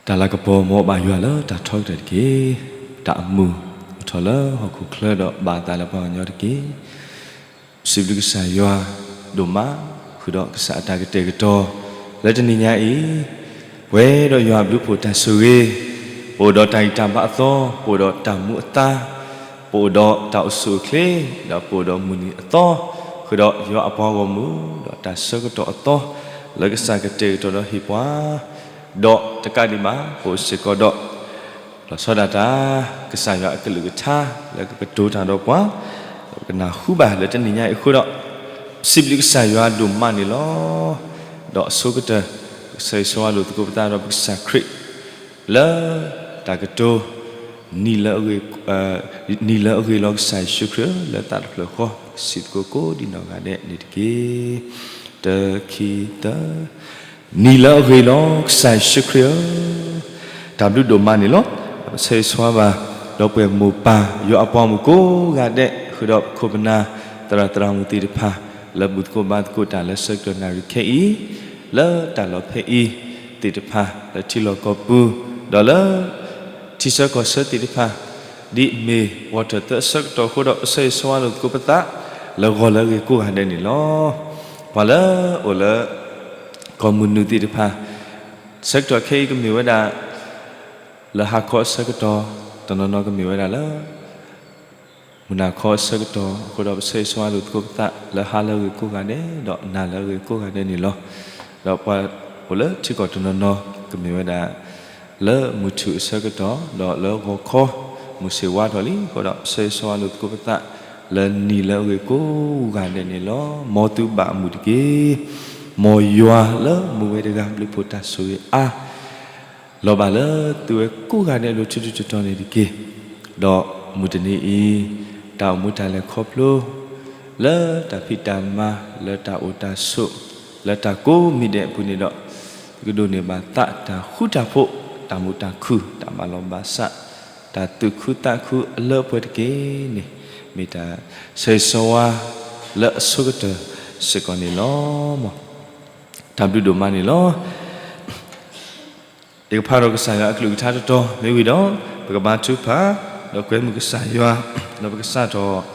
တၢ်လၤကပီၤ မ်အဘၣ်ယွၤလၢတၢ်ထီကတၢၢ်တက့ၢ်. တၢ်အမုာ်အိၣ်ထီၣ်လၢဟီၣ်ခိၣ်ချၢဒီးဘၣ်အသးလၢပှၤကညီတက့ၢ်. ပစံးဘျုးကစၢ်ယွၤဒိၣ်မး, ဃုာ်ဒီးကစၢ်အတၢ်ကတဲာ်ကတီၤ လၢတနံၤညါအံၤ, ပှဲၤဒီးယွၤအဘျုးအဖှိၣ်တၢ်ဆိၣ်ဂ့ၤ, ပအိၣ်ဒီးတၢ်ဂံၢ်တၢ်ဘါအသီ, ပအိၣ်ဒီးတၢ်မူအသါ, ပအိၣ်ဒီးတၢ်အိၣ်ဆူၣ်အိၣ်ချ့, ဒီးပအိၣ်ဒီးမုၢ်နံၤအသီ, ဃုာ်ဒီးယွၤအပှၤဂီၢ်မုၢ်, ဒီးတၢ်ဆၢကတီၢ်အသီ, လၢကစၢ်ကတဲာ်ကတီၤဒီးဟ့ၣ်ပှၤ ဒီးတကးဒံးဘၣ် ပအိၣ်စ့ၢ်ကီးဒီး လီၤဆီဒၣ်တၢ် ကစၢ်ယွၤအကလုၢ်ကထါ လၢကကတိၤတၢ်ဒီးပှၤ, ဒီးပကနၢ်ဟူဘၣ်လၢတနံၤညါအံၤအဃိဒီး, ပစံးဘျုးကစၢ်ယွၤဒိၣ်မးန့ၣ်လီၤ. ဒီးအဆိကတၢၢ် ပကဆၢဂ့ၤဆၢဝါလိာ်သကိးပသးဒီးပကစၢ်ခရံာ် လၢတၢ်ကတိၤ နံၤလၢအဂ့ၤ, နံၤလၢအဂ့ၤလီၤ ကစၢ်ယ့ၣ်ၡူးခရံာ်ဧၢ, လၢသးတဖျၢၣ်ဃီ ပကစံးသကိးကိးဒံးနီၢ်ဂၤဒဲးန့ၣ်တက့ၢ်. တခံသၢ နံၤလၢအဂ့ၤလီၤ ကစၢ်ယ့ၣ်ၡူးခရံာ်ဧၢ, တၢ်ဘျုးဒိၣ်မးန့ၣ်လီၤ. ပဆၢဂ့ၤဆၢဝါဘၣ် ဒီပုၢ်ဝဲၢ်မိၢ်ပၢ် ယွၤအပှၤဂီၢ်မုၢ်ကိးဂၤဒဲး ဃုာ်ဒီးပခိၣ်ပနၢ် သရၣ်သရၣ်မုၣ်သ့ၣ်တဖၣ် လၢဘူၣ်သကိးဘါသကိးတၢ်လၢဆၢကတီၢ်နၣ်ရံၣ်ခဲအံၤ, လၢတၢ်လီၢ်ဖဲအံၤသ့ၣ်တဖၣ် လၢထံလီၢ်ကီၢ်ပူၤ, ဒီးလၢ ထံဆၢကီၢ်ဆၢသ့ၣ်တဖၣ်, ဒ်မ့ၢ်ဝီၤတၢၢ်သၢအဆၢကတီၢ်အဃိဒီး ပဆၢဂ့ၤဆၢဝါလိာ်သကိးပသး လၢဂီၤလၢအဂ့ၤကိးဂၤဒဲးန့ၣ်လီၤ. ပှၤလၢအိၣ်လၢ ကီၢ်မုၢ်နုာ်သ့ၣ်တဖၣ်, ဆၢကတီၢ်ခဲအံၤကမ့ၢ်ဝဲဒၣ် လၢဟါခီအဆၢကတီၢ်, တနီၤနီၤကမ့ၢ်ဝဲဒၣ်လၢ မုၢ်နၤခီအဆၢကတီၢ်အဃိဒီး ပဆၢဂ့ၤဆၢဝါလိာ်သကိးပသး လၢဟါလၢအဂ့ၤကိးဂၤဒဲး ဒီးနၤလၢအဂ့ၤကိးဂၤဒဲးန့ၣ်လီၤ. ဒီးပှၤအိၣ်လၢထံကီၢ်တနီၤနီၤ ကမ့ၢ်ဝဲဒၣ် လၢမုၢ်ထူၣ်အဆၢကတီၢ် ဒီးလၢဂီၤခီ မုၢ်ဆ့ၣ်ဝါထီၣ်လံအဃိဒီး ပဆၢဂ့ၤဆၢဝါလိာ်သကိးပသး လၢနံၤလၢအဂ့ၤကိးဂၤဒဲးန့ၣ်လီၤ. မ်သုဘၣ်အမုာ်တက့ၢ်. မ်ယွၤလၢမူဝဲတဂၤ ဘျုးဖှိၣ်တၢ်ဆိၣ်ဂ့ၤအါ လီၤဘၣ်လၢသုဝဲကိးဂၤဒဲး လၢထူထူတီတီန့ၣ်တက့ၢ်. ဒီးမုၢ်တနံၤအံၤ တၢ်အိၣ်မူတၢ်လဲၤခီဖျိ လၢတၢ်ဖံးတၢ်မၤ လၢတၢ်အိၣ်တၢ်ဆိး လၢတၢ်ကိးမံၤဒဲးအပူၤန့ၣ်ဒီး သုကဒိးန့ၢ်ဘၣ်သးတၢ်ဃူတၢ်ဖိး တၢ်မုာ်တၢ်ခုၣ် တၢ်ဘၣ်လီၢ်ဘၣ်စး တၢ်သူၣ်ခုသးခုအလၢအပှဲၤတက့ၢ်န့ၣ် မ့ၢ်တၢ်ဆၢဂ့ၤဆၢဝါလၢအဆိကတၢၢ်စ့ၢ်ကီးန့ၣ်လီၤ. တၢ်ဘျုးဒိၣ်မးန့ၣ်လီၤ. ယကဖးဒီးကစၢ်ယွၤအကလုၢ်ကထါတတီၤ မ့ၢ်ဝံၤဒီး ပကဘါထုကဖၣ် ဒီးကွဲမုာ်ကစၢ်ယွၤ ဒီးပကစးထီၣ်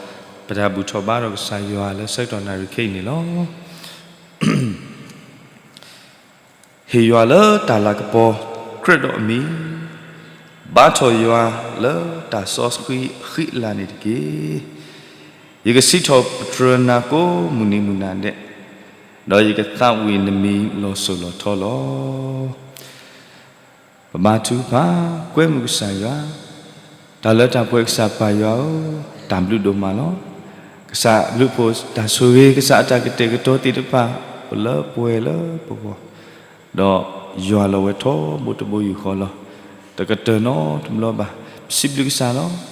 ပတၢ်ဘူၣ်ထီၣ်ဘါထီၣ်ကစၢ်ယွၤလၢဆၢကတီၢ်နၣ်ရံၣ်ခဲအံၤန့ၣ်လီၤ. ဟ့ၣ်ယွၤလၢတၢ်လၤကပီၤ ကြၢးဒီးအမံၤ, ဘါထီၣ်ယွၤလၢတၢ်စီဆှံအဃံအလၤန့ၣ်တက့ၢ်. ယကစံးထီၣ်ပတြၢၤနၤကိးမုၢ်နံၤမုၢ်နၤဒဲး, ဒီးယကသးဝံၣ်နမံၤလီၤစိၤလီၤထီလီၤ. ပဘါထုကဖၣ် ကွဲမုာ်ကစၢ်ယွၤ, တၢ်လၢတၢ်ပှဲၤကစၢ်ပၢ်ယွၤဧၢ, တၢ်ဘျုးဒိၣ်မးလီၤ. ကစၢ်အဘျုးအဖှိၣ်တၢ်ဆိၣ်ဂ့ၤ ကစၢ်အတၢ်ကတဲာ်ကတီၤသ့ၣ်တဖၣ် အိၣ်လၢပှဲၤလၢပဂီၢ်, ဒီးယွၤလီၤဝဲထီဘိတဘိယူၢ်ဃီလီၤ. တကတၢၢ်နီတဘျီဘၣ်. ပစံးဘျုးကစၢ်လီၤ.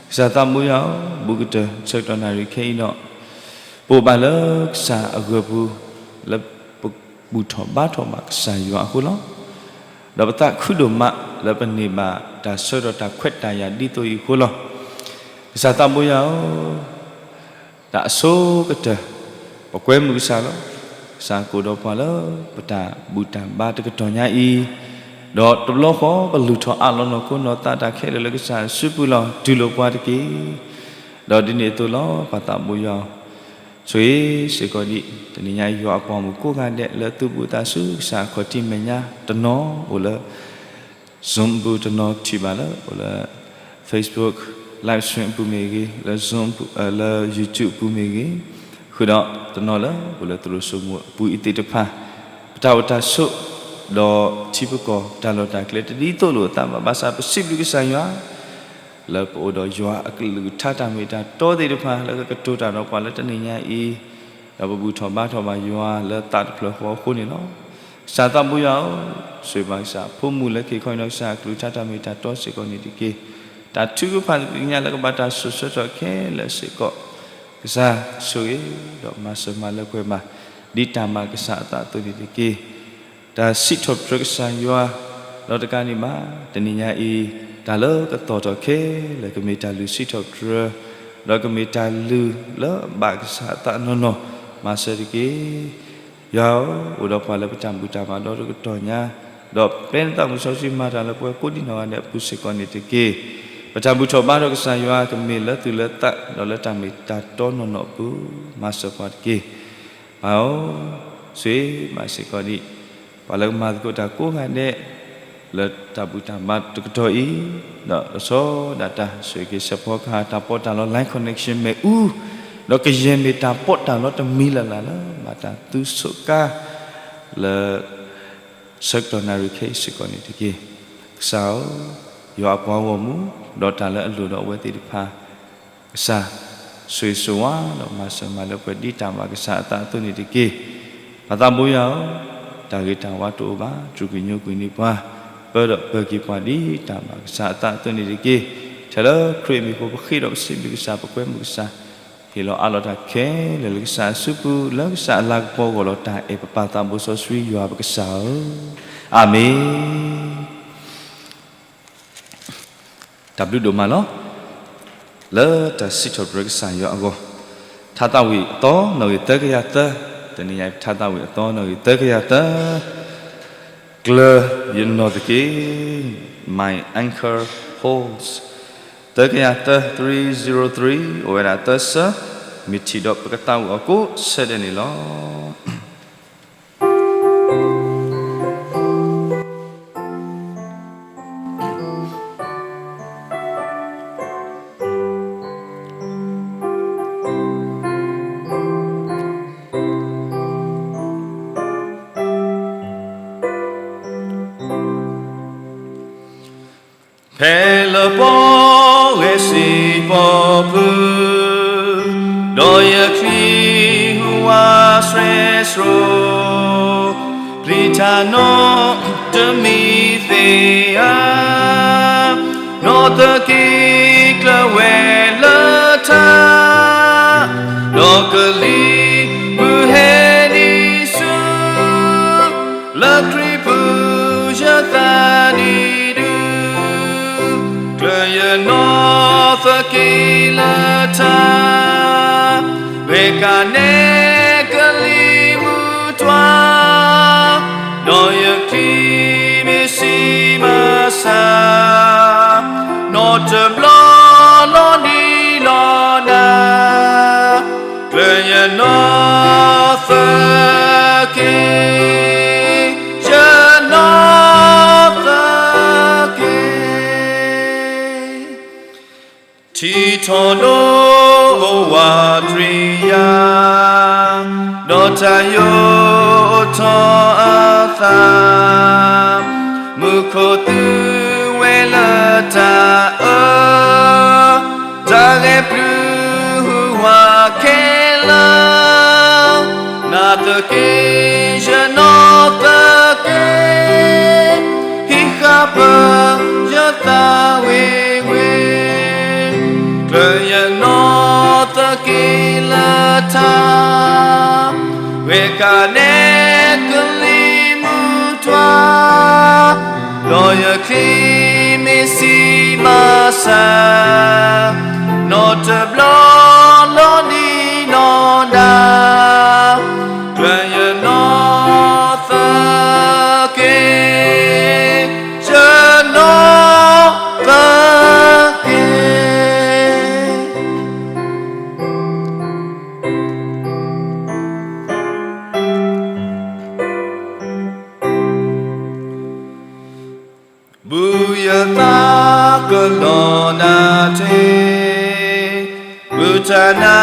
ကစၢ်သးဘိယွၤဧၢ, ဘူးကတၢၢ်ဆၢကတီၢ်နၣ်ရံၣ်ခဲအံၤဒီး ပအိၣ်ဘၣ်လၢကစၢ်အဂၢၢ်ပူၤ လၢပဘူၣ်ထီၣ်ဘါထီၣ်ဘၣ်ကစၢ်ယွၤအဃိလီၤ. ဒီးပသးခုဒိၣ်မးလၢပန့ၢ်ဘၣ်တၢ်ဆၢကတီၢ်တၢ်ခွဲးတၢ်ယာ်ဒ်သိးအံၤအဃိလီၤ. ကစၢ်သးဘိယွၤဧၢ, တၢ်အဆိကတၢၢ် ပကွဲမုာ်ကစၢ်လီၤ. ကစၢ်ကအိၣ်ဒီးပှၤလၢပတၢ်ဘူၣ်တၢ်ဘါတကတီၢ်ညါအံၤ, ဒီးတဘျီဃီပလုၢ်ထီၣ်အးလီၤနီၢ်ခိနီၢ်သးတၢ်ခဲလၢာ်လၢကစၢ်စုပူၤလီၤ. တူၢ်လိာ်ပှၤတက့ၢ်. ဒီးဒ်န့ၣ်အသိးလီၤ ပၢ်သးဘိယွၤဧၢ, ဆိၣ်ဂ့ၤစ့ၢ်ကီးဒံး တနံၤညါယွၤအပှၤမုၣ်ကိးဂၤဒဲး လၢသူၣ်ဘၣ်သးဆူကစၢ်အခီၣ်ထံးမဲာ်ညါ, တနီၤအိၣ်လၢ Zoom အပူၤ, တနီၤထံၣ်ဘၣ်လၢအိၣ်လၢ Facebook live stream အပူၤမ့ၢ်ဂ့ၤ, လၢ Zoom အပူၤ, လၢ YouTube အပူၤမ့ၢ်ဂ့ၤ, ဃုာ်ဒီးတနီၤလၢအိၣ်လၢသရိာ်စိမိၤအပူၤအံၤသ့ၣ်တဖၣ်, ပတၢ်အိၣ်တၢ်ဆိး ဒီးထံပကီၢ်တၢ်လီၢ်တၢ်ကျဲတဒ်သိးလိာ်အသးဘၣ်. ဘၣ်ဆၣ်ပစံးဘျုးကစၢ်ယွၤ လၢပအိၣ်ဒီးယွၤအကလုၢ်ကထါတၢ်မ့ၢ်တၢ်တီသ့ၣ်တဖၣ် လၢကကတိၤတၢ်ဒီးပှၤလၢတနံၤညါအံၤ, ဒီးပဘူၣ်ထီၣ်ဘါထီၣ်ဘၣ်ယွၤလၢသးတဖျၢၣ်ဃီအဃိန့ၣ်လီၤ. ကစၢ်သးဘိယွၤဧၢ, ဆိၣ်ဂ့ၤဘၣ်ကစၢ်အဖိမုၣ်လၢက့ၤခီနီၢ်ကစၢ်အကလုၢ်ကထါတၢ်မ့ၢ်တၢ်တီစ့ၢ်ကီးန့ၣ်တက့ၢ်. တၢ်ထုကဖၣ်သ့ၣ်ညါလၢကဘၣ်တၢ်စိၤဆၢထီၣ်ခဲလၢာ်စ့ၢ်ကီး, ကစၢ်ဆိၣ်ဂ့ၤ ဒီးမၤစၢၤမၤလၢပှဲၤဘၣ် ဒ်တၢ်မၤကစၢ်အသးအသိးန့ၣ်တက့ၢ်. တၢ်စံးထီၣ်ပတြၢၤကစၢ်ယွၤ ဒီးတကးန့ၣ်ဘၣ် တနံၤညါအံၤ တၢ်လၢကသီၣ်ထီၣ်ခဲလၢာ် ကမ့ၢ်တၢ်လုၢ်စံးထီၣ်ပတြၢၤ, ဒီးကမ့ၢ်တၢ်လုၢ်လၢအဘၣ်ကစၢ်အသးနီၢ်နီၢ် မၤစၢၤတက့ၢ်. ယွၤဧၢ, အိၣ်ဒီးပှၤလၢပတၢ်ဘူၣ်တၢ်ဘါဒီတကတီၢ်ညါ, ဒီးပျဲနသးမုၢ်စီဆှံမၤတၢ်လၢပှၤကိးဒံနီၢ်ဂၤဒဲးအပူၤစ့ၢ်ကီးန့ၣ်တက့ၢ်. ပတၢ်ဘူၣ်ထီၣ်ဘါထီၣ်ကစၢ်ယွၤကမ့ၢ်လၢသူၣ်လၢသး ဒီးလၢတၢ်မ့ၢ်တၢ်တီနီၢ်နီၢ်အပူၤ မၤစၢၤပှၤတက့ၢ်. ပၢ်ဧၢ, ဆိၣ်ဂ့ၤဘၣ်စ့ၢ်ကီးဒံး ပှၤလၢကမၤသကိးတၢ်ကိးဂၤဒဲး လၢတၢ်ဘူၣ်တၢ်ဘါတကတီၢ်အံၤ, ဒီးလီၤဆီဒၣ်တၢ်ဆိၣ်ဂ့ၤက့ၤစဲးဖီကဟၣ်တၢ်ပီးတၢ်လီ line connection မ့ၣ်အူ, ဒီးကယဲၢ်မ့ၢ်တၢ်ပီးတၢ်လီတမံၤလၢ်လၢ်လၢ ဘၣ်တၢ်သူဆိးကါ လၢ ဆၢကတီၢ်နၣ်ရံၣ်ခဲအံၤစ့ၢ်ကီးန့ၣ်တက့ၢ်. ကစၢ်ဧၢ, ယွၤအပှၤဂီၢ်မုၢ် ဒီးတၢ်လၢအလိၣ်ဒီးအဝဲသ့ၣ်တဖၣ် ကစၢ် ဆိၣ်ဂ့ၤဆိၣ်ဝါဒီးမၤစၢၤမၤလၢပှဲၤဒ်တၢ်ဘၣ်ကစၢ်အသးအသိးန့ၣ်တက့ၢ်. ပၢ်သးဘိယွၤဧၢ, တၢ်ဂ့ၤတၢ်ဝါတအိၣ်ဘၣ်, တြူာ်ကွံာ်ညိကွံာ်န့ၢ်ပှၤ, ပၢဒီးပၢၤက့ၤပှၤဒ်တၢ်ဘၣ်ကစၢ်အသးအသိးန့ၣ်တက့ၢ်. ထဲလၢခရံာ်အမံၤအဃိ ပဃ့ဒီးပစံးဘျုးကစၢ် ပကွဲမုာ်ကစၢ်, ဟ့ၣ်လီၤအးလီၤတၢ်ခဲလၢာ်လၢကစၢ်အစုပူၤ လၢကစၢ်အလၤကပီၤအဂီၢ်လီၤ. တၢ်အဲၣ်ပပၢ်သးဘိစီဆှံယွၤပကစၢ်ဧၢ, အၤမ့ၣ်. တၢ်ဘျုးဒိၣ်မးလီၤ. လၢတၢ်စံးထီၣ်ပတြၢၤကစၢ်ယွၤအဂီၢ်, ထါသးဝံၣ်အသီ နီၣ်ဂံၢ်သၢကယၤသၢ, တနံၤအံၤ ထါသးဝံၣ်အသီ နီၣ်ဂံၢ်သၢကယၤသၢ, ကျၢၤယနီၢ်သက့, My Anchor Holds, သၢကယၤသၢ, three zero three, အိၣ်ဝဲဒၣ်သၢဆၢ, မ့ၢ်ထံၣ်ဒီးပကသးဝံၣ်အီၤကိးဆၢဒဲးန့ၣ်လီၤ. ဖဲလၢပှၤဂဲၤစံးပီၣ်ဖုး, ဒီးယချံဟူးဝးဆှဲးဆှိး, ပျံၤတၢ်နီတမံၤသ့ၣ်ဧၢ, နီၢ်သက့ကျၢၤဝဲလၢထါ, ဒီးကလံၤမုၢ်ဟဲနံၤဆူ လၢခရံာ်ပူၤယသးဒ်ဒု, ကျၢၤယနီၢ်သက့လၢထါ, ဝဲကနဲကလံၤမုၢ်တွၤ, ဒီးယချံမ့ၢ်ဆံးမၤစၢ်, နီတဘျီလီၤနံၤလီၤနၤ ကျၢၤယနီၢ်သက့, ယနီၢ်သက့, ထံထီၣ်ဒိၣ်အိၣ်ဝးတြံယၤ, ဒီးတၢ်ယိးထီၣ်အသး, မူခိၣ်သူဝဲလၢတၢ်အၢ တၢ်ဂဲၤပျုၤဟူးဝးခဲလၢာ်, နၤသက့ယနီၢ်သက့, ဟံးဃာ်ပၢၤယသးဝ့ၤဝ့ၤ, ကျၢၤယနီၢ်သက့လၢထါ, ဝဲကနဲကလံၤမုၢ်တွၤ, ဒီးယချံမ့ၢ်ဆံးမၤစၢ်, နီတဘျီလီၤနံၤလီၤနၤ, ကျၢၤယနီၢ်သက့, ယနီၢ်သက့. ဘူၣ်ယသးကလီၤနၤတ့ၢ်, ဘူၣ်တၢ်နါ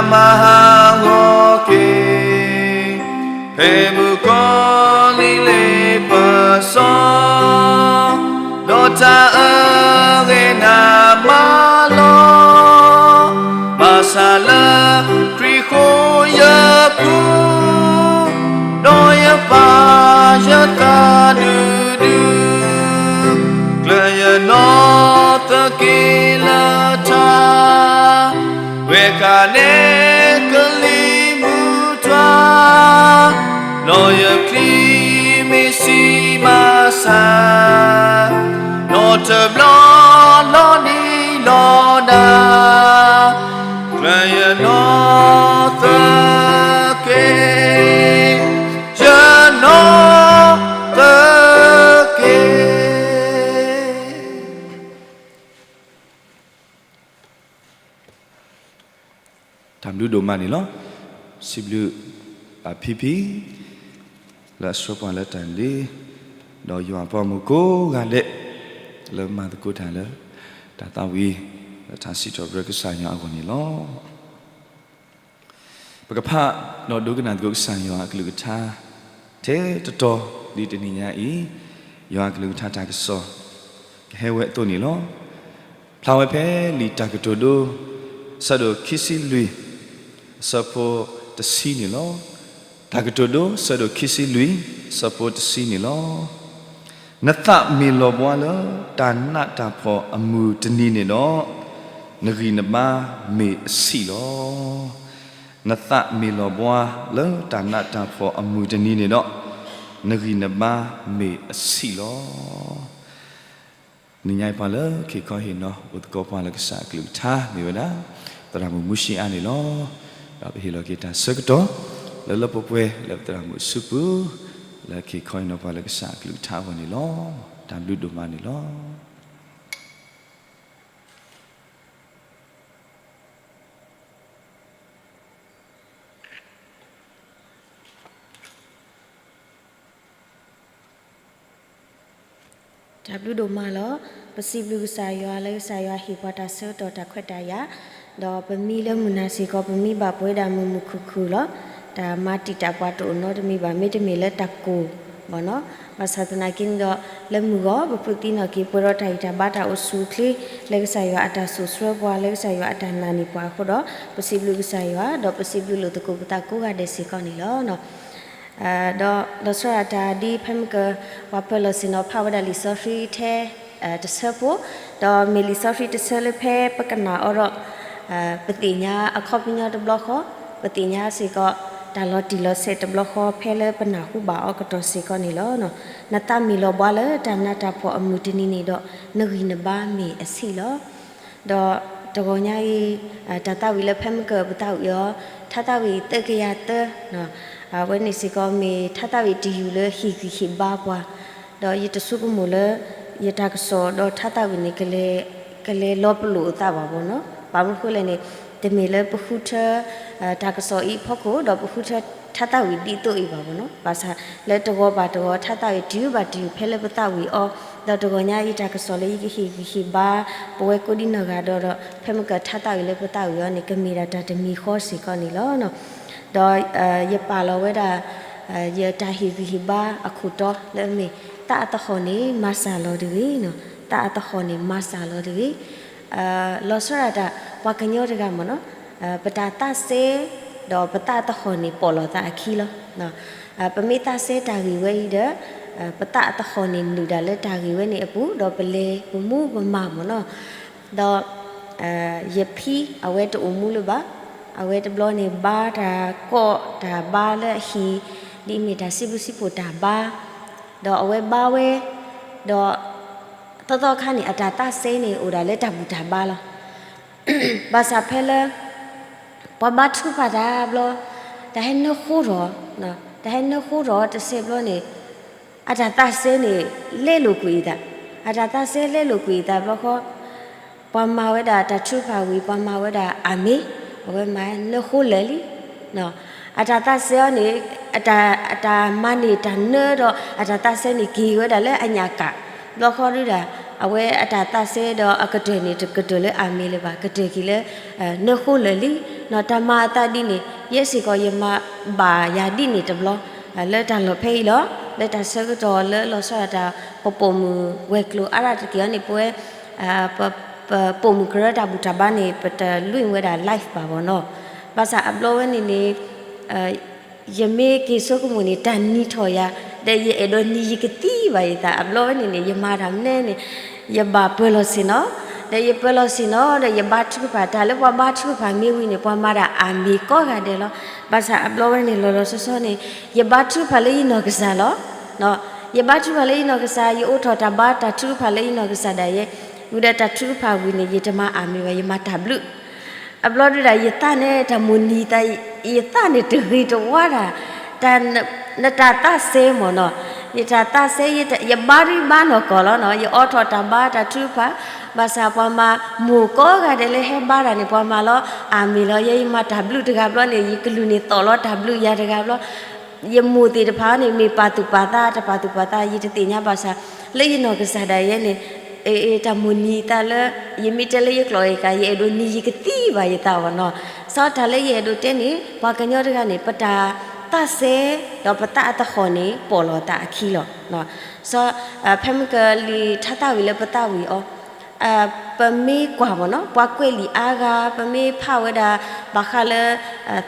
မၤဟးဂီၤက့ၤ, ဖဲမုၣ်ကီၤလံၤလ့ပစီ, ဒီးတၢ်အၢဂ့ၤနၤမၤလီၤ, ဘၣ်ဆၣ်လၢခရံာ်ဃိယပူၤ, ဒီးယပၢ်ယသးဒုဒု, ကျၢၤယနီၢ်သက့လၢထါ, ဝဲကနဲကလံၤမုၢ်တွၤ, ဒီးယချံမ့ၢ်ဆံးမၤစၢ်, နီတဘျီလီၤနံၤလီၤနၤ, ကျၢၤယနီၢ်သက့, ယနီၢ်သက့. ဒိၣ်မးန့ၣ်လီၤ. စံးဘျုး အဖံဖံ လၢအဆှၢပှၤလၢတၢ်လ့, ဒီးယွၤအပှၤဂီၢ်မုၢ်ကိးဂၤဒဲး လၢမၤသကိးတၢ်လၢ တၢ်သးဝံၣ် လၢတၢ်စံးထီၣ်ပတြၢၤကစၢ်ယွၤအဂီၢ်န့ၣ်လီၤ. ပကဖး ဒီးဒိကနၣ်သကိးကစၢ်ယွၤအကလုၢ်ကထါ ထဲတတီၤ ဒ်တနံၤညါအံၤ ယွၤအကလုၢ်ကထါတၢ်ကစီၣ် ကဟဲဝဲအသိးန့ၣ်လီၤ. ဖျါဝဲဖဲလံာ်တၢ်ကတိၤဒိ ဆၢဒိၣ်ခံဆံလွံၢ် အဆၢဖိတဆံန့ၣ်လီၤ. တၢ်ကတိၤဒိ ဆၢဒိၣ်ခံဆံလွံၢ် အဆၢဖိတဆံန့ၣ်လီၤ. နသးမ့ၢ်လီၤဘှါလၢတၢ်နးတၢ်ဖှီၣ်အမုၢ်တနံၤန့ၣ်ဒီး, နဂံၢ်နဘါမ့ၢ်အဆံးလီၤ. နသးမ့ၢ်လီၤဘှါလၢတၢ်နးတၢ်ဖှီၣ်အမုၢ်တနံၤန့ၣ်ဒီး, နဂံၢ်နဘါမ့ၢ်အဆံးလီၤ. နံၤညါအံၤပှၤလၢက့ၤခီဟ့ၣ်နီၤအိၣ်သကိးပှၤလၢကစၢ်အကလုၢ်ကထါမ့ၢ်ဝဲဒၣ် သရၣ်မုၣ်မူၡ့အါန့ၣ်လီၤ. ဒီးပဟ့ၣ်လီၤက့ၤတၢ်ဆၢကတီၢ် လၢလၢပှဲၤပှဲၤလၢပသရၣ်မုၣ်အစုပူၤ လၢက့ၤခီဟ့ၣ်နီၤပှၤလၢကစၢ်အကလုၢ်ကထါအဂီၢ်န့ၣ်လီၤ. တၢ်ဘျုးဒိၣ်မးန့ၣ်လီၤ. တၢ်ဘျုးဒိၣ်မးလီၤ. ပစံးဘျုးကစၢ်ယွၤလၢကစၢ်ယွၤဟ့ၣ်ပှၤတၢ်ဆၢကတီၢ်တၢ်ခွဲးတၢ်ယာ်, ဒီးပမံလၢမုၢ်နၤစ့ၢ်ကီး ပမံဘၣ်ပဝဲဒၣ်မုာ်မုာ်ခုၣ်ခုၣ်လီၤ. တၢ်မၤတံာ်တာ်ပှၤတအိၣ်နီတမံၤဘၣ် မ့တမ့ၢ်လၢတၢ်ကိၢ်ဘၣ်နီၤ. ဘၣ်ဆၣ်သနာ်က့န့ၣ်ဒီး လၢမုၢ်ဂီၤ ပဖုးသံနီၣ်က့ၤ ပှဲၤဒီးတၢ်ဂံၢ်တၢ်ဘါတၢ်အိၣ်ဆူၣ်အိၣ်ချ့ လၢကစၢ်ယွၤအတၢ်စိာ်ဆှၢပှၤ လၢကစၢ်ယွၤအတၢ်နာ်န့ၢ်ပှၤအဃိဒီး ပစံးဘျုးကစၢ်ယွၤ ဒီးပစံးဘျုးလိာ်သကိးပသးကိးဂၤဒဲးစ့ၢ်ကီးန့ၣ်လီၤ. ဒီးလီၤဆီဒၣ်တၢ်ဒ်ဖဲမုၢ်က ပှၤပၢၤလီၢ်ဆ့ၣ်နီၤဖးဝဲဒၣ်လံာ်စီဆှံထဲ တဆၢဖိ, ဒီးမ့ၢ်လံာ်စီဆှံတဆၢလၢဖဲပကနၣ်အီၤဒီး ပသ့ၣ်ညါအခီပညီတဘျီဃီ, ပသ့ၣ်ညါစ့ၢ်ကီး တၢ်လီၤတံၢ်လီၤဆဲးတဘျီဃီ ဖဲလၢပနၢ်ဟူဘၣ်အီၤကတီၢ်စ့ၢ်ကီးန့ၣ်လီၤ. နသးမ့ၢ်လီၤဘှါလၢတၢ်နးတၢ်ဖှီၣ်အမုၢ်တနံၤန့ၣ်ဒီး နဂံၢ်နဘါမ့ၢ်အဆံးလီၤ. ဒီးတဂီၤညါအံၤ တၢ်သးဝံၣ်လၢဖဲမုၢ်ကပသးဝံၣ်အီၤ ထါသးဝံၣ်သၢကယၤသၢ အဝဲန့ၣ်စ့ၢ်ကီးမ့ၢ်ထါသးဝံၣ်တယုၢ်လၢဟ့ၣ်ဂံၢ်ဟ့ၣ်ဘါပှၤ, ဒီးယတဆိကမိၣ်လၢ ယတၢ်ကစီၣ်ဒီးထါသးဝံၣ်န့ၣ် ကလဲၤလီၤပလိာ်အသးဘၣ်ဘၣ်နီၤ. ဘၣ်မနုၤဃိလဲၣ်န့ၣ် တမ့ၢ်လၢပဃုထၢ တၢ်ကစီၣ်အံၤအဖီခိၣ် ဒီးပဃုထၢထါသးဝံၣ်ဒ်သိးအံၤဘၣ်ဘၣ်နီၤ. ဘၣ်ဆၣ်လၢတဂီၤဘၣ်တဂီၤ ထါသးဝံၣ်တယုၢ်ဘၣ်တယုၢ်ဖဲလၢပသးဝံၣ်အီၤ, ဒီးတဂီၤညါအံၤတၢ်ကစီၣ်လၢယကဟ့ၣ်ဂံၢ်ဟ့ၣ်ဘါ ပဝဲကိးဒံနီၢ်ဂၤဒီး ဒီးဖဲမုၢ်ကထါသးဝံၣ်လၢပသးဝံၣ်အီၤန့ၣ် ကမ့ၢ်ဒၣ်တၢ်တမံၤဃီစ့ၢ်ကီးန့ၣ်လီၤ. ဒီးယပာ်လီၤဝဲဒၣ် ယတၢ်ဟ့ၣ်ဂံၢ်ဟ့ၣ်ဘါအခိၣ်တီလၢအမ့ၢ် သးအသဟီၣ်န့ၣ်မၤစၢ်လီၤတဂ့ၤ, သးအသဟီၣ်န့ၣ်မၤစၢ်လီၤတဂ့ၤ. လီၤဆီဒၣ်တၢ် ပှၤကညီတဂၤမ့ၢ်နီၤ ပတၢ်သးစဲ ဒီးပသးအသဟီၣ်န့ၣ်ပိာ်လိာ်သးအခံလီၤ. ပမ့ၢ်သးစဲတၢ်ဂ့ၢ်ဝဲအံၤဒီး ပသးအသဟီၣ်န့ၣ်နုာ်ဒၣ်လၢတၢ်ဂ့ၢ်ဝဲန့ၣ်အပူၤ ဒီးပလဲၤပမူပမၢ်မ့ၢ်နီၤ. ဒီး ယဖံအဝဲတအိၣ်မူလၢၤဘၣ်, အဝဲတဘျီန့ၣ် ဘါတၢ်ကိးတၢ်ဘါလၢအဟံၣ် ဒ်အမ့ၢ်တၢ်စံးဘျုးစံးဖှိၣ်တၢ်ဘါ, ဒီးအဝဲဘါဝဲ, ဒီး သီသီခါန့ၣ် အတၢ်သးစဲန့ၣ်အိၣ်ဒၣ်လၢတၢ်ဘူၣ်တၢ်ဘါလီၤ. ဘၣ်ဆၣ်ဖဲလၢ ပှၤဘါထုကဖၣ်တၢ်ဘျီ, တၢ်ဟဲနၢဃိထီၣ်, တၢ်ဟဲနၢဃိထီၣ်တစဲးဘျီန့ၣ် အတၢ်သးစဲန့ၣ် လဲလိာ်ကွံာ်အသး, အတၢ်သးစဲလဲလိာ်ကွံာ်အသးဘျီဃီ ပှၤမၤဝဲဒၣ်တၢ်ထုကဖၣ်ဝံၤ ပှၤမၤဝဲဒၣ်အၤမ့ၣ်, အဝဲမၤနၢဃိလၢာ်လံ. အတၢ်သးစဲအီၤန့ၣ် အတၢ် အတၢ်မၤန့ၢ်တၢ်နၢဒီး အတၢ်သးစဲန့ၣ်က့ၤဝဲဒၣ်လၢအညၣ်ကး, ဘျီဃီဒုဒၣ် အဝဲအတၢ်သးစဲဒီးအကတၢၢ်န့ၣ် တကတၢၢ်လၢအၤမ့ၣ်လၢၤဘၣ်, ကတၢၢ်က့ၤလၢ နၢဃိလၢာ်လံ. တၢ်မၤအသးဒ်န့ၣ် ယဲစ့ၢ်ကီးယမၤဘၣ်ယၤဒ်န့ၣ်တဘျီ လၢတၢ်လီၢ်ဖဲအံၤလီၤ. လၢတၢ်ဆၢကတီၢ်လၢလီၤဆီဒၣ်တၢ် ပပိာ်မုၣ်ဝဲၤကျိၤအါဒၣ်တက့ၢ်အီၤန့ၣ် ပဝဲ ပ ပပိာ်မုၣ်ကရၢတၢ်ဘူၣ်တၢ်ဘါန့ၣ် ပတလွံၢ်ဝဲဒၣ် live ဘၣ်ဘၣ်နီၤ. ဘၣ်ဆၣ်အဘျီဝဲန့ၣ်န့ၣ် ယမ့ၢ်က့ၤဆိကမိၣ်န့ၣ် တၢ်နံၤထီၣ်ယၤ ဒီးယအဲၣ်ဒိးနံၤယကသံဘၣ်ယသး အဘျီဝဲန့ၣ်န့ၣ် ယမၤတၢ်မနုၤန့ၣ် ယဘၣ်ပၢၤလီၢ်ဆ့ၣ်နီၤ, ဒီးယပၢၤလီၢ်ဆ့ၣ်နီၤ ဒီးယဘါထုကဖၣ် တၢ်လၢပှၤဘါထုကဖၣ်မ့ၢ်ဝံၤန့ၣ် ပှၤမၤတၢ်အၤမ့ၣ်ကိးဂၤဒဲးလီၤ. ဘၣ်ဆၣ်အဘျီဝဲန့ၣ် လီၤလီၤဆီဆီန့ၣ် ယဘါထုကဖၣ်လၢယနီၢ်ကစၢ်လီၤ. ယဘါထုကဖၣ်လၢယနီၢ်ကစၢ် ယအိးထီၣ်တၢ်ဘါတၢ်ထုကဖၣ်လၢယနီၢ်ကစၢ်ဒၣ်ယဲ ဝံၤဒီးတၢ်ထုကဖၣ်ဝံၤန့ၣ် ယတမၤအၤမ့ၣ်ဘၣ် ယမၤတၢ်ဘျုး အဘျီဒုဒၣ် ယသးန့ၣ် တၢ်မိၣ်နံၤသး ယသးန့ၣ်တဂ့ၤတဝါတၢ်, တၢ် နတၢ်သးစဲမ့ၢ်နီၤ, ယတၢ်သးစဲ ယဘါဒုဘါနီၢ်ကီၢ်လီၤနီၤ, ယအိးထီၣ်တၢ်ဘါတၢ်ထုကဖၣ် ဘၣ်ဆၣ်ပှၤမၤမိၢ်ကိးဂၤဒဲးလၢဟဲဘါတၢ်န့ၣ် ပှၤမၤလီၤအမ့ၢ်လီၤ. ယဲယမၤတၢ်ဘျုးတဂၤဘျီန့ၣ် ယကလုၢ်န့ၣ်သီၣ်လီၤတၢ်ဘျုးယၤတဂၤဘျီ. ယမိၢ်သ့ၣ်တဖၣ်န့ၣ် မ့ၢ်ပာ်သူၣ်ပာ်သး တပာ်သူၣ်ပာ်သး ယတသ့ၣ်ညါဘၣ်ဆၣ် လၢယနီၢ်ကစၢ်ဒၣ်ယဲန့ၣ် တၢ်မိၢ်နံၤသးလၢ ယမ့ၢ်တဲလၢယကျိာ်အံၤကါ ယအဲၣ်ဒိးနံၤယကသံဘၣ်ယသးဘၣ်နီၤ. စီၤတၢ်လၢယအဲၣ်ဒိးတဲန့ၣ် ပှၤကညီတဂၤန့ၣ် ပတၢ်သးစဲ ဒီးပသးအသဟီၣ်န့ၣ် ပိာ်လီၤသးအခံလီၤ. စီၤ ဖဲမုၢ်ကလံၤထါသၣ်ဝံၤလၢပသးဝံၤအီၤ ပမ့ၢ်ကွၢ်မ့ၢ်နီၤ ပှၤကွဲးလံာ်အါဂၤ ပမ့ၢ်ဖးဝဲဒၣ် ဘၣ်ဃးလၢ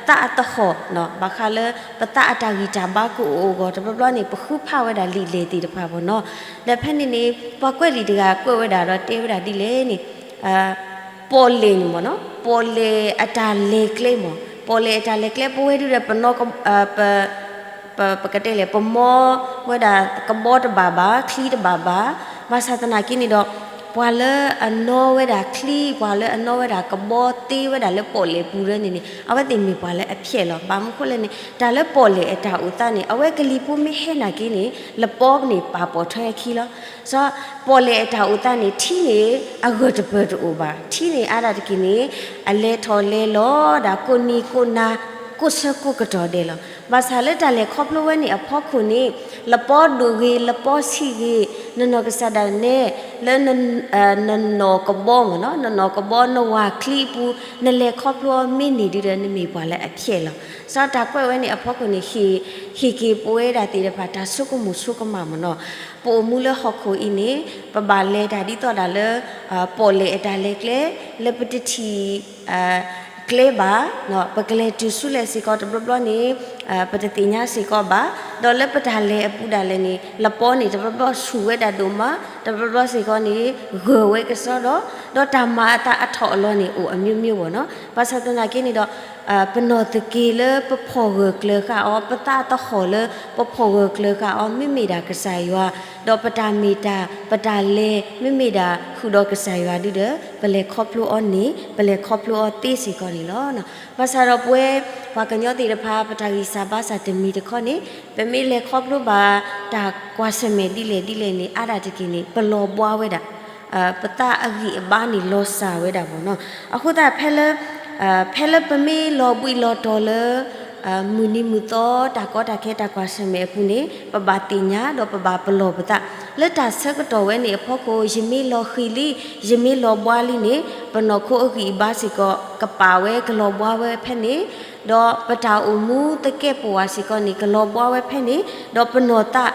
သးအသဟီၣ် ဘၣ်ဃးလၢ ပသးအတၢ်ဂံၢ်တၢ်ဘါကအိၣ်အဂီၢ် တဘျီဘျီန့ၣ် ပဃုဖးဝဲဒၣ်လံာ်လဲၢ်သ့ၣ်တဖၣ်မ့ၢ်နီၤ. ဒီးဖဲန့ၣ်န့ၣ် ပှၤကွဲးလံာ်တဂၤကွဲးဝဲဒၣ်ဒီးတဲဝဲဒၣ်ဒ်လဲၣ်န့ၣ် ပီၣ်လဲၣ်န့ၣ်မ့ၢ်နီၤ ပီၣ်လဲၣ်အတၢ်လဲၤကျဲမ့ၢ် ပီၣ်လဲၣ်အတၢ်လဲၤကျဲ ပဝဲဒုဒီးပနီၢ် ပ ပကတဲလဲၣ် ပမီဝဲဒၣ်ကဘီတဘၣ်ဘၣ် ချံတဘၣ်ဘၣ်. ဘၣ်ဆၣ်သနာ်က့န့ၣ်ဒီး ပှၤလၢအနီၣ်ဝဲဒၣ်ချံ ပှၤလၢအနီၣ်ဝဲဒၣ်ကဘီသ့ဝဲဒၣ်လၢပီၣ်လဲၣ်ပူၤဒၣ်န့ၣ်န့ၣ် အဝဲသ့ၣ်မ့ၢ်ပှၤလၢအဖျဲးလီၤ. ဘၣ်မနုၤဃိလဲၣ်န့ၣ် တၢ်လၢပီၣ်လဲၣ်အတၢ်အိၣ်သးန့ၣ် အဝဲကလံၤဖိမ့ၢ်ဟဲနာ်က့န့ၣ် လပီန့ၣ်ပာ်ပိာ်ထွဲအခံလီၤ. စီၤပီၣ်လဲၣ်အတၢ်အိၣ်သးန့ၣ် ထံန့ၣ် အဂၢၢ်တပၢၢ်တအိၣ်ဘၣ်. ထံန့ၣ်အါဒၣ်တက့ၢ်န့ၣ် အလဲၤထီၣ်လဲၤလီၤဒၣ်ကိးနံၤကိးနၤ ကိးဆၢကိးကတီၢ်ဒဲးလီၤ. ဘၣ်ဆၣ်လၢတၢ်လဲၤခီဖျိဝဲန့ၣ်အဖီခိၣ်န့ၣ် လပီဒိၣ်ဂ့ၤ လပီဆံးဂ့ၤ နနီၢ်ကစၢ်ဒၣ်နဲ လၢ နနီၢ်ကဘီမ့ၢ်နီၤ နနီၢ်ကဘီ နဝၤချံအပူၤ နလဲၤခီဖျိအီၤမ့ၢ်န့ၢ်ဒုဒီး နမ့ၢ်ပှၤလၢအဖျဲးလီၤ. စီၤတၢ်ကွဲးဝဲန့ၣ်အဖီခိၣ်န့ၣ် ဟ့ၣ်က့ၤပဝဲဒၣ်သ့ၣ်တဖၣ် တၢ်ဆိကမိၣ်ဆိကမးမ့ၢ်နီၤ. ပအိၣ်မူလၢဟီၣ်ခိၣ်အံၤန့ၣ် ပဘၣ်လဲၤတၢ်ဒ်သိးဒၣ်လၢ ပီၣ်လဲၣ်အတၢ်လဲၤကျဲ လၢပတထံၣ် ကျဲဘၣ် ပကလဲၤတုၤဆူလဲၣ်စ့ၢ်ကီးတဘျီဘျီန့ၣ် ပတသ့ၣ်ညါစ့ၢ်ကီးဘၣ်. ဒီးလၢပတၢ်လဲၤအပူၤဒၣ်လဲာ်န့ၣ် လပီန့ၣ် တဘျီဘျီဆူၣ်ဝဲဒၣ်ဒိၣ်မး တဘျီဘျီစ့ၢ်ကီးန့ၣ် ဂၢၢ်ဝဲကစီဒီး ဒီးတၢ်မၤအသးအထီၣ်အလီၤန့ၣ် အိၣ်အမျိုးမျိုးမ့ၢ်နီၤ. ဘၣ်ဆၣ်သနာ်က့န့ၣ်ဒီး ပနီၢ်သက့ၤလၢပဖီၣ်ဂၢၢ်ကျၢၤဃာ်အီၤ ပသးအသဟီၣ်လၢပဖီၣ်ဂၢၢ်ကျၢၤဃာ်အီၤ မ့မ့ၢ်ဒၣ်ကစၢ်ယွၤ, ဒီးပတၢ်မ့ၢ်တၢ် ပတၢ်လဲၤ မ့မ့ၢ်ဒၣ်ဃုာ်ဒီးကစၢ်ယွၤဒုဒီး ပလဲၤခီဖျိအီၤန့ၣ် ပလဲၤခီဖျိအီၤသ့စ့ၢ်ကီးန့ၣ်လီၤ. ဘၣ်ဆၣ်ဒီးပဝဲ ပှၤကညီသ့ၣ်တဖၣ် ပတၢ်ဂံၢ်စၢ်ဘါစၢ်တမံၤတခီန့ၣ် ပမ့ၢ်လဲၤခီဖျိဘၣ် တၢ်ကွၢ်ဆၢၣ်မဲာ်ဒ်လဲၣ်ဒ်လဲၣ်န့ၣ် အါဒၣ်တက့ၢ်န့ၣ် ပလီၤဘှါဝဲဒၣ် ပသးအဂံၢ်အဘါန့ၣ် လီၤစၢ်ဝဲဒၣ်မ့ၢ်နီၤ. အဃိသတး ဖဲလၢ ဖဲလၢပမ့ၢ်လီၤဘှံးလီၤတီၤလၢ မုၢ်နံၤမုၢ်သီ တၢ်ကီတၢ်ခဲ တၢ်ကွၢ်ဆၢၣ်မဲာ်အပူၤန့ၣ် ပဘၣ်သ့ၣ်ညါ ဒီးပဘၣ်ပလီၢ်ပသး လၢတၢ်ဆၢကတီၢ်ဝဲန့ၣ်အဖီခိၣ် ယမ့ၢ်လီၤဃံၤလံ ယမ့ၢ်လီၤဘှါလံန့ၣ် ပနီၢ်ခိအဂံၢ်အဘါစ့ၢ်ကီး ကပာ်ဝဲ ကလီၤဘှါဝဲဖဲန့ၣ်, ဒီးပတၢ်အိၣ်မူသကဲာ်ပဝးစ့ၢ်ကီးန့ၣ် ကလီၤဘှါဝဲဖဲန့ၣ်, ဒီးပနီၢ်သး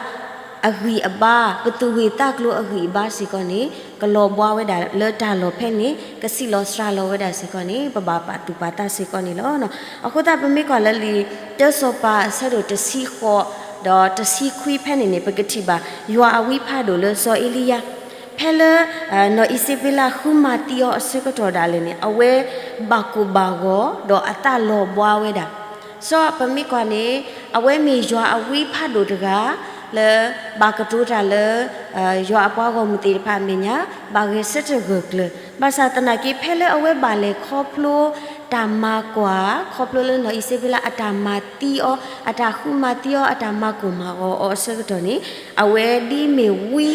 အဂံၢ်အဘါ ပသူၣ်ဂ့ၢ်သးကျိၤအဂံၢ်အဘါစ့ၢ်ကီးန့ၣ် ကလီၤဘှါဝဲဒၣ်လၢတၢ်လီၢ်ဖဲန့ၣ် ကဆံးလီၤစှၤလီၤဝဲဒၣ်စ့ၢ်ကီးန့ၣ် ပဘၣ်ပာ်သူၣ်ပာ်သးစ့ၢ်ကီးန့ၣ်လီၤ. အဃိသတး ပမ့ၢ်ကွၢ်လၢလံာ်တၢစီၤပၤအဆၢဒိၣ်တဆံဃိး ဒီးတဆံခွံဖဲန့ၣ်န့ၣ် ပကထံၣ်ဘၣ် ယွၤအဝံဖးဒိၣ်လၢစီၤအ့လံယၤ ဖဲလၢ နီၢ်အံၤစ့ဘ့လးဃုမၤသံအီၤအဆၢကတီၢ်ဒၣ်လဲာ်န့ၣ် အဝဲဘၣ်ကိၢ်ဘၣ်ဂီၤ ဒီးအသးလီၤဘှါဝဲဒၣ် စီၤပမ့ၢ်ကွၢ်န့ၣ် အဝဲမ့ၢ်ယွၤအဝံဖးဒိၣ်တဂၤ လၢဘၣ်ကတိၤတၢ်လၢ ယွၤအပှၤဂီၢ်မုၢ်သ့ၣ်တဖၣ်အမဲာ်ညါ ဘၣ်ဂဲၤဆၢထၢၣ်ဂၢၢ်ကျၢၤ, ဘၣ်ဆၣ်သနာ်က့ ဖဲလၢအဝဲဘၣ်လဲၤခီဖျိ တၢ်မၤကွၢ် ခီဖျိလၢနီၢ်အံၤစ့ဘ့လးအတၢ်မၤသံအီၤ အတၢ်ဃုမၤသံအီၤ အတၢ်မၤကိၢ်မၤဂီၤအီၤအဆၢကတီၢ်န့ၣ် အဝဲဒ်မ့ၢ်ဝံ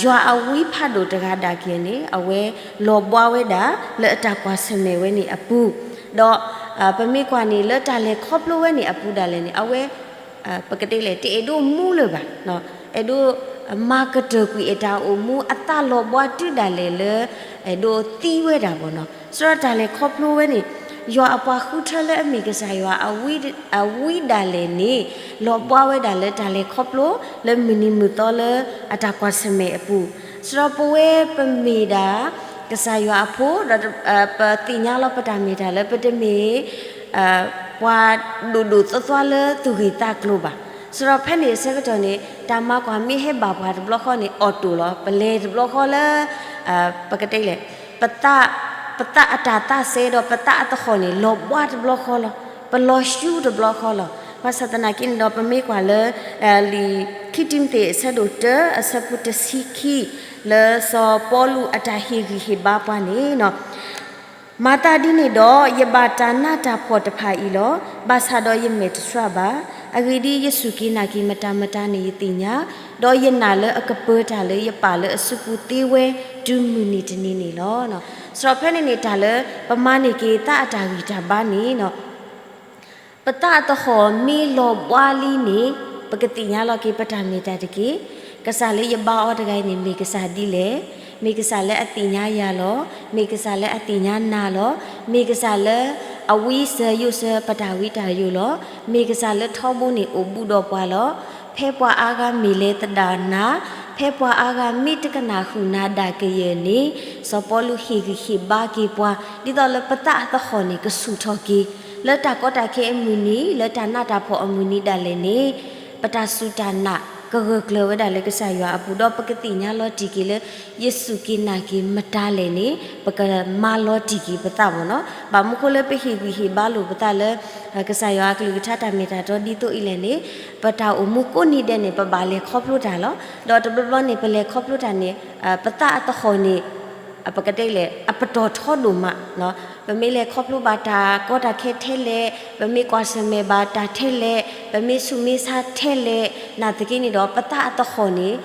ယွၤအဝံဖးဒိၣ်တဂၤဒၣ်က့ၤန့ၣ် အဝဲလီၤဘှါဝဲဒၣ်လၢအတၢ်ကွၢ်ဆၢၣ်မဲာ်ဝဲန့ၣ်အပူၤ, ဒီး ပမ့ၢ်ကွၢ်န့ၣ် လၢတၢ်လဲၤခီဖျိဝဲန့ၣ်အပူၤဒၣ်လဲာ်န့ၣ် အဝဲ ပကတဲလဲၣ် တအဲၣ်ဒိးမူလၢၤဘၣ်, အဲၣ်ဒိး မၤကတၢၢ်ကွံာ်အတၢ်အိၣ်မူ အသးလီၤဘှါတုၤဒၣ်လဲာ်လၢ အဲၣ်ဒိးသံဝဲဒၣ်မ့ၢ်နီၤ. စရီတၢ်လဲၤခီဖျိဝဲန့ၣ် ယွၤအပှၤဃုထၢလၢအမ့ၢ်ကစၢ်ယွၤ အဝံဒၣ်လဲာ်န့ၣ် လီၤဘှါဝဲဒၣ်လၢတၢ်လဲၤခီဖျိ လၢမုၢ်နံၤမုၢ်သီလၢအတၢ်ကွၢ်ဆၢၣ်မဲာ်အပူၤ, စရီပဝဲပမ့ၢ်ဒၣ် ကစၢ်ယွၤအဖိ ဒီး ပသ့ၣ်ညါလီၤပတၢ်မ့ၢ်တၢ်လၢပတမ့ၢ် ပှၤဒိၣ်ဒိၣ်သွါသွါလၢသူၣ်ဂ့ၢ်သးကျိၤဘၣ်. စရီဖဲန့ၣ်အဆၢကတီၢ်န့ၣ် တၢ်မၤကွၢ်မ့ၢ်ဟဲဘၣ်ပှၤတဘျီဃီန့ၣ် အီၣ်တိၢ်လီၤ. ပလဲၤတဘျီဃီလၢ ပကတဲလဲၣ် ပသး ပသးအတၢ်သးစဲဒီးပသးအသဟီၣ်န့ၣ် လီၤဘှါတဘျီဃီလီၤ. ပလီၤဆူတဘျီဃီလီၤ. ဘၣ်ဆၣ်သနာ်က့န့ၣ်ဒီး ပမ့ၢ်ကွၢ်လၢ လံာ်ခံတံၤမသ့းအဆၢဒိၣ်တၢ အဆၢဖိတဆံခံ လၢစီၤပီလူးအတၢ်ဟ့ၣ်ဂံၢ်ဟ့ၣ်ဘါပှၤန့ၣ် မၤသးဒ်န့ၣ်ဒီး ယဘၣ်တၢ်နးတၢ်ဖှီၣ်တဖၣ်အံၤလီၤ. ဘၣ်ဆၣ်ဒီးယမဲာ်တဆှးဘၣ်. အဂ့ၢ်ဒ်အံၤ, ယစူၢ်က့ၤနာ်က့ၤမတၤမတၤန့ၣ် ယသ့ၣ်ညါ, ဒီးယနာ်လၢအကပၢၤတၢ်လၢယပာ်လၢအစုပူၤသ့ဝဲ တုၤမုၢ်နံၤတနံၤန့ၣ်လီၤ. စးထီၣ်ဖဲန့ၣ်န့ၣ် တၢ်လၢပမၤန့ၢ်က့ၤသးအတၢ်ဂံၢ်တၢ်ဘါန့ၣ် ပသးအသဟီၣ်မ့ၢ်လီၤဘှါလံန့ၣ်, ပကသ့ၣ်ညါလီၤက့ၤပတၢ်မ့ၢ်တၢ်တက့ၢ်. ကစၢ်လၢယဘါအီၤတဂၤအံၤန့ၣ် မ့ၢ်ကစၢ်ဒ်လဲၣ်. မ့ၢ်ကစၢ်လၢအသ့ၣ်ညါယၤလီၤ. မ့ၢ်ကစၢ်လၢအသ့ၣ်ညါနၤလီၤ. မ့ၢ်ကစၢ်လၢအဝံစၢၤယိးစၢၤပတၢ်ဝံတၢ်ယိးလီၤ. မ့ၢ်ကစၢ်လၢထီဘိန့ၣ်အိၣ်ဘူးဒီးပှၤလီၤ. ဖဲပှၤအါဂၤမ့ၢ်လဲၤသဒၣ်နၤ, ဖဲပှၤအါဂၤမ့ၢ်တကနၣ်ဃုာ်နၤဒၣ်ကယၢၢ်န့ၣ်, စီၤပီလူးဟ့ၣ်ဂံၢ်ဟ့ၣ်ဘါက့ၤပှၤ ဒ်သိးလၢပသးအသဟီၣ်န့ၣ် ကဆူၣ်ထီၣ်က့ၤ, လၢတၢ်ကီတၢ်ခဲအမုၢ်နံၤ, လၢတၢ်နးတၢ်ဖှီၣ်အမုၢ်နံၤဒၣ်လဲာ်န့ၣ်, ပတၢ်စူၢ်တၢ်နာ်ကဂၢၢ်ကျၢၤဝဲဒၣ်လၢကစၢ်ယွၤအပူၤ, ဒီးပကသ့ၣ်ညါလီၤတံၢ်က့ၤလၢ ယစူၢ်က့ၤနာ်က့ၤမတၤလဲၣ်န့ၣ်, ပကမၤလီၤတံၢ်က့ၤပသးမ့ၢ်နီၤ. ဘၣ်မနုၤဃိလၢပဟ့ၣ်ဂံၢ်ဟ့ၣ်ဘါလိာ်ပသးလၢ ကစၢ်ယွၤအကလုၢ်ကထါတၢ်မ့ၢ်တၢ်တီဒ်သိးအံၤလဲၣ်န့ၣ်, ပတၢ်အိၣ်မူကိးနံၤဒဲးန့ၣ် ပဘၣ်လဲၤခီဖျိတၢ်လီၤ. ဒီးတဘျီဘျီန့ၣ် ပလဲၤခီဖျိတၢ်န့ၣ်, ပသးအသဟီၣ်န့ၣ် ပကတဲလဲၣ် အပတီၢ်ထီဒိၣ်မး, ပမ့ၢ်လဲၤခီဖျိဘၣ်တၢ်ကီတၢ်ခဲထဲလဲၣ်, ပမ့ၢ်ကွၢ်ဆၢၣ်မဲာ်ဘၣ်တၢ်ထဲလဲၣ်, ပမ့ၢ်ဆူးမ့ၢ်ဆါထဲလဲၣ်, နာ်သက့န့ၣ်ဒီး ပသးအသဟီၣ်န့ၣ်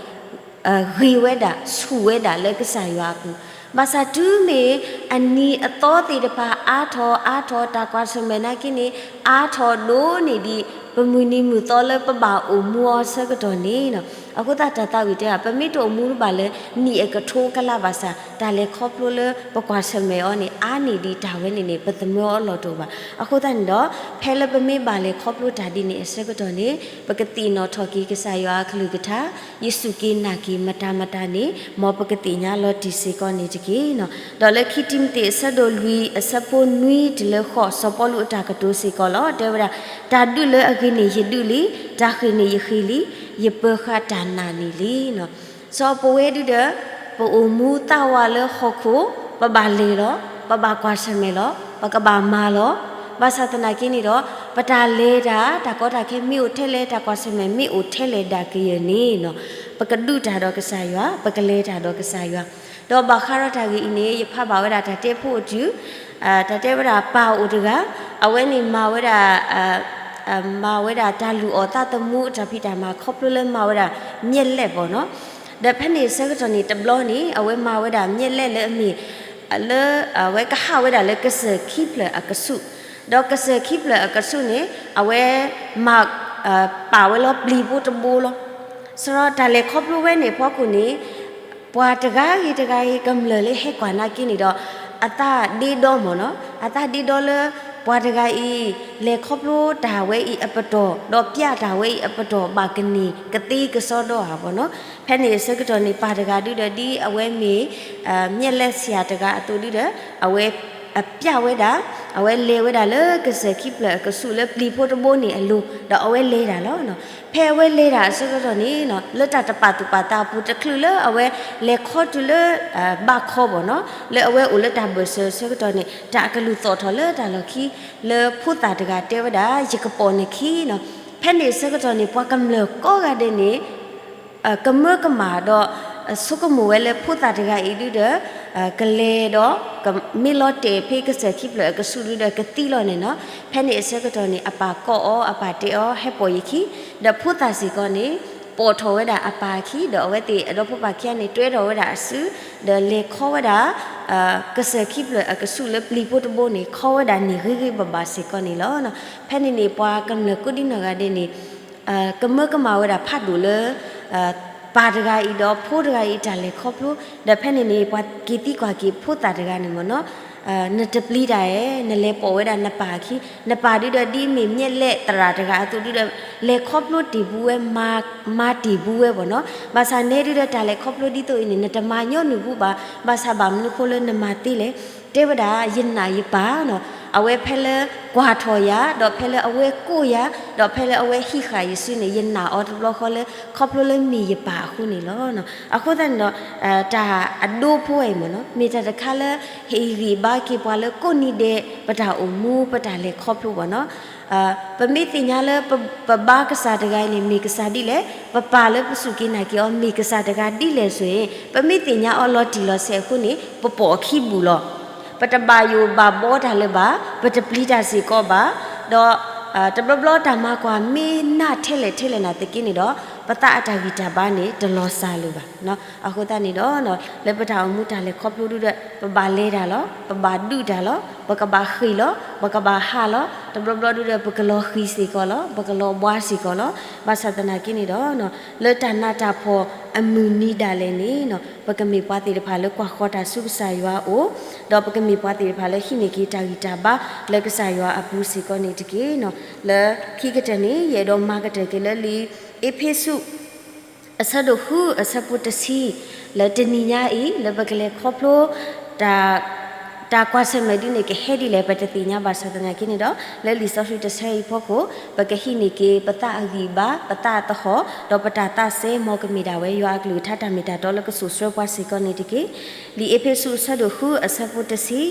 ဂ့ၤဝဲဒၣ် ဆူၣ်ဝဲဒၣ်လၢကစၢ်ယွၤအပူၤ, ဘၣ်ဆၣ်တုၤမ့ၢ်အနံၤအသီသ့ၣ်တဖၣ်အါထီၣ်အါထီၣ် တၢ်ကွၢ်ဆၢၣ်မဲာ်နာ်က့န့ၣ် အါထီၣ်ဒိၣ်န့ၢ်ဒံး ပမုၢ်နံၤမုၢ်သီလၢပဘၣ်အိၣ်မူအီၤဆၢကတီၢ်န့ၣ်, အဃိသတးတၢ်သးဝံၣ်တဲဘၣ် ပမ့ၢ်တအိၣ်မူဘၣ်လၢနံၣ်အကထိကလးဘၣ်ဆၣ် တၢ်လဲၤခီဖျိလၢပကွၢ်ဆၢၣ်မဲာ်အီၤန့ၣ် အါန့ၢ်ဒံးတၢ်ဝဲန့ၣ်န့ၣ် ပသမၢအီၤလီၢ်တအိၣ်ဘၣ်. အဃိသတးန့ၣ်ဒီး ဖဲလၢပမ့ၢ်ဘၣ်လဲၤခီဖျိတၢ်ဒ်န့ၣ်အဆၢကတီၢ်န့ၣ် ပကသ့ၣ်နီၣ်ထီၣ်က့ၤကစၢ်ယွၤအကလုၢ်ကထါ, ယစူၢ်က့ၤနာ်က့ၤမတၤမတၤန့ၣ် မ်ပကသ့ၣ်ညါလီၤတံၢ်စ့ၢ်ကီးန့ၣ်တက့ၢ်. ဒီးလၢခံတံၤမသ့းအဆၢဒိၣ်လွံၢ်အဆၢဖိနွံတုၤလၢဃိး စီၤပီလူးအတၢ်ကတိၤစ့ၢ်ကီးလီၤ. တဲဝဲဒၣ်, တၢ်ဒုးလၢအဂ့ၤန့ၣ်ယဒုးလံ, တၢ်ဃ့ၢ်န့ၣ်ယဃ့ၢ်လံ, ယပၢၤဃာ်တၢ်နာ်န့ၣ်လံ. စီၤပဝဲဒုဒီး ပအိၣ်မူသးဝးလၢဟီၣ်ခိၣ်, ပဘၣ်လဲၤလီၤ, ပဘၣ်ကွၢ်ဆၢၣ်မဲာ်လီၤ, ပကဘၣ်မၤလီၤ. ဘၣ်ဆၣ်သနာ်က့န့ၣ်ဒီး ပတၢ်လဲၤတၢ်, တၢ်ကီတၢ်ခဲမ့ၢ်အိၣ်ထဲလဲၣ်, တၢ်ကွၢ်ဆၢၣ်မဲာ်မ့ၢ်အိၣ်ထဲလဲၣ်ဒၣ်ကယၢၢ်န့ၣ်, ပကဒုးတၢ်ဒီးကစၢ်ယွၤ, ပကလဲၤတၢ်ဒီးကစၢ်ယွၤ. ဒီးဘၣ်ဃးဒီးတၢ်ဂ့ၢ်အံၤန့ၣ် ယဖးဘၣ်ဝဲဒၣ်တၢ်တဲဖိအတုၤ, တၢ်တဲဝဲဒၣ်ပၢ်အိၣ်တဂၤ, အဝဲန့ၣ်မၤဝဲဒၣ် မၤဝဲဒၣ်တၢ်လုၢ်အီၣ်သးသမူအတၢ်ဖံးတၢ်မၤခီဖျိလၢမၤဝဲဒၣ် မျက်လက် ဘၣ်နီၤ. ဒီးဖဲန့ၣ်အဆၢကတီၢ်န့ၣ် တဘျီန့ၣ် အဝဲမၤဝဲဒၣ် မျက်လက် လၢအမ့ၢ် လၢအဝဲကဟးဝဲဒၣ်လၢကစၢၢ်ခံဖျၢၣ်အကဆူး, ဒီးကစၢၢ်ခံဖျၢၣ်အကဆူးန့ၣ် အဝဲမၤ ပာ်ဝဲလီၤပျံၤဖိတဘိလီၤ. စရီတၢ်လဲၤခီဖျိဝဲန့ၣ် ဖီခိၣ်န့ၣ် ပှၤတဂၤဂ့ၤတဂၤဂ့ၤ ကမျၢၢ်လၢဟဲကွၢ်နာ်က့န့ၣ်ဒီး အသးဒ့ဒီမ့ၢ်နီၤ, အသးဒ့ဒီလၢ ပှၤတဂၤအံၤ လဲၤခီဖျိတၢ်ဝဲအံၤအပတီၢ် ဒီးပျးတၢ်ဝဲအံၤအပတီၢ် ဘၣ်ကန့ၢ်ကသ့ကစီဒီဧါ ဘၣ်နီၤ. ဖဲန့ၣ်အဆၢကတီၢ်န့ၣ် ပၢ်တဂၤဒုဒီး ဒ်အဝဲမ့ၢ် မျက်လက်ဆရာ တဂၤအသိးဒုဒီး အဝဲ အပျးဝဲဒၣ်, အဝဲလဲၤဝဲဒၣ်လၢကစၢၢ်ခံဖျၢၣ်အကဆူးလၢပျံၤဖိတဘိန့ၣ်အလိၤ ဒီးအဝဲလဲၤတၢ်လီၤ. ဖဲအဝဲလဲၤတၢ်အဆၢကတီၢ်န့ၣ် လၢတၢ်တပာ်သူၣ်ပာ်သးအပူၤ တချုးလၢအဝဲလဲၤခီတုၤလၢ ဘၣ်ခီ ဘၣ်နီၤ, လၢအဝဲအိၣ်လၢတၢ်ဘၢၣ်စၢၤအဆၢကတီၢ်န့ၣ် တၢ်အကလုၢ်သီၣ်ထီၣ်လၢတၢ်လီၢ်ခံ လၢဖိသၣ်တဂၤတဲဝဲဒၣ် ယကပိာ်နခံနီၤ. ဖဲန့ၣ်အဆၢကတီၢ်န့ၣ် ပှၤကမျၢၢ်ကိးဂၤဒဲးန့ၣ် ကမၢကမၣ်ဒီး ဆိကမိၣ်ဝဲလၢဖိသၣ်တဂၤအံၤဒုဒီး ကလဲၤဒီး မ့ၢ်လီၤတဲာ်ဖဲကစၢၢ်ခံဖျၢၣ်အကဆူးဒုဒီးကသံလီၤန့ၣ်နီၤ. ဖဲန့ၣ်အဆၢကတီၢ်န့ၣ် အပၢ်ကိးအီၤ အပၢ်တဲအီၤ ဟဲပိာ်ယခံ, ဒီးဖိသၣ်စ့ၢ်ကီးန့ၣ် ပိာ်ထီၣ်ဝဲဒၣ်အပၢ်အခံ ဒီးအဝဲသ့ၣ်အဒီဖိပၢ်ခံဂၤန့ၣ် တွဲထီၣ်ဝဲဒၣ်အစု ဒီးလဲၤခီဝဲဒၣ် ကစၢၢ်ခံဖျၢၣ်အကဆူးလၢပျံၤဖိတဘိန့ၣ် ခီဝဲဒၣ်န့ၣ်ဂ့ၤဂ့ၤဘၣ်ဘၣ်စ့ၢ်ကီးန့ၣ်လီၤ. ဖဲန့ၣ်န့ၣ် ပှၤကမျၢၢ်ကိးဒံနီၢ်ဂၤဒဲးန့ၣ် ကမၢကမၣ်ဝဲဒၣ်ဖးဒိၣ်လၢ ပၢ်တဂၤအံၤဒီးဖိတဂၤအံၤတၢ်လဲၤခီဖျိ, ဒီးဖဲန့ၣ်န့ၣ် ပှၤက့ၤသံကွၢ်က့ၤဖိသၣ်တဂၤန့ၣ်မ့ၢ်နီၤ, နတပျံၤတၢ်ဧါ, နလဲၤပိာ်ဝဲဒၣ်နပၢ်အခံ, နပၢ်ဒုဒီးဒ်မ့ၢ်မျက်လက်သရၣ်တဂၤအသိးဒုဒီး လဲၤခီဖျိတ့ၢ်ဘူးဝဲ မၤတ့ၢ်ဘူးဝဲ ဘၣ်နီၤ. ဘၣ်ဆၣ်နဲဒုဒီး တၢ်လဲၤခီဖျိဒ်သိးအံၤန့ၣ် နတမၤညီနုၢ်ဘူးဘၣ်, ဘၣ်ဆၣ်ဘၣ်မနုၤဃိလၢနမၤသ့လဲၣ်. တဲဝဲဒၣ် ယနာ်ယပၢ်နီၤ, အဝဲဖဲလၢကွၢ်ထီၣ်ယၤ ဒီးဖဲလၢအဝဲကိးယၤ ဒီးဖဲလၢအဝဲဟံးဃာ်ယစုန့ၣ် ယနာ်အီၤတဘျီဃီလၢ ခီဖျိလၢမ့ၢ်ယပၢ်အဃိန့ၣ်လီၤ. အဃိသတးန့ၣ်ဒီး တၢ်အဒိဖိအံၤမ့ၢ်နီၤ မ့ၢ်တၢ်တခါလၢ ဟ့ၣ်ဂံၢ်ဘါက့ၤပှၤလၢကိးနံၤဒဲး ပတၢ်အိၣ်မူ ပတၢ်လဲၤခီဖျိဘၣ်နီၤ. ပမ့ၢ်သ့ၣ်ညါလၢ ပဘါကစၢ်တဂၤအံၤန့ၣ် မ့ၢ်ကစၢ်ဒ်လဲၣ်, ပပၢ်လၢပစူၢ်က့ၤနာ်က့ၤအီၤ မ့ၢ်ကစၢ်တဂၤဒ်လဲၣ်ဆိၣ်အံၤ ပမ့ၢ်သ့ၣ်ညါအီၤလီၤတံၢ်လီၤဆဲးအဃိန့ၣ် ပပိာ်အခံဘူၣ်လီၤ. ပတဘၣ်ယိၣ်ဘၣ်ဘီတၢ်လၢၤဘၣ်, ပတပျံၤတၢ်စ့ၢ်ကီးဘၣ်, ဒီး တဘျီဘျီတၢ်မၤကွၢ်မ့ၢ်နးထဲလဲၣ်ထဲလဲၣ်နာ်သက့န့ၣ်ဒီး ပသးအတၢ်ဂံၢ်တၢ်ဘါန့ၣ် တလီၤစၢ်လၢၤဘၣ်. အဃိသတးန့ၣ်ဒီး လၢပတၢ်အိၣ်မူတၢ်လဲၤခီဖျိဒုဒီး ပဘၣ်လဲၤတၢ်လီၤ, ပဘၣ်ဒုးတၢ်လီၤ, ပကဘၣ်ဃ့ၢ်လီၤ, ပကဘၣ်ဟးလီၤ, တဘျီဘျီဒုဒီး ပကလီၤဃံၤစ့ၢ်ကီးလီၤ, ပကလီၤဘှါစ့ၢ်ကီးလီၤ. ဘၣ်ဆၣ်သနာ်က့န့ၣ်ဒီး လၢတၢ်နးတၢ်ဖှီၣ်အမုၢ်နံၤဒၣ်လဲာ်န့ၣ် ပကမ့ၢ်ပှၤသ့ၣ်တဖၣ်လၢကွၢ်ဃီၤတၢ်ဆူကစၢ်ယွၤအအိၣ်, ဒီးပကမ့ၢ်ပှၤသ့ၣ်တဖၣ်လၢဟံးန့ၢ်က့ၤတၢ်ဂံၢ်တၢ်ဘါလၢကစၢ်ယွၤအပူၤစ့ၢ်ကီးန့ၣ်တက့ၢ်. လၢခံကတၢၢ်န့ၣ် ယအဲၣ်ဒိးမၤကတၢၢ်က့ၤလၢလံာ်အ့းဖ့းစူး အဆၢဒိၣ်ဃု အဆၢဖိတဆံ, လၢတနံၤညါအံၤ လၢပကလဲၤခီဖျိ တၢ်ကွၢ်ဆၢၣ်မဲာ်ဒ်န့ၣ် ကဟဲဒ်လဲၣ် ပတသ့ၣ်ညါဘၣ်ဆၣ်သနာ်က့န့ၣ်ဒီး လၢလံာ်စီဆှံတဆၢအံၤအဖီခိၣ် ပကဟံးန့ၢ်က့ၤပသးအဂံၢ်အဘါ, ပသးအသဟီၣ်, ဒီးပတၢ်သးစဲ မ်ကမ့ၢ်ဒၣ်ဝဲယွၤအကလုၢ်ကထါတၢ်မ့ၢ်တၢ်တီလၢကစိာ်ဆှၢပှၤစ့ၢ်ကီးန့ၣ်တက့ၢ်. လံာ်အ့းဖ့းစူး အဆၢဒိၣ်ဃု အဆၢဖိတဆံ,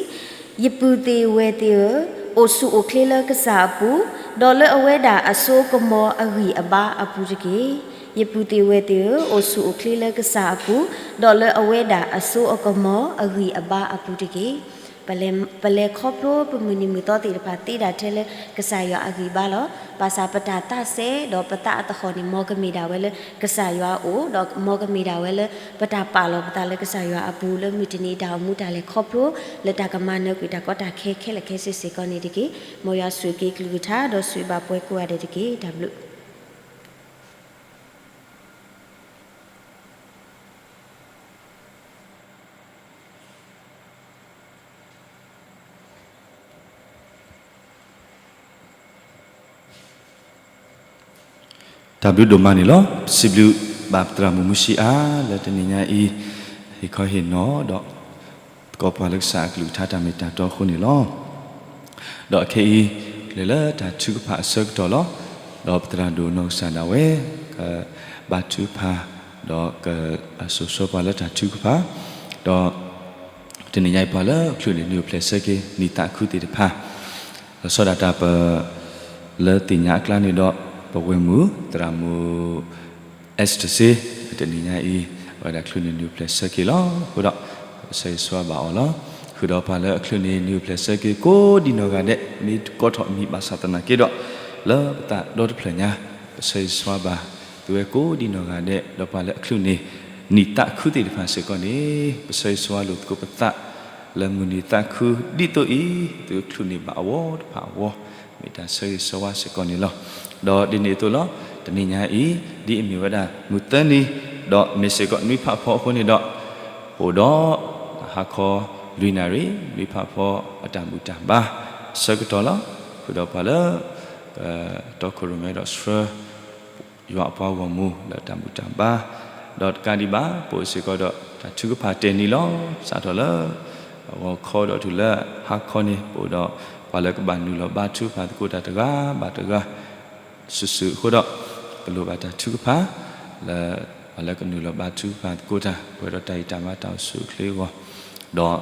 ယပုၢ်သ့ၣ်ဝဲၢ်သ့ၣ်ဧၢ, အိၣ်ဆူၣ်အိၣ်ချ့လၢကစၢ်အပူၤ, ဒီးလၢအဝဲဒၣ်အစိအကမီၤအဂံၢ်အဘါအပူၤတက့ၢ်. ယပုၢ်သ့ၣ်ဝဲၢ်သ့ၣ်ဧၢ, အိၣ်ဆူၣ်အိၣ်ချ့လၢကစၢ်အပူၤ, ဒီးလၢအဝဲဒၣ်အစိအကမီၤအဂံၢ်အဘါအပူၤတက့ၢ်. ပလဲၤခီဖျိပမုၢ်နံၤမုၢ်သီသ့ၣ်တဖၣ်သ့ဒၣ်ထဲလၢကစၢ်ယွၤအဂံၢ်အဘါလီၤ. ဘၣ်ဆၣ်ပတၢ်သးစဲဒီးပသးအသဟီၣ်န့ၣ် မ်ကမ့ၢ်ဒၣ်ဝဲလၢကစၢ်ယွၤအအိၣ်, ဒီးမ်ကမ့ၢ်ဒၣ်ဝဲလၢပတၢ်ပာ်လီၤပသးလၢကစၢ်ယွၤအပူၤ လၢမုၢ်တနံၤတၢ်အိၣ်မူတၢ်လဲၤခီဖျိ လၢတၢ်ကမၤနၢၤကွံာ်တၢ်ကီတၢ်ခဲခဲလၢာ်ခဲဆ့စ့ၢ်ကီးန့ၣ်တက့ၢ်. မ်ယွၤဆိၣ်ဂ့ၤက့ၤကလုၢ်ကထါ ဒီးဆိၣ်ဂ့ၤဘၣ်ပှၤကိးဂၤဒဲးတက့ၢ်. တၢ်ဘျုး တၢ်ဘျုးဒိၣ်မးန့ၣ်လီၤ. ပစံးဘျုးဘၣ်ပသရၣ်မုၣ်မူၡံအါ လၢတနံၤညါအံၤ ဟ့ၣ်ခီဟ့ၣ်နီၤဒီး သကိးပှၤလၢကစၢ်အကလုၢ်ကထါတၢ်မ့ၢ်တၢ်တီအဃိန့ၣ်လီၤ. ဒီးခဲအံၤ လဲၤလၢတၢ်ထုကဖၣ်အဆၢကတီၢ်လီၤ. ဒီးပသရၣ်ဒိၣ်နီၢ်ကစၢ်ဒၣ်ဝဲ ကဘါထုကဖၣ် ဒီးကစိာ်ဆှၢပှၤလၢတၢ်ထုကဖၣ်, ဒီး တနံၤညါအံၤပှၤလၢအချုးန့ၣ် နုာ်အိၣ်ဖျဲၣ်ဆၢက့ၤ နံၣ်သးခုသ့ၣ်တဖၣ်, လီၤဆီဒၣ်တၢ်ပ လၢသ့ၣ်ညါအကျါန့ၣ်ဒီး ပဝဲၢ်မုၣ် သရၣ်မုၣ် အဲစတၢ်စ့ တနံၤညါအံၤ အဝဲဒၣ်ချုးန့ၣ် နုာ်အိၣ်ဖျဲၣ်ဆၢက့ၤလီၤ. အဃိဒီး ပဆၢဂ့ၤဆၢဝါဘၣ်အီၤလီၤ. ဃုာ်ဒီးပှၤလၢအချုးန့ၣ် နုာ်အိၣ်ဖျဲၣ်ဆၢက့ၤကိးဒံနီၢ်ဂၤဒဲး မ့ၢ်ကိးထီၣ်မံၤဘၣ်ဆၣ်သနာ်က့ဒီး လၢပသးဒီတဖျၢၣ်ညါ ပဆၢဂ့ၤဆၢဝါဘၣ် သုဝဲကိးဒံနီၢ်ဂၤဒဲး ဒီးပှၤလၢအချုးန့ၣ် နံၣ်သးခုသ့ၣ်တဖၣ်စ့ၢ်ကီးန့ၣ် ပဆၢဂ့ၤဆၢဝါလိာ်သကိးပသး လၢမုၢ်နံၤသးခုဒ်သိးအံၤ သုချုးန့ၣ်ဘၣ်အဝီတဖၣ်အဂီၢ် မ့ၢ်တၢ်ဆၢဂ့ၤဆၢဝါစ့ၢ်ကီးန့ၣ်လီၤ. ဒီးဒ်န့ၣ်အသိးလီၤ. တနံၤညါအံၤ ဒ်အမ့ၢ်ဝဲဒၣ်မုၢ်သၢနံၤ ဒီးမ့ၢ်စ့ၢ်ကီးနွံဖးဖီအဃိန့ၣ်ဒီး ပအိၣ်ဒီး ဟါခီလွံၢ်နၣ်ရံၣ် နွံဖးဖီအတၢ်ဘူၣ်တၢ်ဘါ ဆၢကတီၢ်လီၤ. ဃုာ်ဒီးပှၤလၢ တီခိၣ်ရိၣ်မဲဒီးဆှၢ ယွၤအပှၤဂီၢ်မုၢ်လၢတၢ်ဘူၣ်တၢ်ဘါ, ဒီးတကးဒံးဘၣ် ပအိၣ်စ့ၢ်ကီးဒီးတၢ်ထုကဖၣ်တဲာ်နံၤလီၤ. စးထီၣ်လၢ ဂီၤခီဒီးတုၤလၢဟါခီန့ၣ် ပအိၣ်ဒီးပှၤလၢကဘၣ်နုာ်လီၤဘါထုကဖၣ်သကိးတၢ်တဂၤဘၣ်တဂၤ စုာ်စုာ်အဃိဒီး ပလိၣ်ဘၣ်တၢ်ထုကဖၣ် လၢပှၤလၢကနုာ်လီၤဘါထုကဖၣ်သကိးတၢ် ပှဲၤဒီးတၢ်ဂံၢ်တၢ်ဘါတၢ်အိၣ်ဆူၣ်အိၣ်ချ့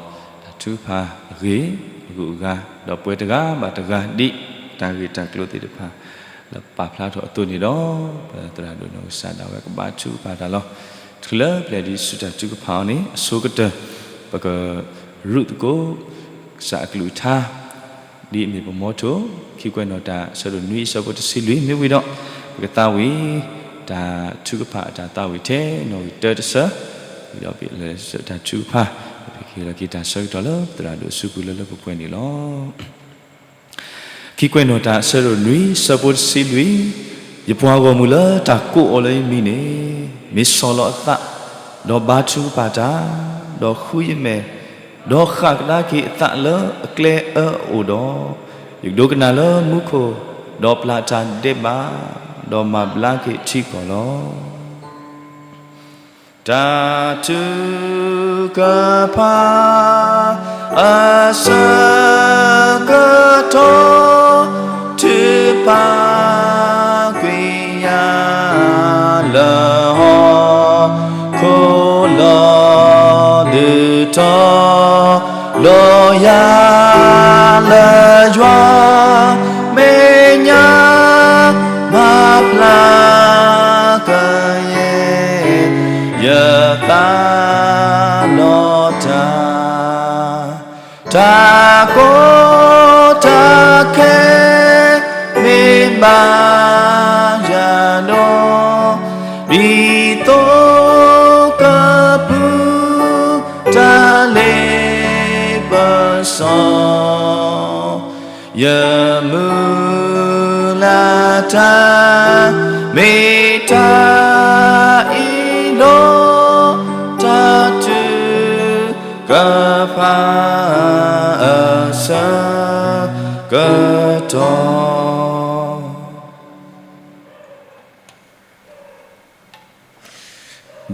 အဂီၢ်, ဒီးတၢ်ထုကဖၣ်အဂ့ၢ်အဂုၤအဂၤ, ဒီးပှဲၤတဂၤဘၣ်တဂၤဒ် တၢ်ဂ့ၢ်တၢ်ကျိၤသ့ၣ်တဖၣ် လၢပာ်ဖျါထီၣ်အသိးန့ၣ်ဒီး ပသရၣ်ဒိၣ်နီၢ်ကစၢ်ဒၣ်ဝဲကဘါထုကဖၣ်တၢ်လီၤ. တုၤလၢပျဲၢ်ဒ်ဆူတၢ်ထုကဖၣ်အီၤန့ၣ် အဆိကတၢၢ် ပကရူးသကိး ကစၢ်အကလုၢ်ကထါ ဒ်အမ့ၢ်ပမီထိၣ် ခံကွဲးနီၣ်တၢ်အဆၢဒိၣ်နွံအဆၢဖိတဆံလွံၢ် မ့ၢ်ဝံၤဒီး ပကသးဝံၣ် တၢ်ထုကဖၣ်အတၢ်သးဝံၣ်ထဲနီၣ်ဂံၢ်တၢတဆၢ, ဝံၤဒီးပလဲၤဆူတၢ်ထုကဖၣ် ပကဟ့ၣ်လီၤက့ၤတၢ်ဆၢကတီၢ်လၢသရၣ်ဒိၣ်အစုပူၤလၢလၢပှဲၤပှဲၤန့ၣ်လီၤ. ခံကွဲးနီၣ်တၢ်အဆၢဒိၣ်နွံအဆၢဖိတဆံလွံၢ်, ယပှၤဂီၢ်မုၢ်လၢတၢ်ကိးအီၤလၢယမံၤန့ၣ် မ့ၢ်ဆီၣ်လီၤအသး, ဒီးဘါထုကဖၣ်တၢ်, ဒီးဃုယမဲာ်, ဒီးဃၣ်ကဒါက့ၤအသးလၢအကျဲအၢအအိၣ်ဒီး, ယကဒိကနၣ်လၢမူခိၣ်, ဒီးပျၢ်တၢ်ဒဲးဘး, ဒီးမၤဘျါက့ၤထံကီၢ်လီၤ. တၢ်ထုကဖၣ်အဆၢကတီၢ် ထုကဖၣ်ကွံာ်ယၤလၢဟီၣ်ခိၣ်လီၤ. ဒုးတီၤလီၤယၤလၢယွၤမဲာ်ညါ မၤဘျါကယဲၢ် ယသးဒီးတၢ်, တၢ်ကီတၢ်ခဲ မ့ၢ် အိၣ်ကပူၤတၢ်လ့ပစီ ယမုၢ်လၢ်တၢ် မ့ၢ်တၢ်အ့ၣ်လိာ် တၢ်ထုကဖၣ်အဆၢကတီၢ်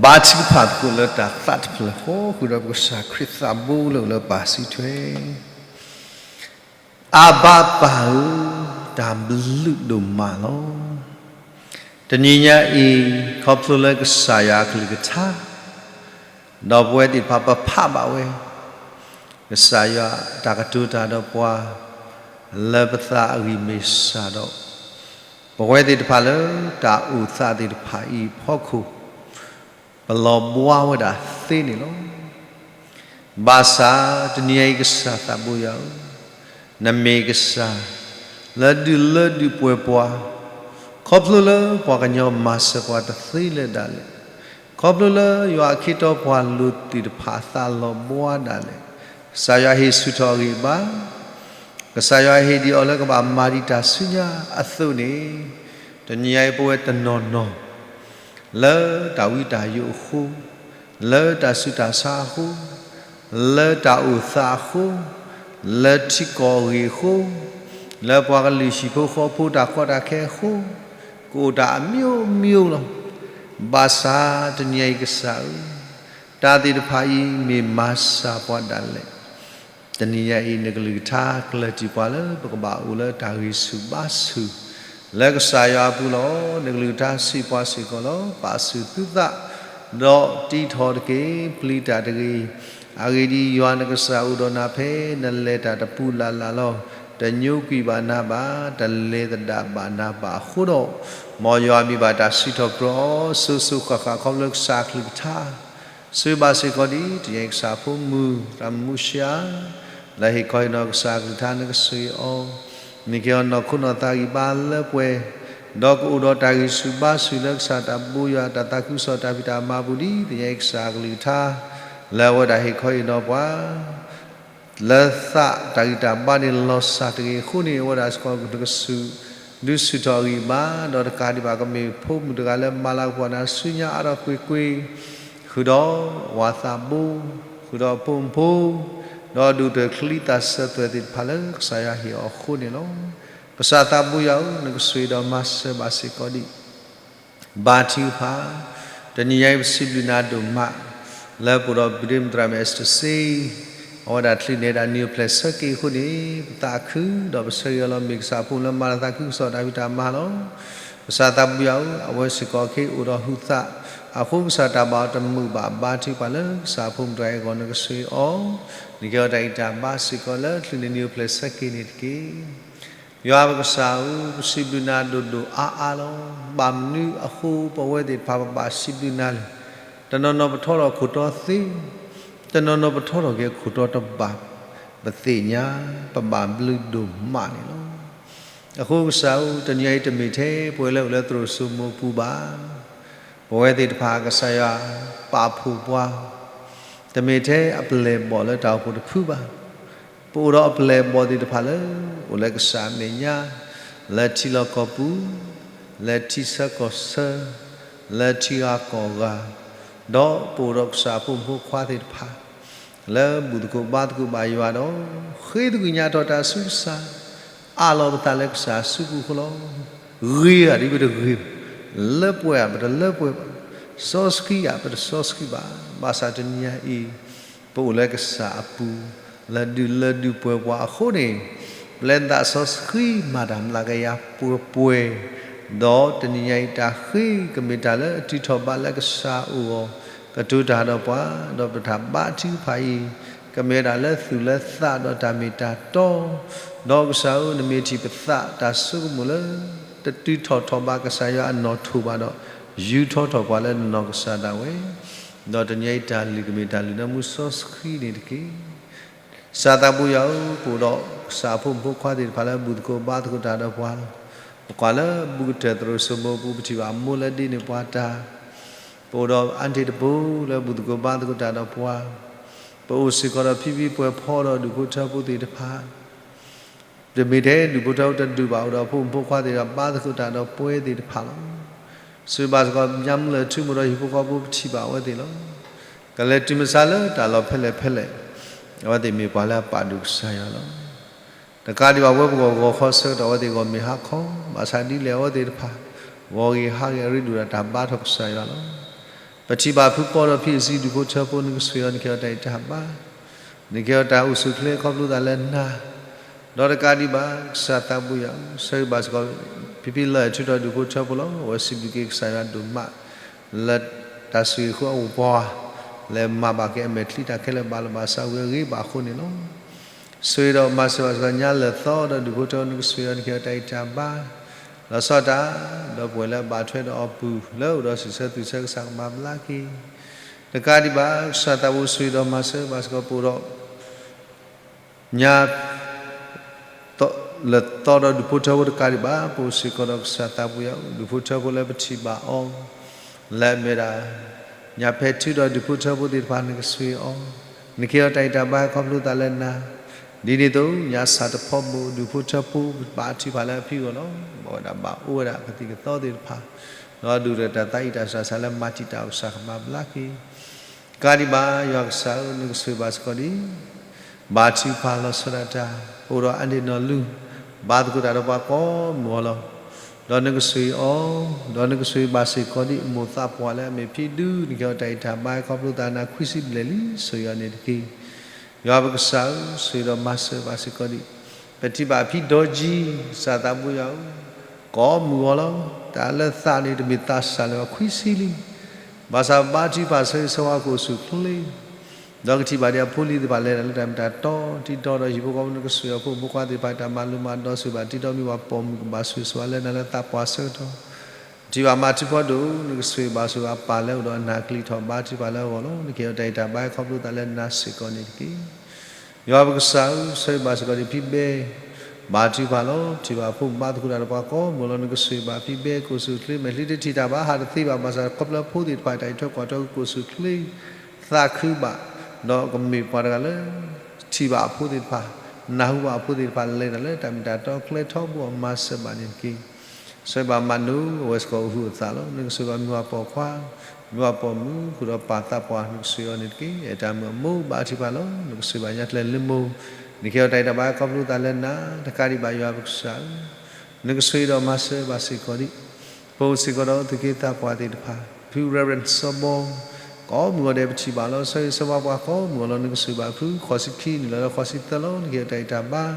ဘါထုကဖၣ်သကိးလၢတၢ်သးတဖျၢၣ်ဃီ ဃုာ်ဒီးပကစၢ်ခရံာ်သးဘိလၢအိၣ်လၢပၢ်စုထွဲ, အဘၤပၢ်ဧၢ, တၢ်ဘျုးဒိၣ်မးလီၤ. တနံၤညါအံၤ ခီဖျိလၢကစၢ်ယွၤအကလုၢ်ကထါ ဒီးပဝဲသ့ၣ်တဖၣ်ပဖးဘၣ်ဝဲ, ကစၢ်ယွၤတၢ်ကတိၤတၢ်ဒီးပှၤ လၢပသးအဂံၢ်မ့ၢ်စၢ်ဒီး ပဝဲသ့ၣ်တဖၣ်လၢတၢ်အိၣ်သးသ့ၣ်တဖၣ်အံၤအဖီခိၣ် ပလီၤဘှါဝဲဒၣ်သ့န့ၣ်လီၤ. ဘၣ်ဆၣ်တနံၤအံၤကစၢ်သးဘိယွၤဧၢ, နမ့ၢ်ကစၢ် လၢဒုးလၢဒုးပှဲၤပှၤ, ခီဖျိလၢပှၤကညီမၤစၢၤပှၤတသ့လၢၤဒၣ်လဲာ်, ခီဖျိလၢယွၤအခ့အတီပှၤလိၤသ့ၣ်တဖၣ်အသးလီၤဘှါဒၣ်လဲာ်, ကစၢ်ယွၤဟ့ၣ်ဆူၣ်ထီၣ်အဂံၢ်အဘါ, ကစၢ်ယွၤဟ့ၣ်ဒံးအီၤလၢကဘၣ်မၤဒံးတၢ်ဆူညါအသိးန့ၣ်, တနံၤအံၤပဝဲတနီၤနီၤ လၢတၢ်ဝံတၢ်ယိးအဃိ, လၢတၢ်ဆူးတၢ်ဆါအဃိ, လၢတၢ်အိၣ်သးအဃိ, လၢထံကီၢ်အဂ့ၢ်အဃိ, လၢပှၤကလုာ်ဟံၣ်ဖိဃီဖိတၢ်ကီတၢ်ခဲအဃိ, ကအိၣ်တၢ်အမျိုးမျိုးလီၤ. ဘၣ်ဆၣ်တနံၤအံၤကစၢ်ဧၢ, တၢ်သ့ၣ်တဖၣ်အံၤမ့ၢ်မၤစၢၤပှၤဒၣ်လဲာ် တနံၤညါအံၤ နကလုၢ်ကထါကျၢၢ်တံၢ်ပှၤလၢပကဘၣ်အိၣ်လၢတၢ်ဂံၢ်ဆူၣ်ဘါဆူၣ် လၢကစၢ်ယွၤအပူၤလီၤ. နကလုၢ်ကထါစံးပှၤစ့ၢ်ကီးလီၤ. ပာ်ဆူၣ်သုသး ဒီးတံထီၣ်တက့ၢ်. ပျံၤတၢ်တဂ့ၤ. အဂ့ၢ်ဒ်အံၤ, ယွၤနကစၢ်အိၣ်ဒီးနၤဖဲနလဲၤတၢ်တပူၤလၢ်လၢ်လီၤ. တညိကွံာ်ဘၣ်နၤဘၣ်, တလဲၤသဒၣ်ဘၣ်နၤဘၣ်အဃိဒီး, မ်ယွၤမံၤဘၣ်တၢ်စံးထီၣ်ပတြၢၤအီၤ စိၤစိၤဃၣ်ဃၣ်ခီဖျိကစၢ်အကလုၢ်ကထါ စံးဘၣ်စ့ၢ်ကီးဒ်တနံၤအံၤ ကစၢ်ဖိမုၣ် တၢ်မူရှါ လၢဟ့ၣ်ခီဟ့ၣ်နီၤကစၢ်အကလုၢ်ကထါ နကစၢ်အံၤအီၤ, နကဟ့ၣ်အီၤနီၢ်ခိနီၢ်သးဂံၢ်ဘါလၢပှဲၤ, ဒီးကအိၣ်ဒီးတၢ်ဂံၢ်ဆူၣ်ဘါဆူၣ်လၢကစၢ်တၢ်ဘိးယွၤ တၢ်သးခုကစီၣ်တၢ်ဖံးတၢ်မၤပူၤဒ်တနံၤအံၤ ကစၢ်အကလုၢ်ကထါ လၢအဝဲဒၣ်ဟ့ၣ်ခီဟ့ၣ်နီၤပှၤ လၢသးတၢ်ဂံၢ်တၢ်ဘါန့ၣ်လီၤစၢ်တဂ့ၤအဃိန့ၣ် အဝဲဒၣ်စ့ၢ်ကီးနကစၢ် ဒုးဆူၣ်ထီၣ်အဂံၢ်အဘါ, ဒီးတကးဒံးဘၣ်ကမ့ၢ်ဖိမုၣ်တဂၤလၢမၤလၤကပီၤနၤဆူညါအါထီၣ်ကွ့ၢ်ကွ့ၢ်, ဃုာ်ဒီးဝၤသးဘိ, ဃုာ်ဒီးအဖိမုၣ်ဖိ, ဒီးဒိၣ်တၢၢ်ချံသၣ်စၢၤသွဲၣ်သ့ၣ်တဖၣ်လၢကစၢ်ယွၤဟ့ၣ်အီၤအဃိန့ၣ်လီၤ. ကစၢ်သးဘိယွၤဧၢ, နကစၢ်ဒီးမၤစၢၤဘၣ်စ့ၢ်ကီးဒံး ဘါထုကဖၣ်, တနံၤညါအံၤပစံးဘျုးနၤဒိၣ်မး လၢပအိၣ်ဒီးပဒ့မုၣ်သရၣ်မုၣ် Esther စ့, အဝဲဒၣ်ချုးန့ၢ်ဒၣ်နံၣ်အိၣ်ဖျဲၣ်ဆၢက့ၤအဃိန့ၣ် ပသးခု ဒီးပဆၢဂ့ၤအီၤလီၤမ့ၢ်ကစၢ်အဖိမုၣ်လၢမၤလၤသးခုကစီၣ်တၢ်ဖံးတၢ်မၤလီၤ. ကစၢ်သးဘိယွၤဧၢ, အဝဲစ့ၢ်ကီးကဟ့ၣ်အိၣ်ဒီးဟုးသး, အဃိကစၢ်တၢ်ဘၣ်အီၤတမုာ်ဘၣ် ဘါထုကဖၣ်လၢကစၢ်အဖိမုၣ်တဂၤအံၤအဂီၢ် နကစၢ်အံၤအီၤ, နကဟ့ၣ်အီၤတၢ်ဂံၢ်တၢ်ဘါစ့ၢ်ကီးလၢချုးန့ၢ်နံၣ်အိၣ်ဖျဲၣ်ဆၢက့ၤန့ၣ်တက့ၢ်. ယွၤပကစၢ်ဧၢ, ပစံးဘျုးနၤဒိၣ်ဒိၣ်အါအါလီၤ. ဘၣ်မနုၤအဃိပဝဲသ့ၣ်တဖၣ်ပဘၣ်စံးဘျုးနၤလဲၣ်. တနီၤနီၤပထီထီၣ်ခိၣ်တီသ့, တနီၤနီၤပထီထီၣ်က့ၤခိၣ်တီတဘၣ်, ပသ့ၣ်ညါ ပဘၣ်ဘျုးဒိၣ်မးန့ၣ်လီၤ. အဃိကစၢ်ဧၢ, တနံၤအံၤတမ့ၢ်ထဲပဝဲလၢအိၣ်လၢသရိာ်စိမိၤပူၤဘၣ်. ပဝဲသ့ၣ်တဖၣ်ကစၢ်ယွၤပာ်ဖှိၣ်ပှၤ, တမ့ၢ်ထဲအပျဲၢ်အဘီၣ်လၢတၢ်အိၣ်ဖှိၣ်တဖုဘၣ်. ပအိၣ်ဒီးအပျဲၢ်အဘီၣ်သ့ၣ်တဖၣ်လၢ အိၣ်လၢကစၢ်အမဲာ်ညါ, လၢထံလီၢ်ကီၢ်ပူၤ, လၢထံဆၢကီၢ်ဆၢ, လၢထံဂၤကီၢ်ဂၤ, ဒီးပအိၣ်ဒီးကစၢ်ဖိမုၣ်ဖိခွါသ့ၣ်တဖၣ် လၢဘူၣ်သကိးဘါသကိးဘၣ်ယွၤဒီး ဃ့သကွံာ်ညါထီၣ်တၢ်ဆူကစၢ်, အးလီၤပသးလၢကစၢ်အစုပူၤအဃိလီၤ. ဂ့ၤဧါဒ်ပတဂ့ၤဘၣ်, လၢပှဲၤဧါပတလၢပှဲၤဘၣ်, စီဆှံဧါပတစီဆှံဘၣ်, ဘၣ်ဆၣ်တနံၤညါအံၤ ပအိၣ်လၢကစၢ်အပူၤ လၢဒုးလၢဒုးပှဲၤပှၤအဃိန့ၣ်, ပျဲသးစီဆှံမၤတၢ်မျးကယၤပှဲၤပှဲၤ, ဒီးတနံၤညါအံၤတၢ်ဃ့ ကမ့ၢ်တၢ်လၢအတုၤထီၣ်ဘၣ်လၢကစၢ်အအိၣ်အဂီၢ်, ကတိၤတၢ်ဒီးပှၤ, ဒီးပတၢ်ဘါထုကဖၣ်အံၤ ကမ့ၢ်ဝဲဒၣ်လၢသူၣ်လၢသးဒီးတၢ်မ့ၢ်တၢ်တီ, ဒီးကစၢ်ဧၢ, နမ့ၢ်ထံၣ်ပသးတၢ်ဆိကမိၣ်လၢ တတုၤထီၣ်ထီၣ်ဘၣ်ကစၢ်ယွၤအနီၣ်ထိၣ်ဘၣ်ဒီး, ယူၤထီၣ်ထီၣ်ပှၤလၢနနီၢ်ကစၢ်ဒၣ်ဝဲ, ဒီးတနံၤအံၤတၢ်လုၢ်ကမ့ၢ်တၢ်လုၢ်လၢမူစီဆှံန့ၣ်တက့ၢ်. ကစၢ်သးဘိယွၤဧၢ, ပအိၣ်ဒီးကစၢ်အဖိမုၣ်ဖိခွါသ့ၣ်တဖၣ်လၢဘူၣ်သကိးဘါသကိးတၢ်ဒီးပှၤလီၤ. ပကွၢ်လၢဘူးကတၢၢ်သရိာ်စိမိၤပူၤ ပထံၣ်ဘၣ်အမိၢ်လၢဒ့န့ၢ်ပှၤတၢ် ပအိၣ်ဒီးအါတ့ၢ်တပူၤလၢဘူၣ်သကိးဘါသကိးတၢ်ဒီးပှၤ, ပအိၣ်စ့ၢ်ကီးဒီးဖံဖံပှဲၤဖီဒီးဒူၣ်ဖိထၢဖိသ့ၣ်တဖၣ်, တမ့ၢ်ထဲဒူၣ်ဖိထၢဖိတဒူၣ်ဘၣ်အိၣ်ဒီးဖိမုၣ်ဖိခွါသ့ၣ်ဒီးဘါသကိးတၢ်ဒီးပှၤသ့ၣ်တဖၣ်လီၤ. ဆိၣ်ဂ့ၤဘၣ်စ့ၢ်ကီး ညါမူလၢၢ်ထူမိၢ်ဒီးဟံၣ်ဖိဃီဖိပထံၣ်ဘၣ်အဝဲသ့ၣ်လီၤ. ကလဲၤတုၤမဆါလၢတၢ်လီၢ်ဖဲလဲၣ်ဖဲလဲၣ်, အဝဲသ့ၣ်မ့ၢ်ပှၤလၢအပာ်ဒိၣ်ကစၢ်ယွၤလီၤ. တကးဒံးဘၣ် ပဝဲပဂီၢ်ဂီၤခီဆၢကတီၢ် အဝဲသ့ၣ်ဂီၢ်မ့ၢ်ဟါခီ, ဘၣ်ဆၣ်ဒ်လဲၣ်အဝဲသ့ၣ်တဖၣ် ဂီၢ်ဂ့ၤဟါဂ့ၤ အရ့ဒိၣ်ဒီးတၢ်ဘါထီၣ်ကစၢ်ယွၤလီၤ. ပထံၣ်ဘၣ်ဖုပီဒီးဖံအစံး ဒူၣ်ဖိထၢဖိ နကဆိၣ်ဂ့ၤအီၤ နကဟ့ၣ်အီၤတၢ်အံၣ်တၢ်ဘါ, နကဟ့ၣ်အီၤတၢ်အိၣ်ဆူၣ်အိၣ်ချ့ခီဖျိသးလၢနၤ, ဒီးတကးဒံးဘၣ် ကစၢ်သးပူၤယွၤဧၢ, ဆိၣ်ဂ့ၤဘၣ်စ့ၢ်ကီး ဖံဖံလၢၢ်ထူဒီးဒူၣ်ဖိထၢဖိလီၤ. အဝဲစံးဘျုးက့ၤကစၢ်ယွၤဒိၣ်မး လၢတၢ်ဆိၣ်ဂ့ၤဃုအအိၣ်ပှၤ လဲၤမၤဘၣ်က့ၤအမဲာ်ချံတၢ်ခဲလၢာ်ဘၣ်လီၤဘၣ်စးဝံၤအဂ့ၤဘၣ်အဃိန့ၣ်လီၤ. ဆိၣ်ဂ့ၤဒီးမၤစၢၤဘၣ်စ့ၢ်ကီး ညါလၢၢ်သီဒီးဒူၣ်ဖိထၢဖိ နကဆိၣ်ဂ့ၤအီၤ နကဟ့ၣ်အီၤတၢ်အံၣ်တၢ်ဘါ, လီၤဆီဒၣ်တၢ် ဒီပုၢ်ဝဲၢ်လၢအဘၣ်ထွဲဒီးအီၤပူၤ လၢအအိၣ်ဒီးဆံးဆၢသူၣ်ဆၢကစၢ်ကမၤဘျါက့ၤ, တကးဒံးဘၣ် ကစၢ်သးပူၤဆိၣ်ဂ့ၤဒီးမၤစၢၤဘၣ်စ့ၢ်ကီး ပအိၣ်ဒီး ညါ လၢၢ်သီဒီးဒူၣ်ဖိထၢဖိတကးဒံးဘၣ် ပအိၣ်စ့ၢ်ကီးဒီးကစၢ်သးပူၤယွၤဧၢ, ဒူၣ်ဖိထၢဖိလၢပထံၣ်ဘၣ်အီၤ လၢအမ့ၢ်ဒၣ် ညါဖဲထူဒီးဒူၣ်ဖိထၢဖိသ့ၣ်တဖၣ် နကဆိၣ်ဂ့ၤအီၤ, နကဟ့ၣ်အီၤတၢ်အံၣ်တၢ်ဘါခီဖျိသးလၢနၤ, ဒ်န့ၣ်အသိး ညါဆၣ်တဖီဘိ ဒူၣ်ဖိထၢဖိဘါထုကဖၣ်လၢအဖံအဂီၢ်လီၤ. ဘၣ်ဝဲဒၣ်ဘၣ်အိၣ်ဝဲဒၣ်ကသံၣ်ကသီသ့ၣ်တဖၣ်, ဒီးဒုၣ်ဒီးတၢ်သးအံၣ်တၢ်ဆၢဆါလၢမၤတံာ်တာ်အီၤ ကစၢ်ကမၤဘျါက့ၤ တကးဒံးဘၣ် ယွၤကစၢ်ဧၢ, နကဆိၣ်ဂ့ၤဘၣ်စ့ၢ်ကီးဒ် ဘါထုကဖၣ်လီၤဆီဒၣ်တၢ်, ပအိၣ်ဒီးအါန့ၢ်နီၢ်လူၤ ဘါသကိးတၢ်ဒီးပှၤကိးမုၢ်အီၤလီၤ. ဒီးနကဆိၣ်ဂ့ၤအီၤ, ဒီးနကဆိၣ်ဂ့ၤဘၣ်စ့ၢ်ကီးဒ် မိၢ်သးပှၢ်လၢအမ့ၢ်ဖံဒု နကဟ့ၣ်အီၤတၢ်အံၣ်တၢ်ဘါခီဖျိသးနၤ ခွံဆံဘျဲၣ်လံ ဆိၣ်ဂ့ၤအီၤန့ၣ်တက့ၢ်. ယွၤပကစၢ်ဧၢ, ဆိၣ်ဂ့ၤဒီးမၤစၢၤဘၣ်စ့ၢ်ကီးဒ် ပထံၣ်ဘၣ်ဖံဒီကံ ကစၢ်သးပူၤယွၤဧၢ, ကိးမုၢ်အီၤလီၤ. တၢ်လၢသးန့ၣ် တမ့ၢ်သးစၢ်လၢၤဘၣ် ခွံဆံလံ. ဘၣ်ဆၣ်ဘါထုကဖၣ်ဆိၣ်ဂ့ၤဆိၣ်ဝါကအိၣ်ဆူၣ်အိၣ်ချ့ ဒီးကထံၣ်ဘၣ်ဒ်အဖိလံၤသ့ၣ်တဖၣ်လဲၤတၢ်လၢတၢ်မ့ၢ်တၢ်တီ, တံၤတီဒီးဟံၣ်ဖိဃီဖိ နကဆိၣ်ဂ့ၤအီၤ ဖိမုၣ်ဖိခွါသ့ၣ်တဖၣ် တၢ်မၤလိမၤဒိး ဆိၣ်ဂ့ၤဘၣ်တံၤတီမ့ၢ်ပှၤပိာ်မုၣ်ကဘၣ်ဆိၣ်ဂ့ၤဆိၣ်ဝါလၢနၤလၢသးပှၢ်ဆၢကတီၢ်, ထံၣ်ဘၣ်မၤထူဖီဒိၣ် နကဆိၣ်ဂ့ၤဘၣ်ဆိၣ်ဂ့ၤအပၢ်လၢအိၣ်ဒီးအနၢ်ကလံၤထီၣ် ဘါထုကဖၣ်လၢအဂီၢ်လီၤ. နကဟ့ၣ်အီၤတၢ်အံၣ်တၢ်ဘါခီဖျိသးလၢနၤစ့ၢ်ကီးန့ၣ်တက့ၢ်. ယွၤပကစၢ်ဧၢ, ဆိၣ်ဂ့ၤဘၣ်စ့ၢ်ကီးဒ်ဖံဘဲ ဘါထုကဖၣ်လီၤ. ထံၣ်ဘၣ်အဖိမုၣ်ဘါသကိးတၢ်ဒီးပှၤကိးမုၢ်အီၤလီၤ. နကဆိၣ်ဂ့ၤဘၣ်ဖံဘဲ ကအိၣ်ဆူၣ်အိၣ်ချ့ မဲာ်ချံတထံၣ်တၢ်ဘၣ် ဟးတသ့ဘၣ် ဘၣ်ဆၣ်ခီဖျိအဖိသ့ၣ်တဖၣ် တၢ်အံးထွဲကွၢ်ထွဲကအိၣ်ဆူၣ်အိၣ်ချ့ သးခုဘၣ်, ဒီးကမ့ၢ်ပှၤတဂၤလၢ ထံၣ်ဘၣ်အဖိသ့ၣ်တဖၣ်, နၢ်ဟူဘၣ်အဖိသ့ၣ်တဖၣ် လဲၤတၢ်လၢတၢ်မ့ၢ်တၢ်တီ ကျဲထီဘိအမၤစၢၤဘၣ်န့ၣ်တက့ၢ်. ဆိၣ်ဂ့ၤဘၣ်မၤနိ အဝဲစ့ၢ်ကီးအိၣ်ဟုးအသးလီၤ. နကဆိၣ်ဂ့ၤဘၣ်မုၢ်ဝၤပိာ်ခွါ, မုၢ်ဝၤပိာ်မုၣ် ဃုာ်ဒီးပၢ်သးပှၢ် နကဆိၣ်ဂ့ၤအီၤန့ၣ်တက့ၢ်. အဲၣ်တၢ်မုၣ်အမိၢ်ဘါထုကဖၣ်လီၤ. နကဆိၣ်ဂ့ၤဘၣ်ညါကျဲလၢမိၢ်, နကဟ့ၣ်အီၤတၢ်အံၣ်တၢ်ဘါခီဖျိသးလၢနၤ, တကးဒံးဘၣ်ယွၤပကစၢ်ဧၢ, နကဆိၣ်ဂ့ၤဒီးမၤစၢၤဘၣ်စ့ၢ်ကီးဒ် ပအိၣ်စ့ၢ်ကီးဒီးသုးက့သးပှၢ်သ့ၣ်တဖၣ်, ဖု Reverend စီၤဘီ, ကိးမုၢ်ဂီၤဒဲးပထံၣ်ဘၣ်လီၤ. ဆိၣ်ဂ့ၤဆိၣ်ဝါပှၤကိးမုၢ်ဂီၤလီၤ. နကဆိၣ်ဂ့ၤဘၣ်ဖု ဃိးဆံခံနံၣ်လီၤလၢဃိးဆံသၢလီၤ. နကဟ့ၣ်အီၤတၢ်အံၣ်တၢ်ဘါ, ဒ်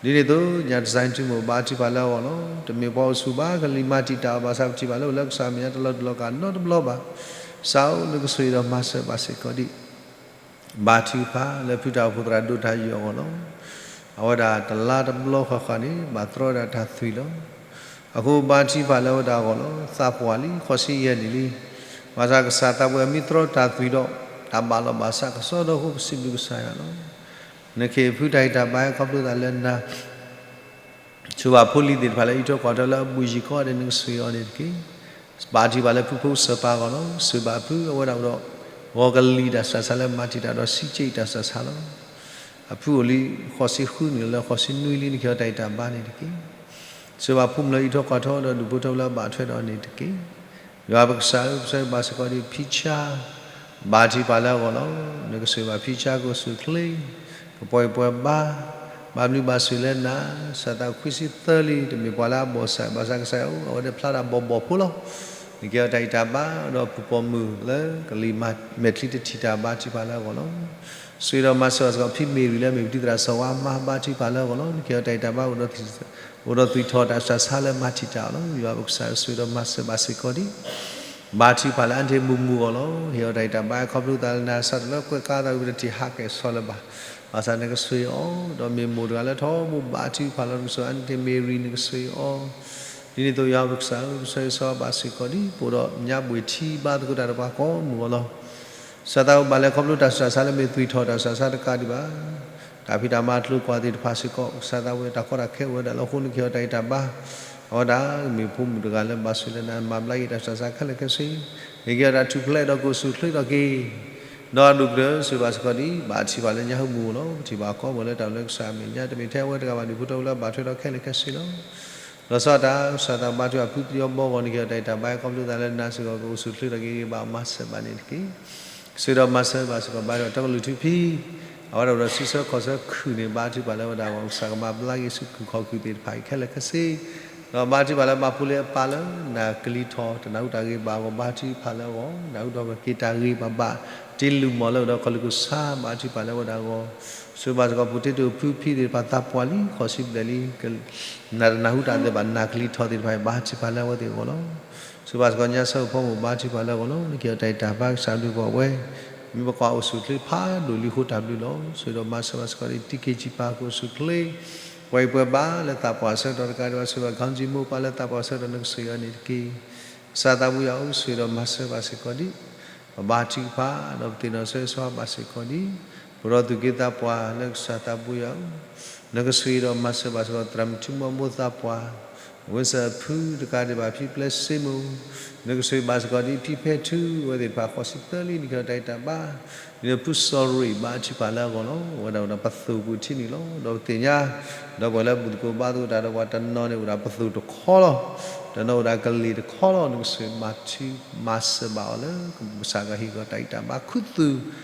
န့ၣ်အသိး ညၣ် design ထူမိၢ်ဘါထုကဖၣ်လၢအဂီၢ်လီၤ. တမ့ၢ်ပှၤအိၣ်ဆူၣ်ဘၣ် ကလံၤမၤတံာ်တာ်အီၤ ဘၣ်ဆၣ်ပထံၣ်ဘၣ်လၢအိၣ်လၢကစၢ်မဲာ်ညါတလီၤတလီၤကးနီတဘျီဘၣ်. ကစၢ်ဧၢ, နကဆိၣ်ဂ့ၤဒီးမၤစၢၤဘၣ်စ့ၢ်ကီးဒ် ဘါထုကဖၣ်လၢဖုတၢ်အိၣ်ဖှိၣ်သရၣ်ဒိၣ်တၢ်ယုၢ်အဂီၢ်လီၤ. အဝဲဒၣ်တလါတဘျီဃီဃီန့ၣ် ဘၣ်တြီဝဲဒၣ်တၢ်သွံၣ်လီၤ. အဃိဘါထုကဖၣ်လၢအဝဲဒၣ်အဂီၢ်လီၤ. သးပှၢ်လံ ဃိးဆံယဲၢ်နံၣ်လံ. ဘၣ်ဆၣ်ကစၢ်သးပှၢ်မ့ၢ်တြီတၢ်သွံၣ်ဒီး တၢ်ဘၣ်လီၤဘၣ်စးကစီဒီဃိ ပစံးဘျုးကစၢ်ယွၤလီၤ. နကဟ့ၣ်ဖုတၢ်ဂံၢ်တၢ်ဘါခီဖျိသးလၢနၤ ဆိၣ်ဂ့ၤဘၣ်ဖိလံၤသ့ၣ်တဖၣ်လၢအအံးထွဲကွၢ်ထွဲလၢအဘူးယံၤကိးဂၤဒဲး နကဆိၣ်ဂ့ၤအီၤန့ၣ်တက့ၢ်. ဘါထုကဖၣ်လၢဖုဖိကစၢ်ပၢ်အဂီၢ်လီၤ. ဆိၣ်ဂ့ၤဘၣ်ဖု အဝဲဒၣ်အိၣ်ဒီး ဂီၤကလံၤတၢ်ဆးဆါလၢမၤတံာ်တာ်ဒီး စံးက့တၢ်ဆးဆါလီၤ. အဖုအိၣ်လံ ဃိးဆံဃုနံၣ်လၢဃိးဆံနွံလံ နကဟ့ၣ်အီၤတၢ်ဂံၢ်တၢ်ဘါန့ၣ်တက့ၢ်. ဆိၣ်ဂ့ၤဘၣ်ဖိမုၣ်လၢအံးထွဲကွၢ်ထွဲဒီးဒူၣ်ဖိထၢဖိလၢအဘၣ်ထွဲဒီးအီၤန့ၣ်တက့ၢ်. ယွၤပကစၢ်ဧၢ, ပဆိၣ်ဂ့ၤဘၣ်စ့ၢ်ကီးဒ်ဖံဆါ ဘါထုကဖၣ်လၢအဂီၢ်လီၤ. နကဆိၣ်ဂ့ၤဘၣ်ဖံဆါကအိၣ်ဆူၣ်အိၣ်ချ့, ကပှဲၤပှဲၤဘါ, ဘၣ်ဘျုးဘၣ်ဆိၣ်လၢနၤ, စၢ်သးခွံဆံသၢလံ တမ့ၢ်ပှၤလၢအဘီၣ်စၢ်, ဘၣ်ဆၣ်ကစၢ်ယွၤ အဝဲဒၣ်ဖျါဒၣ်ဘီၣ်ဘီၣ်ဖိလီၤ. နကဟ့ၣ်အီၤတၢ်ဂံၢ်တၢ်ဘါ ဒီးဖုပိာ်မုၣ်လၢကလံၤမဲာ်ချံတထံၣ်တၢ်ဘါထုကဖၣ်လၢအဂီၢ်လီၤ. ဆိၣ်ဂ့ၤဒီးမၤစၢၤဘၣ်စ့ၢ်ကီးဖံမ့ၢ်ရံၤလၢအမ့ၢ်ပတံၤသရၣ်စီၤဝါမါ ဘါထုကဖၣ်လၢအဂီၢ်လီၤ. နကဟ့ၣ်အီၤတၢ်ဂံၢ်တၢ်ဘါ အိၣ်ဒီးသွံၣ်ထီၣ်တၢ်ဆးဆါလၢမၤတံာ်တာ်အီၤလီၤ. ယွၤပကစၢ်ဧၢ, ဆိၣ်ဂ့ၤဒီးမၤစၢၤဘၣ်စ့ၢ်ကီးဒ် ဘါထုကဖၣ်လၢအါန့ၢ်မုာ်မုာ်အီၤလီၤ. ဟ့ၣ်အီၤတၢ်ဂံၢ်တၢ်ဘါခီဖျိသးလၢနၤ, စးထီၣ်လၢကွဲးကါသးဝံၤ ပတထံၣ်ဟးကဲၣ်ဆိးလၢၤဘၣ်. ဘၣ်ဆၣ်နကဆိၣ်ဂ့ၤအီၤ, ဒီးမ့ၢ်မိၢ်တဂၤလၢထီဘိဘါထုကဖၣ်လီၤ. နကဆိၣ်ဂ့ၤအါန့ၢ်မ့ၢ်ရံၤ နကဆိၣ်ဂ့ၤအီၤ. ဒ်န့ၣ်အသိးယွၤပကစၢ်ဧၢ, ပဆိၣ်ဂ့ၤဆိၣ်ဝါဘၣ်စ့ၢ်ကီးဒ် ပအိၣ်ဒီးညါဘှ့ၣ်ထံ ဘါသကိးတၢ်ဒီးပှၤကိးမုၢ်အီၤလီၤ. စၢ်သးဝဲဘၣ်လဲၤခီဖျိတၢ်ဆူးတၢ်ဆါလၢမ့ၢ်သွံၣ်ထီၣ်တၢ်ဆူးတၢ်ဆါတကးဒံးဘၣ်, တၢ်ဖံးတၢ်မၤအကျိၤကွၢ်သ့ၣ်တဖၣ်စ့ၢ်ကီး ကစၢ်သးဝဲတၢ်ကီတၢ်ခဲအိၣ်ဝဲဒၣ်လီၤ. အဃိနကဟ့ၣ်အီၤတၢ်ဂံၢ်တၢ်ဘါ အဝဲဒၣ်မ့ၢ်ဖိမုၣ်တဂၤလၢဘၣ်ဆိၣ်လၢနၤ မၤဘျါက့ၤတၢ်ဆူးတၢ်ဆါခဲလၢာ်ခဲဆ့, မ့ၢ်က့ၤအတၢ်ထူၣ်ဖျဲးဒီးကအိၣ်ဆူၣ်အိၣ်ချ့ထီၣ်က့ၤ, ဒီးအဒိၣ်ကတၢၢ်ဆိၣ်ဂ့ၤဘၣ်စ့ၢ်ကီးဒံး ဘၣ်ထံၣ်ဘၣ်လၢညါဟိမုၢ်ဧိၤလီၤ. ပထံၣ်ဘၣ်ကီဘၣ်လၢတၢ်အိၣ်လၢကစၢ်အမဲာ်ညါ တမ့ၢ်ထဲအဝဲတဂၤဘၣ် ဒူၣ်ဖိထၢဖိလၢအဘၣ်ထွဲဒီးခဲလၢာ်ခဲဆ့လီၤ. လီၤဆီဒၣ်တၢ် ကစၢ်သးဘါထုကဖၣ်ဖုသံအီၤဘီဂီၢ်န့ၣ် က့ၤအတၢ်ဂံၢ်တၢ်ဘါအံၤခီဖျိသးလၢနၤစ့ၢ်ကီး ကအိၣ်ဆူၣ်အိၣ်ချ့ထီၣ်က့ၤဂ့ၤဂ့ၤဘၣ်မၤစၢၤဘၣ်န့ၣ်တက့ၢ်. ဆိၣ်ဂ့ၤဒီးမၤစၢၤဘၣ်စ့ၢ်ကီး ဘါထုကဖၣ်တၢ်ကလုၢ်ထူဖံ အဝဲဒၣ်အိၣ်ဒီးစုဆၢခီၣ်ဆၢခုၣ်န့ၣ် ဘါထုကဖၣ်လၢအဝဲဒၣ်အဂီၢ် ကစၢ်ကမၤဘျါက့ၤဆူးခူၣ်ခီၣ်ခုၣ်သ့ၣ်တဖၣ်အံၤခဲလၢာ်ခဲဆ့, ဒီးဘါထုကဖၣ်လၢဘၣ်ဖိလ့အပၢ်လၢနၤကလံၤထီၣ် တနၢ်ဟူတၢ်ဂ့ၤဘၣ်အဂီၢ် ဘါထုကဖၣ်လၢအဂီၢ် နၢ်ဟူထီၣ်က့ၤတၢ်ဂ့ၤဘၣ်ဘၣ် တ့လူၢ်မီၢ်လၢအိၣ်ဒီးကီၢ်လူၢ်ကီၢ်ဆၣ် ဘါထုကဖၣ်လၢအဝဲဒၣ်အဂီၢ် ဆိၣ်ဂ့ၤဘၣ်စ့ၢ်ကီး ဖိတ့တိာ်ဖုဖံသ့ၣ်တဖၣ် သးပှၢ်လံ ဃိးဆံဘျဲၣ်လံ နတနၢ်ဟူတၢ်သ့ဘၣ် နၤကလံၤထီၣ်သ့ၣ်တဖၣ်အံၤ ဘါထုကဖၣ်လၢအဝဲသ့ၣ်အဂီၢ်လီၤ. ဆိၣ်ဂ့ၤဘၣ်စ့ၢ်ကီး ညါဆၢဖိမုၣ် ဘါထုကဖၣ်လၢအဂီၢ်လီၤ. နက့ၤအတၢ်ဂံၢ်တၢ်ဘါကစၢ်ဒုးပဝဲ မ့ၢ်ပကွၢ်အိၣ်ဆူၣ်အိၣ်ချ့ဖးဒိၣ်လံအဃိတၢ်ဘျုးလီၤ. ဆိၣ်ဂ့ၤဒီးမၤစၢၤဘၣ်စ့ၢ်ကီး တံၤက့ၤကံၣ်ပၢ်ကအိၣ်ဆူၣ်အိၣ်ချ့ ပှၤအံၤပှၤဘါလၢသးပှၢ်ဆၢကတီၢ်တကးဒံးဘၣ် ဆိၣ်ဂ့ၤဘၣ် ခီၣ်ကၠံမိၢ်ပၢ်လၢသးပှၢ်ဆၢကတီၢ် နကဆိၣ်ဂ့ၤအီၤန့ၣ်တက့ၢ်. ကစၢ်သးဘိယွၤဧၢ ဆိၣ်ဂ့ၤဒီးမၤစၢၤဘၣ်စ့ၢ်ကီးဒံး ပဘါထုကဖၣ် ဒီးပသ့ၣ်နီၣ်ဆိၣ်ဂ့ၤဘၣ်စ့ၢ်ကီးဒံး ပဒီးသူၣ်က့သးပှၢ်လၢကစၢ်သးဘိယွၤဧၢ နကဆိၣ်ဂ့ၤဒီးမၤစၢၤဘၣ်စ့ၢ်ကီး သရၣ်မုၣ်ထူမိၢ်အမိၢ်သးပှၢ် ဝ့စၢၣ်အဖုတကးဒံးဘၣ် ဖံပျဲစ့မိၢ် နကဆိၣ်ဂ့ၤဘၣ်စ့ၢ်ကီးဒံး ဖံဖဲထူဝဲသ့ၣ်တဖၣ် ဃိးဆံသၢလံ နက့ၤအတၢ်ဂံၢ်တၢ်ဘါ ဒ်န့ၣ် ဖုစီၤရ့ၣ် ဘါထုကဖၣ်လၢအဂီၢ်လီၤ. အဝဲဒၣ်အိၣ်ဒီးပသိၣ်ပူၤထံနုာ်လီၤ. ဒီးပသ့ၣ်ညါ ဒီးပှၤလၢဘူၣ်သကိးဘါသကိးတၢ်ဒီးပှၤတနီၤန့ၣ် အိၣ်ဒၣ်ပသိၣ်တခီလီၤ. တနီၤအိၣ်ဒၣ်ကလ့ၢ်တခီလီၤ. နကဆိၣ်ဂ့ၤမၤထု မၤစၢၤဘၣ်အီၤလၢ ကစၢ်ကဟ့ၣ်ကီၤတၢ်ဂံၢ်တၢ်ဘါ ခူသူၣ်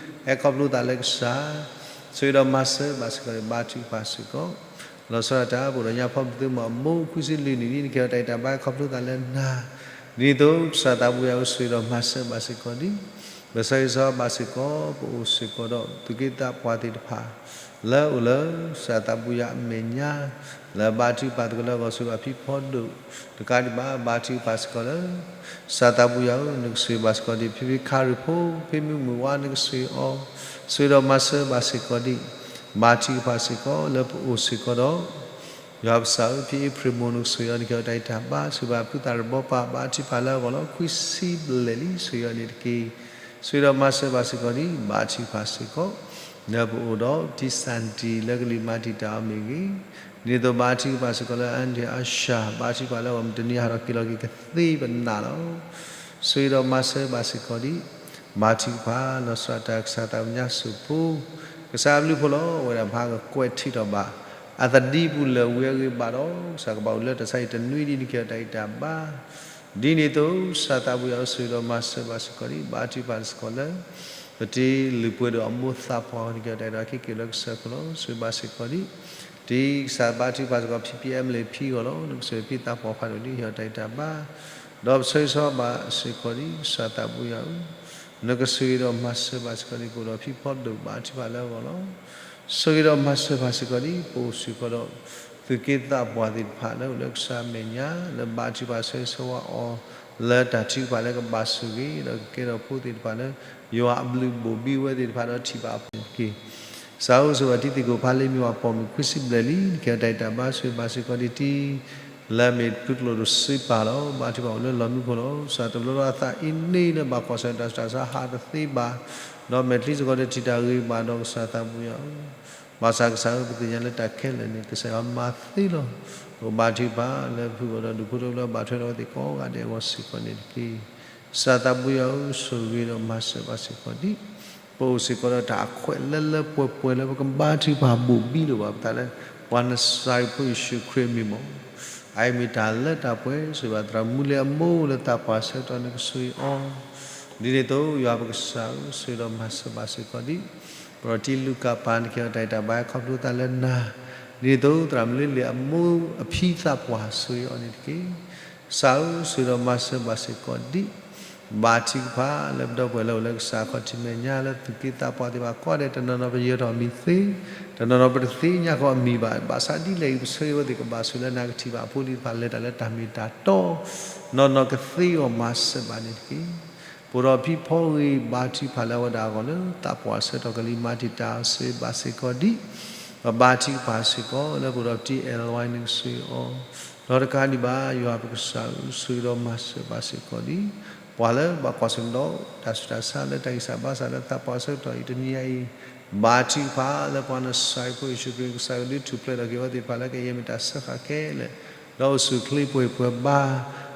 ဟဲခီဖျိသးလၢကစၢ် ဆိၣ်ဂ့ၤဒီးမၤစၢၤဘၣ်စ့ၢ်ကီး ဘါထုကဖၣ်စ့ၢ်ကီး လီၤဆီဒၣ်တၢ် ပအိၣ်ဒီးညါဖီမုၢ်သုမီၢ်အမိၢ် ခွံဆံလွံၢ်နံၣ်လံ နက့ၤအတၢ်ဂံၢ်တၢ်ဘါ ဟဲခီဖျိသးလၢနၤ ဒ်န့ၣ်အသိး ကစၢ်သးဘိယွၤဧၢ ဆိၣ်ဂ့ၤဒီးမၤစၢၤဘၣ်စ့ၢ်ကီးဒံး ပဆၢဂ့ၤဆၢဝါဘၣ်စ့ၢ်ကီး ပအိၣ်စ့ၢ်ကီးဒီးသူၣ်က့သးပှၢ်သ့ၣ်တဖၣ် လၢအအိၣ်လၢ ကစၢ်သးဘိယွၤအမဲာ်ညါ လၢဘါထုကဖၣ်သကိးလၢအဂီၢ် ဆိၣ်ဂ့ၤဘၣ်ဖံဖီဒိၣ် တကးဒံးဘၣ် ဘါထုကဖၣ်စ့ၢ်ကီးလၢ ကစၢ်သးဘိယွၤဧၢ နကဆိၣ်ဂ့ၤဘၣ်စ့ၢ်ကီးဒံး ဖံဖံခါရံၣ်ဖိ ဖံမုၣ်မုၣ်ဝါ နကဆိၣ်ဂ့ၤအီၤ ဆိၣ်ဂ့ၤဒီးမၤစၢၤဘၣ်စ့ၢ်ကီးဒံး ဘါထုကဖၣ်စ့ၢ်ကီး လၢပအိၣ်စ့ၢ်ကီးဒီး ယွၤပကစၢ်ဧၢ ဖံအ့ဖြ့ၣ်မိၢ် နကဆိၣ်ဂ့ၤအီၤ နက့ၤအတၢ်ဂံၢ်တၢ်ဘါ ဆိၣ်ဂ့ၤဘၣ်ဖုသၣ်ရဘီပၢ် ဘါထုကဖၣ်လၢအဂီၢ်လီၤ ခွံဆံဘျဲၣ်လံ ဆိၣ်ဂ့ၤအီၤန့ၣ်တက့ၢ်. ဆိၣ်ဂ့ၤဒီးမၤစၢၤဘၣ်စ့ၢ်ကီးဒံး ဘါထုကဖၣ်စ့ၢ်ကီး လၢပအိၣ်ဒီး တံၢ်စၣ်တံၢ် လၢကလံၤမၤတံာ်တာ်အီၤမ့ၢ်ဂ့ၤ, ဒ်န့ၣ်အသိးဘါထုကဖၣ်စ့ၢ်ကီးလၢ အါဒံၣ်အါစှၤ ဘါထုကဖၣ်လၢအဂီၢ် မုၢ်တနံၤဟးထီၣ်က့ၤလီၤက့ၤကသ့ပနၢ်လီၤ. ဆိၣ်ဂ့ၤဒီးမၤစၢၤဘၣ်စ့ၢ်ကီးဒံး ဘါထုကဖၣ် လီၤဆီဒၣ်တၢ် ကစၢ်သးပညါစိၣ်ဖိ ကစၢ်အဘျုးဖိလီၤ. အဝဲဒၣ်ဖးကကွဲးထံးထီၣ်ဘၣ် အသဒံပူၤလၢာ်ဝံၤအဂ့ၢ်ဘၣ်ဒီး ကစၢ်ကဘၣ်အိၣ်လၢတၢ်ဆါဟံၣ်တနွံဒ်န့ၣ် က့ၤအတၢ်ဂံၢ်တၢ်ဘါ ဒ်န့ၣ်အသိး ကစၢ်သးဘိယွၤဧၢ ဆိၣ်ဂ့ၤဒီးမၤစၢၤဘၣ်စ့ၢ်ကီးဒံး ဘါထုကဖၣ်စ့ၢ်ကီးလၢ ပတံၤလုၢ်ပှဲၤဒိၣ်အမိၢ်သးပှၢ် နက့ၤအတၢ်ဂံၢ်တၢ်ဘါ က့ၤက့ၤလၢကစၢၢ်ခိၣ်လီၤ. ဆိၣ်ဂ့ၤဘၣ်စ့ၢ်ကီးဒံး တံၤကစၢ်ဘါထုကဖၣ်စ့ၢ်ကီး ဖံဖံအဲမလ့ၣ်ဖံဂီၢ်လီၤ. နကဆိၣ်ဂ့ၤဖံသးပှၢ်ဖးဒိၣ်ဒ် ဟ့ၣ်အီၤတၢ်ဂံၢ်တၢ်ဘါ ဒီးပဆၢဂ့ၤဆၢဝါဘၣ်စ့ၢ်ကီးဒံး ကစၢ်သးဘိယွၤဧၢ နကဆိၣ်ဂ့ၤဒီးမၤစၢၤဘၣ်စ့ၢ်ကီးဒံး ပအိၣ်ဒီးဖံဖီဒိၣ်ဘါထုကဖၣ်လၢအဂီၢ်လီၤ. ဆိၣ်ဂ့ၤဒီးမၤစၢၤဘၣ်စ့ၢ်ကီးဒံး ပအိၣ်စ့ၢ်ကီးဒီး သူၣ်က့သးပှၢ်သ့ၣ်တဖၣ်လၢအိၣ်လၢကစၢ်အမဲာ်ညါ လၢဘါထုကဖၣ်ဆၢဂ့ၤဆၢဝါအီၤ လၢတၢ်ထုကဖၣ်လၢကဘၣ်ဆိၣ်ဂ့ၤ ဒီးကကဲထီၣ်ဖိသ့ၣ်တဖၣ်လၢ ယွၤအဘျုးဘိၣ်ဘံဝဲသ့ၣ်တဖၣ်ဒီးထံၣ်ဘၣ်အဖိန့ၣ်တက့ၢ်. ကစၢ်ဧၢ ဆိၣ်ဂ့ၤဘၣ်တံၤသကိးဖးလ့ မ့ၢ်ဝဲပိာ်မုၣ်ခွံဆံဘျဲၣ်လံ နက့ၤအတၢ်ဂံၢ်တၢ်ဘါ ဆိၣ်ဂ့ၤဘၣ်စ့ၢ်ကီးဒံးတံၤ လၢအမ့ၢ်ဖုကျိၣ်ဒိၣ်စ့ပၢ်လီၤ. ဘါထုကဖၣ်အိၣ်လၢလီၢ်မံခိၣ်လီၤ. ကစၢ်တဘျီလၢအသးအံၤန့ၣ်လၢဘၣ်ကွၢ်ဆၢၣ်တၢ်ဆူးတၢ်ဆါဟးတသ့ဘၣ်, ဒီးမဲာ်ချံစ့ၢ်ကီးဒီးထံၣ်တၢ်ဂ့ၤဘၣ်ဒီးကစၢ်သးဘိယွၤဧၢ, ဘၣ်ဆၣ်ကစၢ်ဧၢ ပသ့ၣ်ညါလၢတၢ်ခဲလၢာ်န့ၣ် ကစၢ်ယွၤမၤသ့လီၤ. ပကဘါထုကဖၣ်လၢဖုဂီၢ်ဒီးဒူၣ်ဖိထၢဖိလၢအဘၣ်ထွဲဒီးအဝဲသ့ၣ်ကိးဂၤဒဲးအဂီၢ်စ့ၢ်ကီးန့ၣ်တက့ၢ်. ကစၢ်သးဘိယွၤဧၢ ဆိၣ်ဂ့ၤဒီးမၤစၢၤဘၣ်စ့ၢ်ကီးဒံး ပအိၣ်စ့ၢ်ကီးဒီးတၢ်အခွဲးလၢလၢပှဲၤပှဲၤလၢပကဘါထုကဖၣ်ဘိၣ်ဘံလိာ်ဘၣ်ပသးလၢ ပှၤနစၤရ့းဖိယ့ၣ်ၡူးခရံာ်အမံၤမီၢ်, အအံၤမ့ၢ်တၢ်လၢတၢ်ပှဲၤ ဆိၣ်ဂ့ၤဘၣ်သရၣ်မုၣ်လၢအမိၢ်လၢသးပှၢ်ဆၢကတီၢ် နကဆိၣ်ဂ့ၤအီၤ, ဒ်န့ၣ်အသိး ယွၤပကစၢ်ဧၢ ဆိၣ်ဂ့ၤဒီးမၤစၢၤဘၣ်စ့ၢ်ကီးဒံး ပဒီးတံၤလူၤကၣ်ပၢ် နက့ၤအီၤတၢ်ဂံၢ်တၢ်ဘါခီဖျိသးလၢနၤ, ဒ်န့ၣ်အသိး သရၣ်မုၣ်လၢလ့ၣ်အမိၢ်အဖံသးပှၢ်ဆိၣ်ဂ့ၤအီၤန့ၣ်တက့ၢ်. ကစၢ်ဧၢ ဆိၣ်ဂ့ၤဒီးမၤစၢၤဘၣ်စ့ၢ်ကီးဒံး ဘါထုကဖၣ်လၢပဒီပုၢ်ဝဲၢ်လၢအိၣ်လၢကစၢ်ခီၣ်ထံးမဲာ်ညါလၢသူၣ်က့သးပှၢ်သ့ၣ်တဖၣ်ကိးဂၤဒဲး တနီၤနီၤပယၢၤထီၣ်အမံၤသ့, တနီၤနီၤပတသ့ၣ်ညါဃီအမံၤဘၣ်, ဘၣ်ဆၣ်ဒ်လဲၣ်ဂ့ၤ ပဆၢဂ့ၤဝဲသ့ၣ်ကဘၣ်ဆိၣ်လၢနၤ ကထံၣ်ဘၣ်အဖိလံၤတဖၣ်လဲၤတၢ်လၢတၢ်မ့ၢ်တၢ်တီ, နီၢ်နီၢ်ကသ့အဂီၢ်မၤစၢၤဘၣ်န့ၣ်တက့ၢ်. ပအိၣ်ဒီးဖံဖီဂ့ၤ ဘါထုကဖၣ်လၢအဝဲဒၣ်အဂီၢ်လၢ သးပှၢ်ဆၢကတီၢ် ကလံၤမၤတံာ်တာ်အီၤ ဆိၣ်ဂ့ၤဘၣ်စ့ၢ်ကီးဒံး ပဘါထုကဖၣ်စ့ၢ်ကီးလၢပအိၣ်ဒီးတံၤအဲၣ်လဝါ နကဆိၣ်ဂ့ၤအီၤ, ဒီးတကးဒံးဘၣ် ယွၤပကစၢ်ဧၢ ဆိၣ်ဂ့ၤဒီးမၤစၢၤဘၣ်စ့ၢ်ကီးဒံး ပှၤလၢဘၣ်ကွၢ်ဆၢၣ်ဒီး တၢ်ဆူးတၢ်ဆါလၢတၢ်ဂံၢ်စၢ်ဘါစၢ်လၢသးပှၢ်ဆၢကတီၢ်အံၤတနံၤညါအံၤ, ဘါထုကဖၣ်လၢပှၤနစၤရ့းဖိယ့ၣ်ၡူးခရံာ် ကစၢ်ကဒုးထူၣ်ဖျဲးထီၣ်က့ၤဝဲသ့ၣ်တဖၣ်လၢကယဲၢ်မ့ၢ်တၢ်စၢဃာ်ခဲလၢာ် ဒီးအိၣ်ဆူၣ်ချ့ပှဲၤပှဲၤဘါ,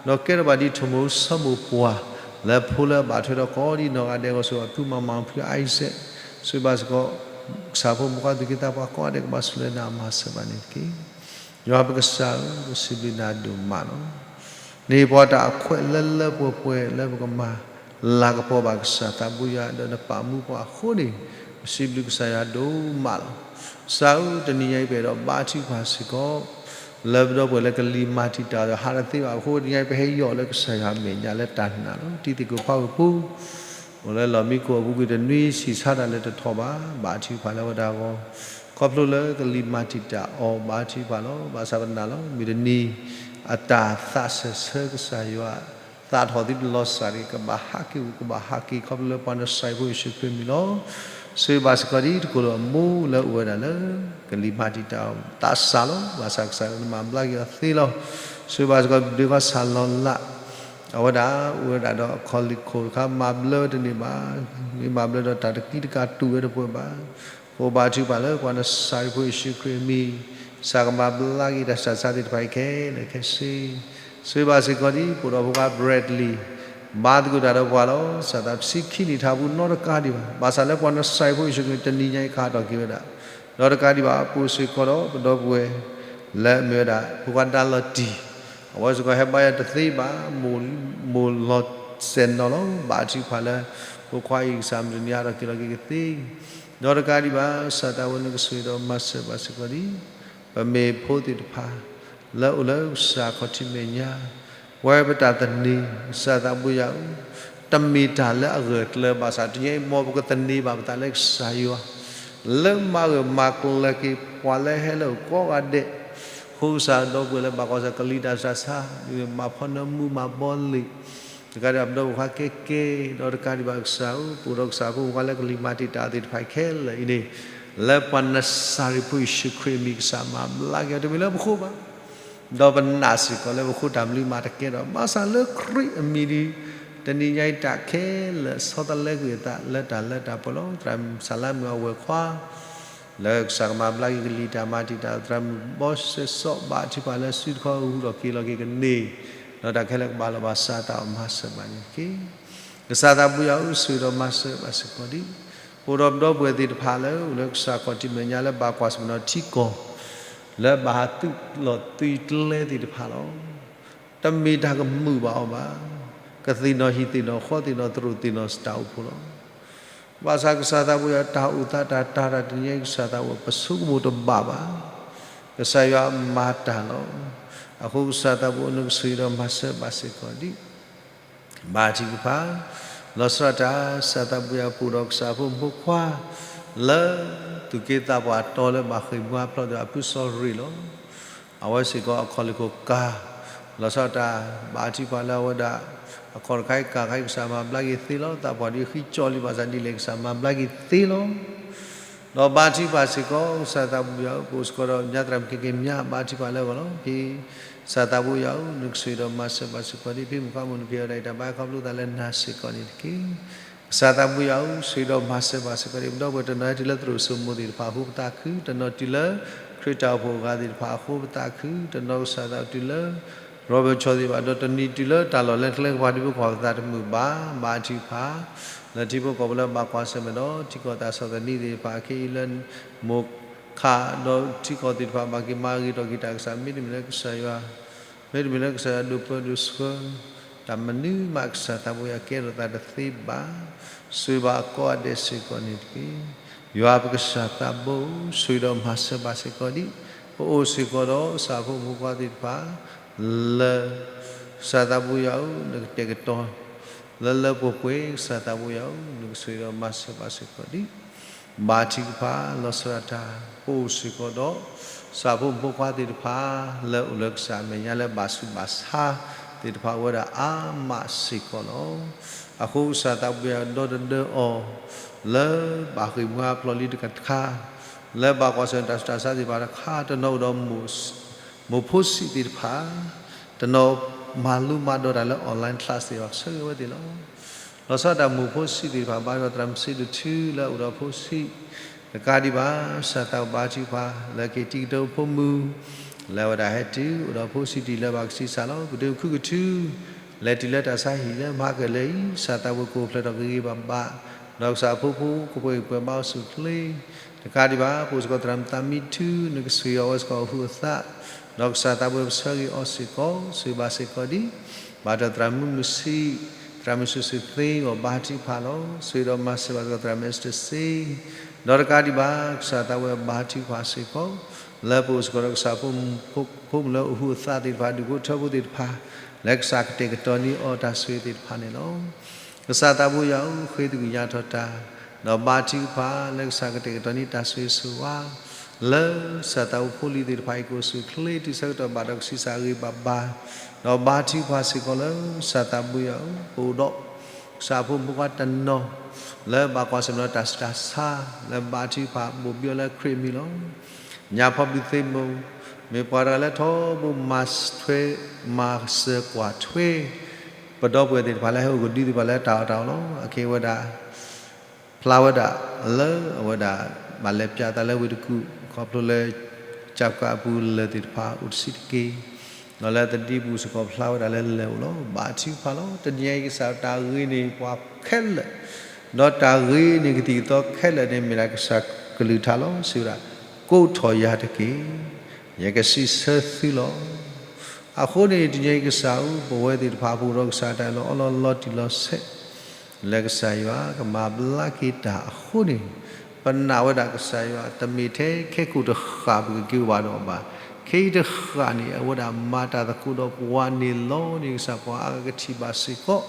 ဒီးကဲထီၣ်ဘၣ်ဒ်ထိၣ်မူဆိမိၣ်ပှၢ်, လၢဖိလၢအဘၣ်ထွဲဒီးကိးဒံနီၢ်ဂၤဒဲးအဂီၢ် ဆိၣ်ဂ့ၤဘၣ်ဖုမၤမၤဖုအံစဲး, ဆိၣ်ဂ့ၤဘၣ်စ့ၢ်ကီး ကစၢ်ဖိမုၣ်ဖိခွါသူၣ်က့သးပှၢ်ကိးဂၤဒဲး ကဘၣ်ဆိၣ်လၢနၤအမၤစၢၤဘၣ်န့ၣ်တက့ၢ်. ယွၤပကစၢ်ဧၢ, ပစံးဘျုးနၤဒိၣ်မးလီၤ. နဟ့ၣ်ပှၤတၢ်အခွဲးလၢလၢပှဲၤပှဲၤလၢပကမၤလၤကပီၤဘၣ်ကစၢ်သးဘိယွၤ ဒီးနပာ်မူပှၤအဃိန့ၣ်, ပစံးဘျုးကစၢ်ယွၤဒိၣ်မးလီၤ. ကစၢ်ဧၢ, တနံၤညါအံၤပအဲၣ်ဒိးဘါထုကဖၣ်စ့ၢ်ကီး လၢပဒီပုၢ်ဝဲၢ်လၢကလံၤမၤတံာ်တာ်ဒီး ဟးတသ့ဘၣ်အဃိ တနံၤညါအံၤ ပဟဲယီၢ်လၢကစၢ်ယွၤအမဲာ်ညါလၢတၢ်နာ်လီၤ. တံၤသကိးဖးဂ့ၤဖိ အိၣ်လၢလီၢ်မံခိၣ်အပူၤကွံာ် တနွံဆံးဆါတၢ်လၢတထီၣ်ဘၣ်. ဘါထုကဖၣ်လၢအဝဲဒၣ်အဂီၢ်, ခီဖျိလၢကလံၤမၤတံာ်တာ်အီၤ ဘါထုကဖၣ်လီၤ. ဘၣ်ဆၣ်ပနာ်လီၤ မုၢ်တနံၤ အတၢ်သးစၢၢ်ဆၢကစၢ်ယွၤ သးထီၣ်သုတလီၤစၢ်တဂ့ၤ, ကဘၣ်ဟးက့ၤအိၣ် ကဘၣ်ဟးက့ၤ ခီဖျိလၢပှၤနစၤရ့းဖိယ့ၣ်ၡူးခရံာ်အမံၤလီၤ. ဆိၣ်ဂ့ၤဘၣ်စ့ၢ်ကီးဒ်တကိၢ်လၢအမိၢ်လၢအိၣ်ဝဲဒၣ်လၢ ကလံၤမၤတံာ်တာ်အီၤ သးစၢ်လီၤ. ဘၣ်ဆၣ်ကစၢ်ယွၤနမၤဘျါက့ၤအီၤသ့လီၤ. ဆိၣ်ဂ့ၤဘၣ်စ့ၢ်ကီး ဒုးဃီစၢ်လီၤလး အဝဲဒၣ်အိၣ်ဝဲဒၣ်ဒီးအခီၣ်လ့ၢ်ခိၣ်တခါ မၤဘျၢတန့ၢ်ဘၣ်, မ့ၢ်မၤဘျၢဒီးတၢ်တကံတကးတူၢ်ဝဲတပှဲၤဘၣ်. ဃိဘါထုကဖၣ်လၢပှၤနစၤရ့းဖိယ့ၣ်ၡူးခရံာ်အမံၤ, ကစၢ်ကမၤဘျါက့ၤတၢ်ဆူးတၢ်ဆါသ့ၣ်တဖၣ်အံၤခဲလၢာ်ခဲဆ့. ဆိၣ်ဂ့ၤဘၣ်စ့ၢ်ကီးဒ် ပိာ်ဒီးဖိခွါ Bradley ဘါသကိးတၢ်ဒီးပှၤလီၤ. ကစၢ်သးဆံခံနံၣ်ထးပူၤနီတကးဒံးဘၣ်. ဘၣ်ဆၣ်လၢပှၤနစၤရ့းဖိယ့ၣ်ၡူးခရံာ် တနံၤညါအံၤခးထီၣ်က့ၤဝဲဒၣ် နီတကးဒံးဘၣ်. ပအိၣ်စ့ၢ်ကီးဒီးပဒီပုၢ်ဝဲၢ် လၢအမ့ၢ်ဝဲဒၣ် ဖိခွါဒါလီၤတံၢ်, အဝဲစ့ၢ်ကီးဟဲဘါယွၤတသ့ဘၣ်, မိၢ်လီၤစဲးနီၤလီၤ. ဘါထုကဖၣ်လၢ ဖိခွါအံၤ ကစၢ်မုၢ်တနံၤဟးထီၣ်က့ၤလီၤက့ၤကသ့ နီတကးဒံးဘၣ်. ကစၢ်သးဝဲနကဆိၣ်ဂ့ၤဒီးမၤစၢၤဘၣ်စ့ၢ်ကီးဒ် ပမ့ၢ်ဖိသ့ၣ်တဖၣ် လၢအိၣ်လၢကစၢ်ခီၣ်ထံးမဲာ်ညါ ပဝဲပတၢ်သန့ၤ ကစၢ်သးဘိယွၤဧၢ, တမ့ၢ်တၢ်လၢအဂၢၢ်ကျၢၤဘၣ်ဆၣ် တနံၤအံၤမ်ပကသန့ၤဘၣ်ပသးလၢကစၢ်ယွၤ လၢမၤဂၢၢ်မၤကျၢၤက့ၤပှၤလၢဟဲလၢအဂီၢ်ကိးဂၤဒဲး, အဃိကစၢ်ဒီပုၢ်ဝဲၢ်လၢဘၣ်ကွၢ်ဆၢကလံၤတၢ်ဆူးတၢ်ဆါ, မၤဖီနၢမူမၤဘီလ့ၣ်, တကးဒံးဘၣ်ပဒီပုၢ်ဝဲၢ်ကဲကဲ, ဒီးတကးဒံးဘၣ်ကစၢ်ဧၢ, ပအိၣ်ဒီးကစၢ်ဖိမုၣ်ဖိခွါလၢကလံၤမၤတံာ်တာ်သ့ၣ်တဖၣ်ခဲလၢာ်အံၤန့ၣ်, လၢပှၤနစၤရ့းဖိယ့ၣ်ၡူးခရံာ်အမံၤ ကစၢ်မၤဘျါက့ၤအီၤ တမ့ၢ်လၢပဃိဘၣ် ဒီးပနာ်စ့ၢ်ကီးလၢပဃိတၢ်မနုၤမၤတကဲဒီး ဘၣ်ဆၣ်လၢခရံာ်အမံၤဒီး တနံၤညါအံၤတၢ်ခဲလၢာ်ဆီတလဲကွံာ်အသးလၢတၢ်လၢတၢ်ပှဲၤလီၤ. သရၣ်မုၣ်စၤလါမုၣ်အဝဲၢ်ခွါ လၢကစၢ်ကမၤဘျါက့ၤကလံၤတၢ်မၤတံာ်တာ် သရၣ်မုၣ်ဘီစဲးစီး ဘါထုကဖၣ်လၢစုတခီ ဟူးထီၣ်က့ၤလီၤက့ၤကန့ၢ် ဒီးတၢ်ခဲလၢာ်ကဘၣ်လီၤဘၣ်စးတၢ်အီၣ်မၤစၢၤဘၣ်န့ၣ်တက့ၢ်. ကစၢ်သးဘိယွၤဧၢ, ဆိၣ်ဂ့ၤဒီးမၤစၢၤဘၣ်စ့ၢ်ကီးဒံး ပအိၣ်ဒီးပဒီပုၢ်ဝဲၢ်သ့ၣ်တဖၣ်လၢအိၣ်လၢကစၢ်ခီၣ်ထံးမဲာ်ညါလၢဘၣ်ကွၢ်ဆၢၣ်မဲာ်နီၤထံကီၢ် လၢဘၣ်ဟးသုးလီၢ်သုးကျဲသ့ၣ်တဖၣ်လီၤ. တမ့ၢ်တၢ်ကမုာ်ဘၣ်အီၤဘၣ်. ကသ့ၣ်နီၣ်ဟံၣ်သ့ၣ်နီၣ်ဃီသ့ၣ်နီၣ်သရိာ်သ့ၣ်နီၣ်တၢ်အိၣ်ဖှိၣ်လီၤ. ဘၣ်ဆၣ်ကစၢ်သးဘိယွၤ တၢ်အိၣ်သးတၢ်တၤတၢ်တနံၤညါအံၤ ကစၢ်သးဘိယွၤ ပဆိကမိၣ်တဘၣ်ဘၣ်. ကစၢ်ယွၤမၤတၢ်လီၤ. အဃိကစၢ်သးဘိယွၤ နကဆိၣ်ဂ့ၤဒီးမၤစၢၤဘၣ်စ့ၢ်ကီးဒံး ဘါထုကဖၣ် လီၤဆီဒၣ်တၢ် ကစၢ်သးဘိယွၤ ပအိၣ်ဒီးကစၢ်ဖိမုၣ်ဖိခွါ လၢ သူၣ်က့သးပှၢ်တီလၢဘၣ်ဃ့ၢ်မှံဟးဖျိးဒီးအဖုစီၤရ့ၣ်လီၤ. အဝဲစ့ၢ်ကီးအခီၣ်လ့ၢ်ခိၣ်ကၤ လီၤဆီဒၣ်တၢ် ဘါထုကဖၣ်လၢအဝဲဒၣ် အခီၣ်တခါအံၤကၤတခါအံၤ ကစၢ်မၤဘျါက့ၤသ့လီၤ. သးပှၢ်ဒ်ဃံကၠီလံ ဘၣ်ဆၣ်ဒ်လဲၣ်ကစၢ်မၤဘျါက့ၤသ့လီၤ. ဒီးဘါထုကဖၣ်စ့ၢ်ကီး ကစၢ်သးဘိယွၤဧၢ ပအိၣ်စ့ၢ်ကီးဒီးညါသရၣ်မုၣ်ကဲကဲမၠါ ဘါထုကဖၣ်လၢအဂီၢ်လီၤ. ဖံကစၢ်သးဘိယွၤဧၢ နကဆိၣ်ဂ့ၤဒီးမၤစၢၤဘၣ်စ့ၢ်ကီးဒံး ဖံမုၣ်ခွါမုၣ်နက့ၤဝဲဒၣ်အံၤ တၢ်ဘါခီဖျိသးလၢနၤစ့ၢ်ကီးန့ၣ်တက့ၢ်. ကစၢ်သးဘိယွၤဧၢ ဆိၣ်ဂ့ၤဒီးမၤစၢၤဘၣ်စ့ၢ်ကီးဒံး ပဒီပုၢ်ဝဲၢ်တနီၤဟဲတုၤလၢသရိာ်စိမိၤသ့ၣ်တဖၣ်အဃိပသးခု, တနီၤတုၤလၢခရံာ်တၢ်အိၣ်ဖှိၣ်အဂၤသ့ၣ်တဖၣ်အဃိပသးခု, တနီၤကစၢ်သးဘိယွၤတုၤလၢ ရီဘၢၣ်ဆီသ့ၣ်တဖၣ် ဒီးတနံၤတုၤလၢတၢ်လီၢ်လၢကျဲကပၤ ဒ်ပကွၢ်ပသးတမုာ်ဘၣ်. ဘါထုကဖၣ် လၢထံဖိကီၢ်ဖိလၢဘၣ်ကွၢ်ဆၢၣ်မဲာ်ဒီး ထံကီၢ်တၢ်ဆီၣ်သနံးသ့ၣ်တဖၣ် ခဲအံၤလၢ မိၢ်ခး ဒီးထံကီၢ်သ့ၣ်တဖၣ် ဘၣ်က့ၤမၤဂ့ၤထီၣ်က့ၤတၢ်ကစၢ် မ့တမ့ၢ်လၢကစၢ်ယွၤ မ့တမ့ၢ်လၢကစၢ်ယွၤဒိၣ်ပၢဒိၣ်ဆှၢ တၢ်မနုၤမးကစၢ်သးဘိယွၤကဲထီၣ်သးတသ့ဘၣ်. ဆိၣ်ဂ့ၤဘၣ်အကိးဂၤဒဲးစ့ၢ်ကီးန့ၣ်တက့ၢ်. ယွၤပကစၢ်သးဘိ ဆိၣ်ဂ့ၤဒီးမၤစၢၤဘၣ်စ့ၢ်ကီးဒံး ပအိၣ်စ့ၢ်ကီးဒီးကစၢ်ဖိမုၣ်ဖိခွါသ့ၣ်တဖၣ် လၢ ကစၢ်သးဘိယွၤဧၢ နကတဲာ်ကတီၤ လၢလၢပှဲၤပှဲၤ ကစၢ်သးဘိယွၤဧၢ နကဆိၣ်ဂ့ၤဒီးမၤစၢၤဘၣ်စ့ၢ်ကီးဒံး ဘါထုကဖၣ် လီၤဆီဒၣ်တၢ် ပအိၣ်စ့ၢ်ကီးဒီး ကစၢ်ဖိမုၣ်ဖိခွါသ့ၣ်တဖၣ် လၢအိၣ်လၢကစၢ်အမဲာ်ညါလၢဘၣ်ဆူးဘၣ်ဆါသ့ၣ်တဖၣ် အိၣ်ဝဲဒၣ်အါမးစ့ၢ်ကီးလီၤ. အဃိကစၢ်သးဘိယွၤဒီတဒၢအီၤ လၢဘၣ်ဃ့ၢ်မှံဟးဖျိးလံတကးတခါ လၢဘၣ်ကွၢ်ဆၢၣ်မဲာ်တၢ်ဆူးတၢ်ဆါသ့ၣ်တဖၣ်တခါ တနီၤအိၣ်ဒီး မိၢ်ဖိဆံးသ့ၣ်တဖၣ် တနီၤမၤလိမၤဒိးတၢ်လၢ online class သ့ၣ်တဖၣ် ကဆၢဂ့ၤဝဲသ့ၣ်လီၤ. လီၤဆီဒၣ်တၢ်မိၢ်ဖိဆံးသ့ၣ်တဖၣ် ဘါထုကဖၣ်သရၣ်မုၣ်စ့ဒိၣ်ထူလၢအအိၣ်ဒီးဖိဆံး တကးဒံးဘၣ် ကစၢ်သးဘိယွၤဘါထုကဖၣ် လၢက့ၤတံၤကတၢၢ်ဖိမုၣ် လၢအဝဲဒၣ်ဟဲတုၤအိၣ်ဒီးဖိဆံးတံၢ်လၢဘၣ်ကဆံးစၢ်လီၤ. ပဒုးအခုၣ်ကထု လဲၤတုၤလၢတၢ်ဆါဟံၣ်လၢမၤကၢၢ်လၢအံၤ ကစၢ်သးဘိကအိၣ်ဖျဲၣ်ထီၣ်ကဂ့ၤဂ့ၤဘၣ်ဘၣ်, ဒီးကစၢ်အဖိဖိကပှဲၤကပှဲၤဘါအိၣ်ဆူၣ်အိၣ်ချ့, တကးဒံးဘၣ် ပအိၣ်စ့ၢ်ကီးသရၣ်မုၣ်သးမံထူ နကဆှၢအီၤဝဲစ့ၢ်ကီးအဟူးအသး, ဒီးကစၢ်သးဘိပဆၢဂ့ၤအီၤစ့ၢ်ကီး ဆိၣ်ဂ့ၤဘၣ်စ့ၢ်ကီးဒံး ဘၣ်တၢ်သရၣ်မုၣ်မုၢ်ဆံး, သရၣ်မုၣ်စုာ်စုာ်သ့အဂီၢ်ဘါထုကဖၣ်လီၤ. ဆိၣ်ဂ့ၤဒီးမၤစၢၤဘၣ်စ့ၢ်ကီးသရၣ်မုၣ်အ့စတၢၢ်စ့, ဒီးတကးဒံးဘၣ် ကစၢ်သးဘိဘါထုကဖၣ်စ့ၢ်ကီး လၢပအိၣ်စ့ၢ်ကီးဒီးကစၢ်ဖိမုၣ်ဖိ ဖိမုၣ်လၢအဟူးအသးသ့ၣ်တဖၣ် ဒူၣ်ဖိထၢဖိသ့ၣ်တဖၣ် လၢကစၢ်ကတဲာ်ကတီၤန့ၢ်အီၤတၢ်ဆိၣ်ဂ့ၤသ့ၣ်တဖၣ်န့ၣ်လီၤ. ကစၢ်သးဘိယွၤဧၢ, ဃ့သကွံၢ်ညါထီၣ်တၢ်, ဒီးဘါထုကဖၣ်လၢကစၢ်ကတဲာ်ကတီၤန့ၢ်တၢ်ဆိၣ်ဂ့ၤဆိၣ်ဝါ လၢကစၢ်သးဘိဖိလံၤသ့ၣ်တဖၣ်အံၤ ကအိၣ်ဆူၣ်အိၣ်ချ့တုၤဆၢကတီၢ်ဘၣ်ဒီးကဆံးစၢ်ဂ့ၤဂ့ၤဘၣ်ဘၣ်, ဒီးဘါထုကဖၣ်စ့ၢ်ကီးလၢကစၢ်သးဘိယွၤဧၢ, ပအိၣ်ဒီးကစၢ်ဖိမုၣ်ဖိခွါတနီၤ လၢဘၣ်ကွၢ်ဆၢၣ်မဲာ်ဒီးတၢ်ဆူးတၢ်ဆါ လၢဘါထုကဖၣ်ဘိၣ်ဘံအီၤလၢခရံာ်အမံၤလီၤ. ညၣ်ဖီဘျုးသ့ၣ်မိၣ်, မ့ၢ်ပှၤတဂၤလၢထီဘိမၤထွဲ မၤစၢၤကွၢ်ထွဲ ပဒီပုၢ်ဝဲၢ်သ့ၣ်တဖၣ်လၢဟဲအိၣ်ကဒုသ့ၣ်တဖၣ်လၢတၢ်အီၣ်တၢ်အီလီၤ. အခဲအံၤဝဲဒၣ် ဖျါဝဲဒၣ်လၢအဝဲဒၣ် ဘၣ်လဲၤပၠးသးလၢဝ့ၢ်တကူၣ် ခီဖျိလၢ ကၠၣ်ကၣ်အပူၤလၢၢ်သ့ၣ်တဖၣ်အိၣ်တဆံးတက့ၢ်, ဒီးလၢသဒံပူၤစ့ၢ်ကီးဖျါဝဲဒၣ်လၢလၢၢ်အိၣ်လီၤ. ဘါထုကဖၣ်လီၤ. တနံၤအံၤကစၢ်တၢ်ဂ့ၤန့ၢ်ပှၤခဲလၢာ်, ဒီးတၢ်ဂ့ၤန့ၢ်ကသံၣ်ကသီခဲလၢာ်န့ၣ် မ့ၢ်ဒၣ်ကစၢ်ကလုၢ်ကထါလီၤ. စံးဝဲဒၣ်, ကိးထီၣ်ယၤတက့ၢ်, ယကစံးဆၢသုလီၤ. အဃိန့ၣ် တနံၤအံၤကစၢ်ဧၢ, ပဝဲသ့ၣ်တဖၣ်ပအိၣ်ဒီးကစၢ်တၢ်အၢၣ်လီၤအီလီၤလီၤတံၢ်လီၤဆဲး လၢကစၢ်ယွၤကမၤဘျါက့ၤတၢ်အဃိန့ၣ်, ပနာ်ဝဲဒၣ်ကစၢ်ယွၤ တမ့ၢ်ထဲခဲကိာ်တဃၣ်ပကက့ၤအိၣ်ဘၣ်ဒီးအီၤဘၣ်. ခဲအံၤတဃၣ်န့ၣ် အဝဲဒၣ်မၤတၢ်သကိးဒီးပှၤန့ၣ်လီၤန့ၣ် ကစၢ်ပှၤအါဂၤကထံၣ်ဘၣ်စ့ၢ်ကီး,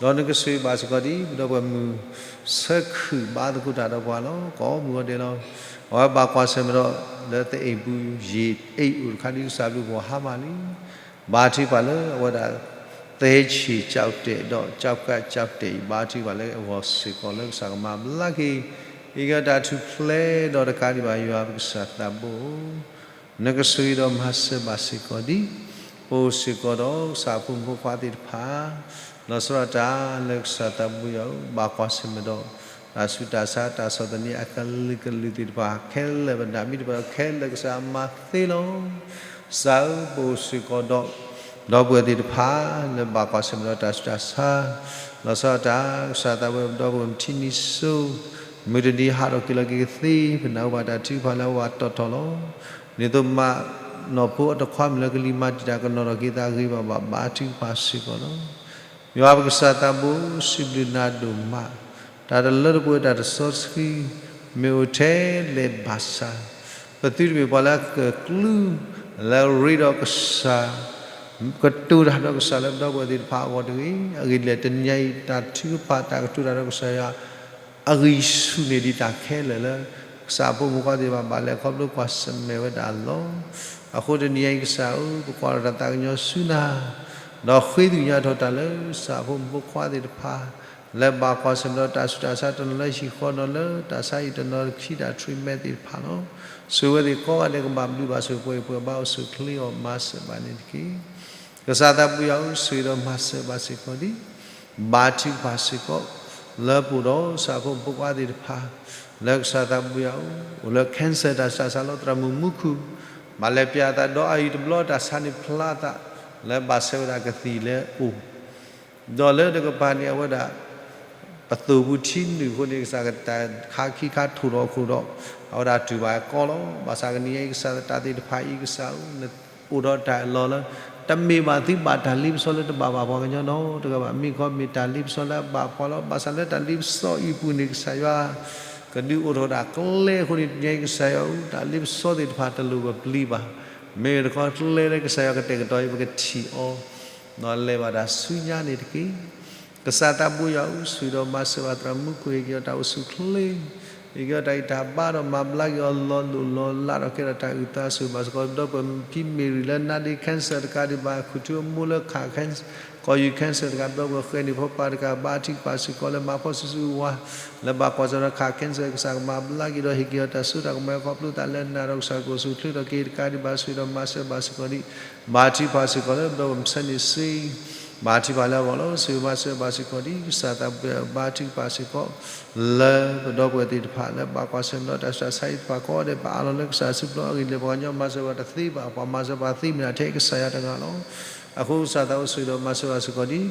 ဒီးနကဆိၣ်ဂ့ၤဘၣ်စ့ၢ်ကီးဒ် ပဒီပုၢ်ဝဲၢ်မုၣ် ဆၢခုၣ်ဘါသကိးတၢ်ဒီးပှၤလီၤ. ကိးမုၢ်ဂီၤဒဲးလီၤ. အဝဲဘၣ်ကွၢ်ဆၢၣ်မဲာ်ဒီး လၢသအ့ၣ်ပူၤ ယ့ၣ်အ့ၣ်အိၣ်တခါဒ်ကစၢ်ဘျုးပှၤဟါမၢ်လံ ဘါထုကဖၣ်လၢအဝဲဒၣ် သဲဆံၣ်ကၠီၣ်တဲာ်ဒီး ကၠီၣ်ကၣ်ကၠီၣ်တဲာ်အံၤ ဘါထုကဖၣ်လၢအဂီၢ်စ့ၢ်ကီးလၢကစၢ်ကမၤဘျါက့ၤ, ဟ့ၣ်က့ၤအီၤတၢ်ထူၣ်ဖျဲးဒီးတကးဒံးဘၣ် ယွၤပကစၢ်သးဘိဧၢ, နကဆိၣ်ဂ့ၤဒီးမၤစၢၤဘၣ်စ့ၢ်ကီးဒ် ပအိၣ်စ့ၢ်ကီးဒီးကစၢ်ဖိမုၣ်ဖိခွါသ့ၣ်တဖၣ် လီၤဆီဒၣ်တၢ်လၢကစၢ်သးဘိယွၤဧၢ, ဘၣ်ကွၢ်ဆၢၣ်မဲာ်ဒီး တၢ်ဆူးတၢ်ဆါ တၢ်ဆီၣ်သနံးအကလုာ်ကလုာ်သ့ၣ်တဖၣ်ခဲလၢာ် ပဒၣ်မ့ၢ်တဖၣ်ခဲလၢာ်ကစၢ်မၤသ့လီၤ. ကစၢ်ဧၢ, ပအိၣ်စ့ၢ်ကီးဒီး ဒီပုၢ်ဝဲၢ်သ့ၣ်တဖၣ် လၢဘၣ်ကွၢ်ဆၢၣ်မဲာ်ဒီးတၢ်ဆူးတၢ်ဆါ လီၤဆီဒၣ်တၢ် ကစၢ်သးဘိယွၤ ပဒီပုၢ်ဝဲၢ်မုၢ်ထံနံၤစိၤ မုၢ်တနံၤဟးထီၣ်က့ၤလီၤက့ၤကသ့ ပနၢ်ဟူဘၣ်တၢ်ထုကဖၣ်လၢအဝဲတီၢ်ထီၣ်လီၤ. ဒ်သိးမး နီၢ်ဖိအတခွါမုၣ်လၢကလံၤမၤတံာ်တာ် ကနီၤထီၣ်က့ၤသးဂ့ၤဘၣ်ဘၣ် ဘါထုကဖၣ်စ့ၢ်ကီးလီၤ. ယွၤပကစၢ်သးဘိ စံးဘျုးနၤဒိၣ်မး, တၢ်တလၢတပှဲၤတၢ်တစီဆှံ မ့ၢ်အိၣ်ထဲလဲၣ်ဘၣ်ဆၣ်, ပသုတမ့ၢ်ပှၤလၢအကကျူ လၢအရ့ဒီးကစၢ် ကတိၤတၢ်ဒီးကစၢ်လၢပဒီပုၢ်ဝဲၢ်သ့ၣ်တဖၣ်အဂီၢ်တဂ့ၤ. အဂ့ၢ်ဒ်လဲၣ် တနံၤအံၤ တၢ်ထုကဖၣ်တၢ်ကတိၤတၢ်ဒီးကစၢ်ယွၤ အဂံၢ်ဆူၣ်န့ၢ်ဒံးတၢ်ခဲလၢာ်လၢ ကစၢ်အဖိမုၣ်ဖိခွါသ့ၣ်တဖၣ် ဘၣ်လဲၤခီဖျိကွၢ်ဆၢၣ်မဲာ်ဝဲဒၣ်လီၤ. အဃိတနံၤအံၤကစၢ်ဧၢ, ပကွၢ်ထီၣ်တၢ်သးကညီၤဆူနၤ, ဒီးဃ့သကွံၢ်ညါထီၣ်တၢ်လၢကစၢ်အဖိမုၣ်ဖိခွါသ့ၣ်တဖၣ် လၢဘၣ်ကွၢ်ဆၢၣ်မဲာ်ဒီးတၢ်ဆူးတၢ်ဆါတနီၤလၢဟံၣ်ဃီ တနီၤလၢတၢ်ဆါဟံၣ် တနီၤခံတၢ် treatment သ့ၣ်တဖၣ်လီၤ. ဆိၣ်ဂ့ၤဝဲသ့ၣ်ကိးဂၤဒဲး ကဘၣ်ဘျုးဘၣ်ဆိၣ်ဂ့ၤပှဲၤဘၣ်အိၣ်ဆူၣ်အိၣ်ချ့အီၤ မၤစၢၤဘၣ်န့ၣ်တက့ၢ်. ကစၢ်သးဘိယွၤဧၢ, ဆိၣ်ဂ့ၤဒီးမၤစၢၤဘၣ်စ့ၢ်ကီးဒံး ဘါထုကဖၣ်စ့ၢ်ကီး လၢပအိၣ်ဒီးကစၢ်ဖိမုၣ်ဖိခွါသ့ၣ်တဖၣ် လၢကစၢ်သးဘိယွၤဧၢ, အိၣ်လၢ cancer တၢ်ဆူးတၢ်ဆါလီၤ သရၣ်မုၣ်မူခိၣ်, ဘၣ်လဲၤပၠးအသးဒီးအအံၤတဘျီ တၢ်ဆါန့ၣ်ဖျါအသး လၢဘၣ်ဆၢဝဲဒၣ်ကသံၣ်လၢအအိၣ် ဒီးလၢတကပၤန့ၣ် အဝဲဒၣ် ပသိၣ်ပူၤထံနုာ်အဃိန့ၣ် ကစၢ်ကတၢၢ်ခါခံခါထိၣ်ထီၣ်အခိၣ်ဒီး အဝဲဒၣ်တူၢ်ဘၣ်ကီလီၤ. ဘၣ်ဆၣ်ကနံၤအံၤ ကစၢ်သတးသ့ၣ်တဖၣ်အံၤ ကစၢ်ဧၢ, နအိၣ်ဒီးတၢ်အၢၣ်လီၤလၢ တမ့ၢ်ဘၣ်သုဘၣ်တၢ်လ့ပစီလၢတဘၣ်ဘၣ်ပှၤကညီနီတဂၤဘၣ်. မ့ၢ်ခီမ့ၢ်တၢ်လ့ပစီလၢအဘၣ်ပှၤလီၤ. ဘၣ်ဆၣ်လၢတၢ်လ့ပစီအံၤအပူၤန့ၣ် ကစၢ်ယွၤ ကဒုးအိၣ်ထီၣ်ဒၣ်ကျဲအဃိန့ၣ် တနံၤအံၤကစၢ်ယွၤဧၢ, တၢ်လ့ပစီသ့ၣ်တဖၣ်တလိၣ်ပပျံၤဘၣ်. မ့ၢ်တခီကျဲလၢကစၢ်ယွၤကတဲာ်ကတီၤအံၤ ပကထံၣ်အီၤ ဒီးလဲၤဘၣ်တၢ်ဆူညါန့ၣ်တက့ၢ်. ကစၢ်သးဘိယွၤဧၢ, ဆိၣ်ဂ့ၤဒီးမၤစၢၤဘၣ်သရၣ်မုၣ်ခိၣ် ဟ့ၣ်က့ၤအီၤတၢ်အိၣ်ဆူၣ်အိၣ်ချ့, ဟ့ၣ်က့ၤအီၤတၢ်ဂံၢ်တၢ်ဘါဒီးမၤဘျါက့ၤအီၤလီၤလိၢ်လီၤလးဒီးကဲထီၣ်တၢ်အုၣ်သး ဆိၣ်ဂ့ၤဘၣ်စ့ၢ်ကီး ဒီပုၢ်ဝဲၢ်ဖံမ့ၢ်ရံလၢနါဒ့ cancer တကးဒံးဘၣ် ခူၣ်ထူအမိၢ်လၢခး cancer ကီၢ်ယူၢ် cancer တကး ဒီပုၢ်ဝဲၢ်ဃဲန့ၣ်ဖိပၢ်တကး ဘါထုကဖၣ်စ့ၢ်ကီးလၢမၤဖှီၣ်စုဆူဝါ လၢဘၣ်ကွၢ်ဆၢၣ်ဒီးခး cancer ကစၢ်ကမၤဘျါက့ၤဒီးဟ့ၣ်က့ၤအီၤတၢ်စိတၢ်ကမီၤ ခီဖျိသးလၢနၤဒီးကစၢ်ကအိၣ်ဆူၣ်အိၣ်ချ့ဒီးက့ၤတကးဒံးဘၣ် ဆိၣ်ဂ့ၤဒီးမၤစၢၤဘၣ်စ့ၢ်ကီးဒံး ဘါထုကဖၣ်စ့ၢ်ကီးလၢဒီပုၢ်ဝဲၢ်မုၢ်ဆါနံၤစ့ ဘါထုကဖၣ်လၢအဂီၢ်လီၤ. ဆိၣ်ဂ့ၤမၤစၢၤဘၣ်စ့ၢ်ကီးဒံး ကစၢ်သးဘိယွၤဧၢ, ဘါထုကဖၣ်စ့ၢ်ကီး လၢပဒီပုၢ်ဝဲၢ်သ့ၣ်တဖၣ်လၢဘၣ်ကွၢ်ဆၢၣ်မဲာ်ဒီးတၢ်ဆူးတၢ်ဆါအံၤတဖၣ်ကိးဂၤဒဲး, ပအးလီၤလၢကစၢ်စုပူၤအဂ့ၢ်ဒ်လဲၣ်, ပှၤကညီမၤစၢၤပှၤတသ့ဘၣ်, ပှၤမၤစၢၤပှၤသ့မ့ၢ်ဒၣ်ထဲကစၢ်ယွၤတဂၤလီၤ. အဃိကစၢ်သးဘိယွၤဆိၣ်ဂ့ၤဒီးမၤစၢၤဘၣ်စ့ၢ်ကီးဒံး,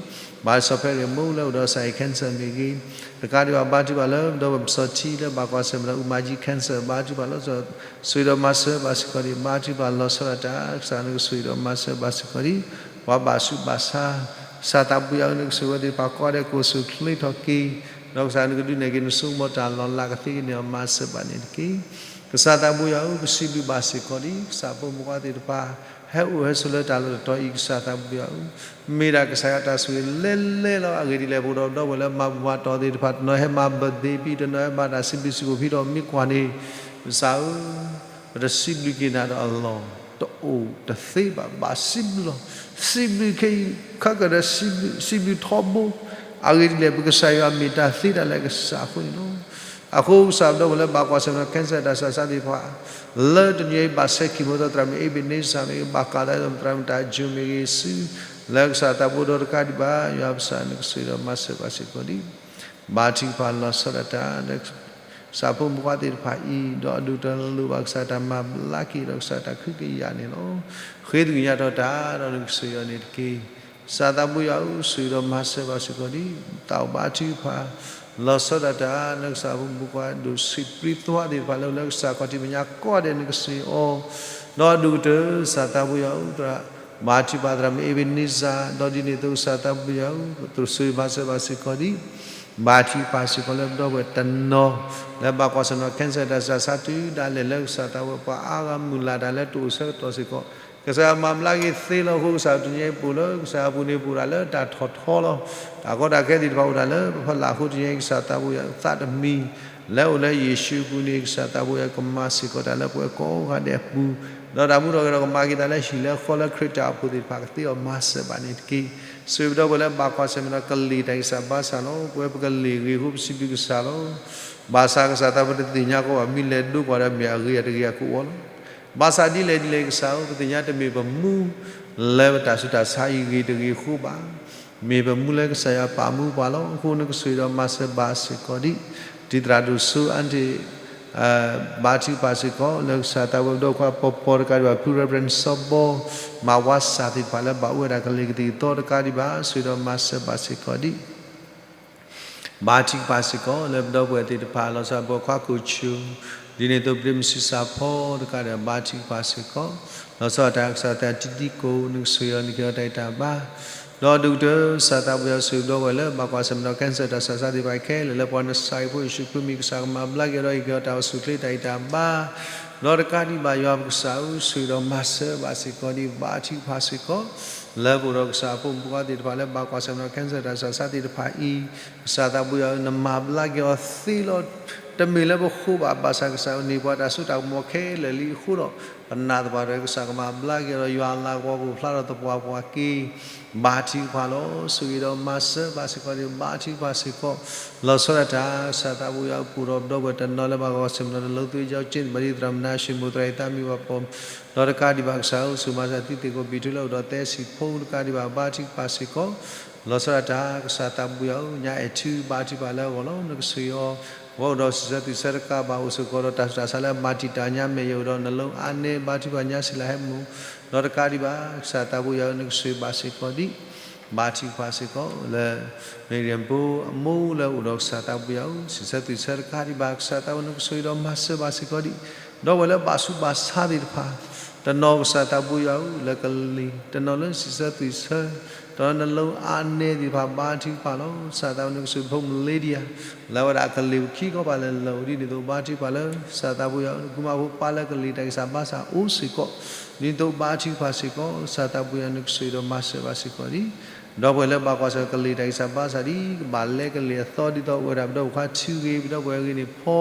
ဘၣ်စီၤဖဲဂ့ၢ်မိၢ်လၢအိၣ်ဒီးကစၢ်အံၤ cancer မ့ၢ်ဂ့ၤ, တကးဒံးဘၣ် ဘါထုကဖၣ်လၢပဒီပုၢ်ဝဲၢ်ပစီၤထံလၢဘၣ်ကွၢ်ဆၢၣ်မဲာ်ဒီးအူမၤကၠံ cancer, ဘါထုကဖၣ်လီၤ, ဆိၣ်ဂ့ၤဒီးမၤစၢၤဘၣ်စ့ၢ်ကီးဒံး, ဘါထုကဖၣ်လီၤဆီဒၣ်တၢ်, ကစၢ်နကဆိၣ်ဂ့ၤဒီးမၤစၢၤဘၣ်စ့ၢ်ကီးဒံး, ပှၤဘၣ်ဆူးဘၣ်ဆါ, ကစၢ်သးဘိယွၤဧၢ, နကဆိၣ်ဂ့ၤဝဲသ့ၣ်တဖၣ်ကိးဂၤဒဲး ကိးဆူၣ်ချ့ထီၣ်က့ၤ, ဒီးကစၢ်နကဒုးနဲၣ်က့ၤနဆိကမိၣ်တၢ်လီၤလးကသ့ကန့ၢ်အီၤ မၤစၢၤဘၣ်န့ၣ်တက့ၢ်. ကစၢ်သးဘိယွၤဧၢ, ပစံးဘျုးဘၣ်စ့ၢ်ကီးဒံး ကစၢ်ဖိမုၣ်ဖိခွါသ့ၣ်တဖၣ် ဟဲအိၣ်ဟဲဆိးလၢတၢ်လီၢ်တတီၤအံၤ ကစၢ်သးဘိယွၤဧၢ, မ့ၢ်ဒၣ်ကစၢ်ယွၤတၢ်ဆိၣ်ဂ့ၤလဲၤလဲၤလီၤ. အဂ့ၢ်ဒ်လဲၣ် ပအိၣ်ဒီးပဒီပုၢ်ဝဲၢ်လၢမၤဘူၣ်မၤတီၢ်သ့ၣ်တဖၣ် တနီၤဟဲမၤ birthday ဖဲ တနီၤဟဲမၤတၢ်စံးဘျုးစံးဖှိၣ်ဖဲဒီးမ့ၢ်ကွၢ်န့ၣ်, ကစၢ်ဧၢ, ပတစံးဘျုးက့ၤနၤဒီးအလီၢ်တအိၣ်တသ့ဘၣ်. ဘၣ်စံးဘျုးလီၤ. စံးဘျုးခဲအံၤ ခဲကဒီး စံးဘျုးထီဘိ, အဂ့ၢ်ဒ်လဲၣ် ပကစၢ်ယွၤမ့ၢ်တၢ်သ့တၢ်လၢအကစၢ်အဃိန့ၣ်လီၤ. အဃိကစၢ်ပဒီပုၢ်ဝဲၢ်လၢဘၣ်ကွၢ်ဆၢၣ်မဲာ်ဒီး cancer တၢ်ဆူးတၢ်ဆါသ့ၣ်တဖၣ် လၢတနံၤအံၤ ဘၣ်ဆဲး chemo ဒီးသရၣ်မုၣ် Ebenezer မ့ၢ်ဂ့ၤ, ဘၣ်ဃးဒီးသရၣ်မုၣ်တၢ်စူၤမ့ၢ်ဂ့ၤ, ဆူလၢကစၢ်သးဘိဒီးတကးဒံးဘၣ် ယွၤပကစၢ်နကဆိၣ်ဂ့ၤဒီးမၤစၢၤဘၣ်စ့ၢ်ကီးဒံး, ဘါထုကဖၣ်လီၤဆီဒၣ်တၢ် ကစၢ်ဖိမုၣ်ဖိခွါသ့ၣ်တဖၣ်အံၤ ဒီးအဒိၣ်ကတၢၢ်လိၣ်ဘၣ်ကစၢ်တၢ်မၤဘျါက့ၤဒီးကစၢ်တၢ်ခုကယာ်န့ၣ်လီၤ. ဃ့သကွံာ်ညါထီၣ်တၢ်ဒီးနကဆိၣ်ဂ့ၤအီၤန့ၣ်တက့ၢ်. ကစၢ်သးဘိယွၤဧၢ, ဆိၣ်ဂ့ၤဒီးမၤစၢၤဘၣ်စ့ၢ်ကီးဒံး, တၢ်အိၣ်ဘါထုကဖၣ် လီၤဆီဒၣ်တၢ် နကစၢ်ဖိမုၣ်ဖိခွါဒိၣ်ဆံးပြံသွါသ့ၣ်တဖၣ်လၢအိၣ်လၢကစၢ်ခီၣ်ထံးမဲာ်ညါကိးဂၤဒဲး နကဆိၣ်ဂ့ၤအီၤ, ဒီးအဒိၣ်ကတၢၢ် ကစၢ်သးဘိယွၤဧၢ, ဘါထုကဖၣ်သရၣ်မုၣ် Ebenezer ဒီးဒ်န့ၣ်အသိး ကစၢ်သးဘိယွၤဧၢ, ဆိၣ်ဂ့ၤမၤစၢၤဘၣ်စ့ၢ်ကီးဒံး, ဘါထုကဖၣ်စ့ၢ်ကီးလၢပဒီပုၢ်ဝဲၢ်တနီၤ လၢဘၣ်ကွၢ်ဆၢၣ်မဲာ်ဒီး cancer တၢ်ဆူးတၢ်ဆါတုၤဒၣ်လဲာ်လၢကစၢ်သးဘိယွၤ ပှၤအါဂၤမုၢ်လၢ်တၢ်လၢတအိၣ်ဆၢကတီၢ်စ့ၢ်ကီး ကစၢ်ယွၤမၤဘျါက့ၤသ့လီၤ. အဃိကစၢ်တနံၤအံၤပအိၣ်လၢ ကစၢ်ယွၤအပူၤန့ၣ် ပအိၣ်ဒၣ်လၢတၢ်ထီၣ်ထီလီၤ. တၢ်ကီတၢ်ခဲသ့ၣ်တဖၣ်အိၣ်ဒၣ်လၢပဖီလာ်အဃိ တနံၤအံၤ ကစၢ်သးဘိယွၤသးတမံၤ လၢအိၣ်လၢယ့ၣ်ၡူးအပူၤန့ၣ် ကစၢ်သးဘိယွၤကမၤစ့ၢ်ကီးတၢ်လၢပှၤကိးဂၤဒဲးအပူၤ, ဒီးတၢ်မူထီၣ်ဂဲၤထီၣ်ကမၤက့ၤတၢ်လၢဟံၣ်လၢဃီလၢခရံာ်တၢ်အိၣ်ဖှိၣ်သ့ၣ်တဖၣ်ကသ့အီၤ မၤစၢၤဘၣ်န့ၣ်တက့ၢ်. ဆိၣ်ဂ့ၤပဒီပုၢ်ဝဲၢ်လၢဘၣ်ကွၢ်ဆၢၣ်မဲာ်ဒီးကလံၤတၢ်ဂံၢ်စၢ်ဘါစၢ်လီၤ. ပဝဲပကလံၤဂ့ၤအဃိပစံးဘျုးကစၢ်လီၤ. ဘၣ်ဆၣ်ကစၢ်သးဘိတသ့ၣ်ညါကီးဘၣ် မ့ၢ်လဲၤဒိကွၢ်ဒီးမ့ၢ်အဂ့ၤအတဂ့ၤအကအိၣ်လီၤ. ဘၣ်ဆၣ်ဒ်လဲၣ်ဒ်လဲၣ်ကစၢ်ဧၢ, ပသ့ၣ်ညါတမ့ၢ်ပမူ လၢပတၢ်ဆူးတၢ်ဆါအံၤဂ့ၤတဂ့ၤအဃိဘၣ်. မ့ၢ်ပမူလၢကစၢ်ယွၤပာ်မူပှၤလီၤ. အဃိနကဆိၣ်ဂ့ၤဒီးမၤစၢၤဘၣ်စ့ၢ်ကီးဒံး, တံၤသရၣ်ဒိၣ်စိ အါတ့ၢ် ဘါထုကဖၣ်စ့ၢ်ကီး လၢကစၢ်သးဘိယွၤဒီးခွါပီၤပီၤတကးဒံးဘၣ် ဖု Reverend စီၤဘီ မၤဝါစၢ်သ့ၣ်တဖၣ်လၢဘၣ်အိၣ်ဝဲဒၣ်ကလံၤကသံၣ်ကသီတကးဒံးဘၣ် ဆိၣ်ဂ့ၤဒီးမၤစၢၤဘၣ်စ့ၢ်ကီးဒံး ဘါထုကဖၣ်စ့ၢ်ကီးလၢပဒီပုၢ်ဝဲၢ်သ့ၣ်တဖၣ် လီၤဆီဒၣ်တၢ်ပှၤခွါကိးဆူၣ်, ဒ်န့ၣ်အသိး ပဒ့မုၣ်ဆံးစၢ်ဖီတကးဒီး ဘါထုကဖၣ်စ့ၢ်ကီး, လီၤဆီဒၣ်တၢ်ကစၢ်သးတံတံကိး နကဆိၣ်ဂ့ၤအီၤ နကဟ့ၣ်အီၤတၢ်ဂံၢ်တၢ်ဘါ, ဒီးဒိၣ်ကတၢၢ် ကစၢ်သးဘိယွၤဆိၣ်ဂ့ၤပဒီပုၢ်ဝဲၢ်လၢ ဘၣ်ကွၢ်ဆၢၣ်မဲာ်ဒီး cancer တၢ်ဆူးတၢ်ဆါသ့ၣ်တဖၣ်ခဲလၢာ်လၢ ပှၤနစၢ်အံၤဖိယ့ၣ်ၡူးခရံာ်မံၤ ကစၢ်ကမၤဘျါက့ၤအီၤဒီးဟ့ၣ်က့ၤအီၤတၢ်အိၣ်ဆူၣ်ချ့တၢ်ဂံၢ်တၢ်ဘါ, ဒီးတကးဒံးဘၣ် ယွၤပကစၢ်ဧၢ, ဆိၣ်ဂ့ၤဒီးမၤစၢၤဘၣ်စ့ၢ်ကီးဒံး ဘါထုကဖၣ်စ့ၢ်ကီး လၢပအိၣ်ဒီးကစၢ်အဖိမုၣ်ဖိခွါသ့ၣ်တဖၣ်လၢ ဘၣ်ကွၢ်ဆၢၣ်မဲာ်ဒီး cancer တၢ်ဆူးတၢ်ဆါသ့ၣ်တဖၣ်အံၤ, ကစၢ်သးဘိယွၤဧၢ, နမၤဘျါက့ၤအီၤသ့လီၤ. တမ့ၢ်လၢပဃိဘၣ်, ဘၣ်ဆၣ်ကစၢ်န့ၢ်ပှၤတၢ်စိတၢ်ကမီၤခဲလၢာ်လံအဃိဒီး ပနာ်သပှၢ်တၢၢ် ကစၢ်ကမၤဘျါက့ၤဒီး ယွၤအလၤကပီၤကအိၣ်ဖျါထီၣ်သပှၢ်ပှၢ်က့ၤ, ဘါထုကဖၣ်လီၤ. ဆိၣ်ဂ့ၤဒီးမၤစၢၤဘၣ်စ့ၢ်ကီးဒံး ဘါထုကဖၣ်စ့ၢ်ကီး, လီၤဆီဒၣ်တၢ် ကစၢ်သးဘိယွၤဧၢ, ပအိၣ်ဒီးပဒီပုၢ်ဝဲၢ်တနီၤလၢ ဘၣ်ကွၢ်ဆၢၣ်မဲာ်ဒီး တလိၣ်သွံၣ်ကၠီက့ၣ် ဘၣ်ဒ်သရၣ်မုၣ်နါၡ့ၣ်မိၣ် သရၣ်အံၤသးမံဝၤပိာ်, ဒီးတကးဒံးဘၣ်ကစၢ်ဧၢ, ဆိၣ်မၤစၢၤသုသ့ၣ်ကိးဘံၣ်ထူလၢအိၣ်ဒီးသဲစံၣ်ဖိတကးဒံးဘၣ် ဘါထုကဖၣ်စ့ၢ်ကီး, လီၤဆီဒၣ်တၢ် ကစၢ်သးဘိယွၤဧၢ, ညါအဲၣ်ထူ ဘါထုကဖၣ်လၢအဂီၢ်လီၤ. နကဆိၣ်ဂ့ၤအီၤ, အဝဲအိၣ်ဒီးစံးဆၢသွံၣ်ဆၢတကးဘၣ် အိၣ်စ့ၢ်ကီးဒီးတၢ်ဆူးတၢ်ဆါလၢအမၤတံာ်တာ်ညါ မ့ၢ်ယအိၣ်ဒီးနလိအါနဲ ဘါထုကဖၣ်ညါ စံးလၢဟဲမုၢ်, ဒီးတကးဒံးဘၣ် ကစၢ်သးဘိယွၤဧၢ, နကဆိၣ်ဂ့ၤဘၣ်စ့ၢ်ကီးဒံး ဘါထုကဖၣ်စ့ၢ်ကီးလၢ မ့ၢ်ရံၣ်ဖိအမိၢ်လၢအိၣ်ဒီးကစၢ်သးဘိယွၤဧၢ, စံးဆၢသွံၣ်ဆၢတကးဒံးဘၣ် ကစၢ်သးဘိယွၤဧၢ, နကဆိၣ်ဂ့ၤဒီးမၤစၢၤဘၣ်စ့ၢ်ကီးဒံး ဒီပုၢ်ဝဲၢ်လၢဘၣ်ဆူးဘၣ်ဆါသ့ၣ်တဖၣ်, တနီၤကစၢ်သးဘိယွၤဧၢ လၢကလံၤ, တနီၤလၢစံးဆၢသွံၣ်ဆၢ, တနီၤလၢနလိအါနဲသ့ၣ်တဖၣ် ဘါထုကဖၣ်လီၤ. ကစၢ်သးဘိယွၤဧၢ, နကဆိၣ်ဂ့ၤဖိမုၣ်လ့ဒံယၤ လၢအဝဲဒၣ်အကလံၤပခံခီပၤလဲၤလၢာ် ဒ်န့ၣ်အသိး ဘါထုကဖၣ်လၢ ကစၢ်သးဘိယွၤဧၢ, နကုမါဖိပၢ်လၢကလံၤတၢ်ဂံၢ်စၢ်ဘါစၢ်အိၣ်စ့ၢ်ကီး, ဒ်န့ၣ်အသိးဘါထုကဖၣ်စ့ၢ်ကီး, ကစၢ်သးဘိယွၤဧၢ, နကဆိၣ်ဂ့ၤဒီးမၤစၢၤဘၣ်စ့ၢ်ကီးဒံး ဒီပုၢ်ဝဲၢ်လၢဘၣ်ကွၢ်ဆၢၣ်ကလံၤတၢ်ဂံၢ်စၢ်ဘါစၢ်ဒ် ကဘၣ်လဲကလံၤအသီဒ်သိး အိၣ်ဝဲဒၣ်ပဒီပုၢ်ဝဲၢ်ခွါထုဂ့ၤ ပဒီပုၢ်ဝဲၢ်ဂ့ၤန့ၣ်ဖီ,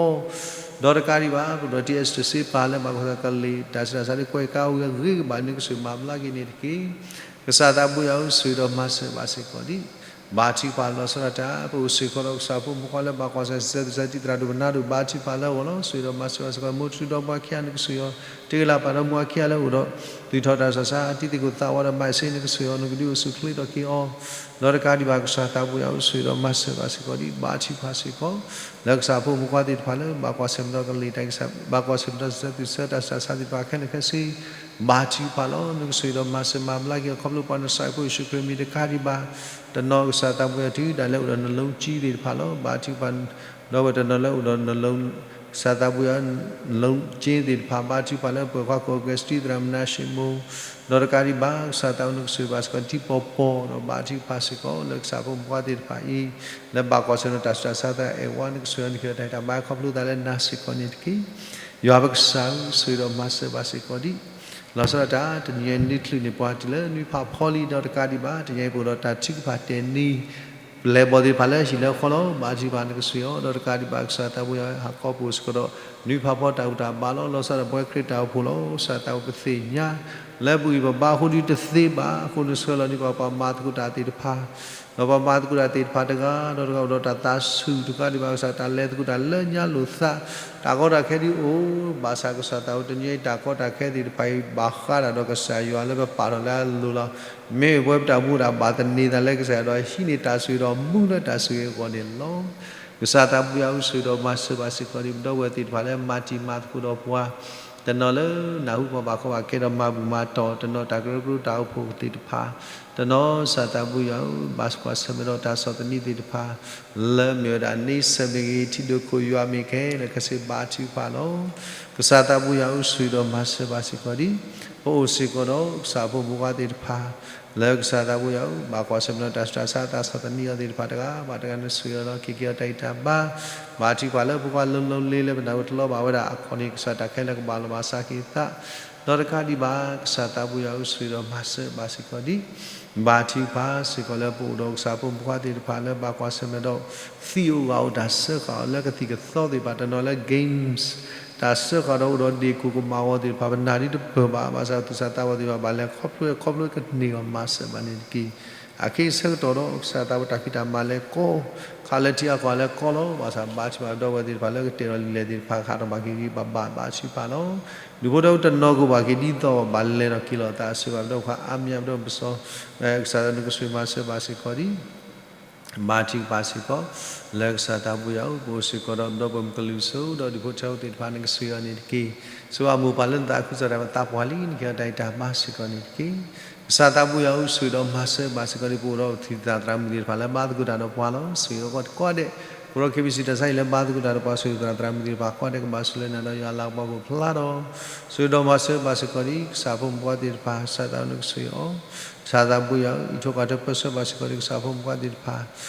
ဒီးတကးဒံးဘၣ် ပဒိၣ်ထံၣ်အဲစတၢၢ်စ့ပာ်လၢ ဘၣ်ကွၢ်ဆၢၣ်ကလံၤတၢ်ဆူးတၢ်ဆါဒ် ကွဲးကါဝံၤအဂ့ၤကဘၣ် နကဆိၣ်မၤဘျါက့ၤန့ၣ်တက့ၢ်. ကစၢ်သးဘိယွၤဧၢ, ဆိၣ်ဂ့ၤဒီးမၤစၢၤဘၣ်စ့ၢ်ကီးဒံး ဘါထုကဖၣ်လီၤဆီဒၣ်တၢ် ပအိၣ်စ့ၢ်ကီးဒီးကစၢ်ဖိမုၣ်ဖိခွါလၢဘၣ်ကွၢ်ဆၢၣ်မဲာ်စံးဆၢသုစၢတံၢ်သရၣ်ဒိၣ်ပနၢ်ဒိၣ် ဘါထုကဖၣ်လၢအဂီၢ်လီၤ. ဆိၣ်ဂ့ၤဒီးမၤစၢၤဘၣ်စ့ၢ်ကီး မိၢ်ထူဒီးပှၤခံဂၤနကစၢ်ယွၤ တ့လၢပာ်ဒီးမုၢ်အခံဂၤလၢအအိၣ်ဒီး သုးထီၣ်တၢ်ဆူးတၢ်ဆါ တံၤသကိးသးဝးဒီးမၤစ့နကစၢ်ယွၤ နကဒုးအိၣ်ဆူၣ်အိၣ်ချ့ထီၣ်က့ၤအီၤ ဒီးတကးဒံးဘၣ် ကစၢ်သးဘိယွၤအိၣ်ဆိၣ်ဂ့ၤဒီးမၤစၢၤဘၣ်စ့ၢ်ကီးဒံး ဘါထုကဖၣ်စ့ၢ်ကီး လၢကစၢ်ဖိမုၣ်ဖိခွါသ့ၣ်တဖၣ်လၢ ဘၣ်ကွၢ်ဆၢၣ်မဲာ်ဒီးကလ့ၣ်တၢ်ကစၢ် ဘၣ်ကွၢ်ဆၢၣ်မဲာ်ဒီးစံးဆၢသုစၢတၢ်ဆူးတၢ်ဆါသ့ၣ်တဖၣ်ခဲလၢာ်ခဲဆ့ ဘါထုကဖၣ်လီၤ. နကဆိၣ်ဂ့ၤဒီးမၤစၢၤမၤဘျါက့ၤအီၤ ခီဖျိပှၤနစၢ်ဖိယ့ၣ်ၡူးခရံာ်မံၤတကးဒံးဘၣ် တနီၤကစၢ်သးဘိယွၤတုၤဒၣ်လဲာ်အိၣ်ဒီး နလိကၠ့ သ့ၣ်တဖၣ်လီၤ. ဘါထုကဖၣ် ဒီပုၢ်ဝဲၢ်တနီၤလၢအိၣ်ဒီး နလိ ကစၢ်သးဘိယွၤ နလိကၠ့ သ့ၣ်တဖၣ် ဘါထုကဖၣ်လၢပှၤခွါကိးဂၤ စတံသရၣ်မနၤၡ့မိၣ် ဒီးတကးဒံးဘၣ် ကစၢ်သးဘိယွၤ နကဆိၣ်ဂ့ၤဘၣ်စ့ၢ်ကီး တံၤပီၤပီၤ ဒီးဘါထုကဖၣ်စ့ၢ်ကီး လၢကစၢ်ဖိမုၣ်ဖိခွါသ့ၣ်တဖၣ်အံၤ လၢဘၣ်ကွၢ်ဆၢၣ်မဲာ်ဒီးတၢ်ဆူးတၢ်ဆါသးအဲၣ်ဝါ နကဆိၣ်ဂ့ၤအီၤ နကဟ့ၣ်အီၤတၢ်ဂံၢ်တၢ်ဘါ ခီဖျိသးလၢနၤစ့ၢ်ကီးန့ၣ်တက့ၢ်. ယွၤပကစၢ်ဧၢ ဆိၣ်ဂ့ၤဒီးမၤစၢၤဘၣ်စ့ၢ်ကီးဒံး လီၤဆီဒၣ်တၢ် တနံၤအံၤနွံချုးန့ၣ် ပှၤတုၤလၢနွံဖးဖီလံ ဒီးတကးဒံးဘၣ် တနံၤအံၤပအိၣ်ဒီးတၢ်ထုကဖၣ်တဲာ်န့ၣ် ပလဲၤဘီၣ်သ့ၣ်တဖၣ်လၢဟံၣ်လၢဃီလီၤ. ဘါထုကဖၣ်နကဆိၣ်ဂ့ၤအီၤ ဒီးတကးဒံးဘၣ် ကစၢ်သးဘိယွၤ ဟးကီးပအိၣ်စ့ၢ်ကီးဒီး နွံဖးဖီတၢ်ဘူၣ်တၢ်ဘါလီၤ. လီၤဆီဒၣ်တၢ် ပဝဲခရံာ်တၢ်အိၣ်ဖှိၣ်လီၤ. ကစၢ်သးဘိပသ့ၣ်ညါ လၢပဂံၢ်ပဘါအဃိဒုးတသ့ဘၣ်. အဃိန့ၣ်ဆှၢလီၤန့ၢ်ပှၤ ပှၤမၤသကိးတၢ်သ့ၣ်တဖၣ် ဒီးပှၤမၤသကိးတၢ်သ့ၣ်တဖၣ်တဂၤဒီးတဂၤ အိၣ်ဒီးတၢ်သးဆူၣ် တကးဒံးဘၣ် ကစၢ် တၢ်လဲၤသကိးတၢ်လၢညါလိာ်သး တၢ်ကီတၢ်ခဲဒုးအိၣ် ဘၣ်ဆၣ်ကစၢ်သးဘိ တနံၤအံၤတၢ်ကီတၢ်ခဲသ့ၣ်တဖၣ်အံၤ ဘၣ်ဃးဒၣ်ဒီးကစၢ်ယွၤလၢပပာ်ထီၣ်လၢအလိၤလီၤ. မ့ၢ်ပဝဲပတၢ်မူဒၣ်ဘၣ်သန့ၤသးလၢကစၢ်ယွၤဒီး ဟံးန့ၢ်တၢ်ဆိၣ်ဂ့ၤဒီးမူလၢတၢ်ဆိၣ်ဂ့ၤအဂီၢ်န့ၣ်လီၤ. ကစၢ်သးဘိယွၤ အိၣ်ဆိၣ်ဂ့ၤဒီးမၤစၢၤဘၣ်စ့ၢ်ကီးဒံး ပဒီပုၢ်ဝဲၢ်သ့ၣ်တဖၣ်လၢမၤတံၤမၤသကိးဒီးပှၤ တနီၤလၢနၢ်ဟူပှၤဘၣ်ကီဘၣ်ခဲဒီး မၤဘူၣ်မၤတီၢ် တနီၤတၢ်ကရၢကရိတၢ်အိၣ်ဖှိၣ်သ့ၣ်တဖၣ် တနီၤ ကစၢ်သးဘိယွၤဧၢ ဘၣ်ကွၢ်ဆၢၣ်မဲာ်ဒီးတၢ်ဆီၣ်သနံးသ့ၣ်တဖၣ် လၢမ့ၢ်ဝဲဒၣ်န့ဆၢၣ်မ့ၢ်ဂ့ၤ ထံဒိၣ်ခိၣ်ယွၤမ့ၢ်ခဲလၢာ်ခဲဆ့ ဘါထုကဖၣ်လီၤ. ကစၢ်သးဘိယွၤ အိၣ်ဆိၣ်ဂ့ၤဒီးမၤစၢၤဘၣ်စ့ၢ်ကီးဒံး ပအိၣ်စ့ၢ်ကီးဒီးကစၢ်ဖိမုၣ်ဖိခွါသ့ၣ်တဖၣ် လၢကစၢ်သးဘိယွၤဧၢ ဘၣ်ကွၢ်ဆၢၣ်မဲာ်ဒီးတၢ်ဆူးတၢ်ဆါ တၢ်ဆီၣ်သနံးအီၤသ့ၣ်တဖၣ်တဂၤဘၣ်တဂၤ နဆိၣ်ဂ့ၤအီၤဒီးက့ၤက့ၤအီၤတၢ်ဂံၢ်တၢ်ဘါ ဘါထုကဖၣ်လၢဖိခွါလိၤလိၤလ့လၢပနၢ်ဟူတလီၤဘၣ်ဝဲဒၣ်အခီၣ်န့ၣ် ကစၢ်တၢ်ခဲလၢာ်ကဘၣ်လီၤဘၣ်စးက့ၤသး ဒီးတကးဒံးဘၣ် ကစၢ်သးဘိယွၤ အိၣ်ဆိၣ်ဂ့ၤဒီးမၤစၢၤဘၣ်စ့ၢ်ကီးဒံး ဘါထုကဖၣ်စ့ၢ်ကီးလၢပအိၣ်ဒီးကစၢ်ဖိမုၣ်ဖိခွါသ့ၣ်တဖၣ်လၢဘၣ်ကွၢ်ဆၢၣ်မဲာ်ဒီး သံၣ်အိၣ်ဂၢၢ်အိၣ် တၢ်စၢဃာ်အီၤလၢကသံၣ်ကသီသ့ၣ်တဖၣ် တနီၤလၢ games တၢ်စၢဃာ်ဒီးအိၣ်ဒီးဒ့ၣ်ခိၣ်ကမၣ်ဂီၤသ့ၣ်တဖၣ် ပနၢ်ဒ်တပၢၢ်ဘၣ် ဘၣ်ဆၣ်သူၣ်စၢ်သးဘီၣ်သ့ၣ်တဖၣ် ဘၣ်လဲၤခီဖျိခီဖျိကန့ၢ်အီၤ မၤစၢၤဘၣ်န့ၣ်တက့ၢ်. အခဲအံၤဆၢကတီၢ်ဒီး ကစၢ်သးဘိတၢ်ဖံးတၢ်မၤလဲၤကီ ခးလၢထံအါကီၢ်လဲၤကီလီၤ. ဘၣ်ဆၣ်ဘါထုကဖၣ်ဒီပုၢ်ဝဲၢ်သ့ၣ်တဖၣ်လၢကတဲာ်ဒီးလံာ်လဲၢ်သ့ၣ်တဖၣ် ဟးထီၣ်ဘၣ်က့ၤဂ့ၤဘၣ်ဘၣ် ဘါထုကဖၣ်လီၤ. ဒူၣ်ဖိထၢဖိတနီၤကအိၣ်ဘၣ်က့ၤဒ်သိး ဘၣ်လဲၤထီၣ်က့ၤလီၤသး ဆိၣ်ဂ့ၤဘၣ်ပဒီပုၢ်ဝဲၢ်ခွါအါမံၤ ပဒီပုၢ်ဝဲၢ်ပစီၤ ကစၢ်ယွၤနကဆိၣ်ဂ့ၤမၤစၢၤဘၣ်စ့ၢ်ကီးဒံး ဘါထုကဖၣ်စ့ၢ်ကီး လၢကစၢ်သးဘိယွၤဧၢ ပအိၣ်စ့ၢ်ကီးဒီးပဒီပုၢ်ဝဲၢ်မုၢ်ကလူးစိ ဒီးဒူၣ်ဖိထၢဖိသ့ၣ်တဖၣ် နကဆိၣ်ဂ့ၤအီၤန့ၣ်တက့ၢ်. ဆိၣ်ဂ့ၤအမိၢ်ပၢ်လၢနသးခုကစီၣ်တၢ် ပသးပှၢ်လံ နကဟ့ၣ်အီၤတၢ်ဂံၢ်တၢ်ဘါစ့ၢ်ကီးန့ၣ်တက့ၢ်. ကစၢ်သးဘိယွၤဧၢ ဆိၣ်ဂ့ၤဒီးမၤစၢၤဘၣ်စ့ၢ်ကီးဒံး ပအိၣ်ဒီးသုးသရၣ်သရၣ်မုၣ်သ့ၣ်တဖၣ်လၢဘါသကိးတၢ်ဒီးပှၤလီၤ. ဆိၣ်ဂ့ၤအီၤကိးဂၤဒဲး ပအိၣ်ဒီး KBC တၢ်ဆါဟံၣ်လၢဘါသကိးတၢ်ဒီးပှၤ ဆိၣ်ဂ့ၤသုးသရၣ်သရၣ်မုၣ်သ့ၣ်တဖၣ်ကိးဂၤဒဲး ကဘၣ်ဆိၣ်လၢနၤဒီးယွၤလၤကပီၤကအိၣ်ဖျါဒီး ဆိၣ်ဂ့ၤဒီးမၤစၢၤဘၣ်စ့ၢ်ကီးဒံး ကစၢ်ဖိမုၣ်ဖိခွါသ့ၣ်တဖၣ် ကစၢ်သးဘိနကဆိၣ်ဂ့ၤအီၤ ကစၢ်သးဘိယွၤဧၢ အံးထွဲကွၢ်ထွဲပၢဆှၢဘၣ်စ့ၢ်ကီးဒံး ကစၢ်ဖိမုၣ်ဖိခွါသ့ၣ်တဖၣ်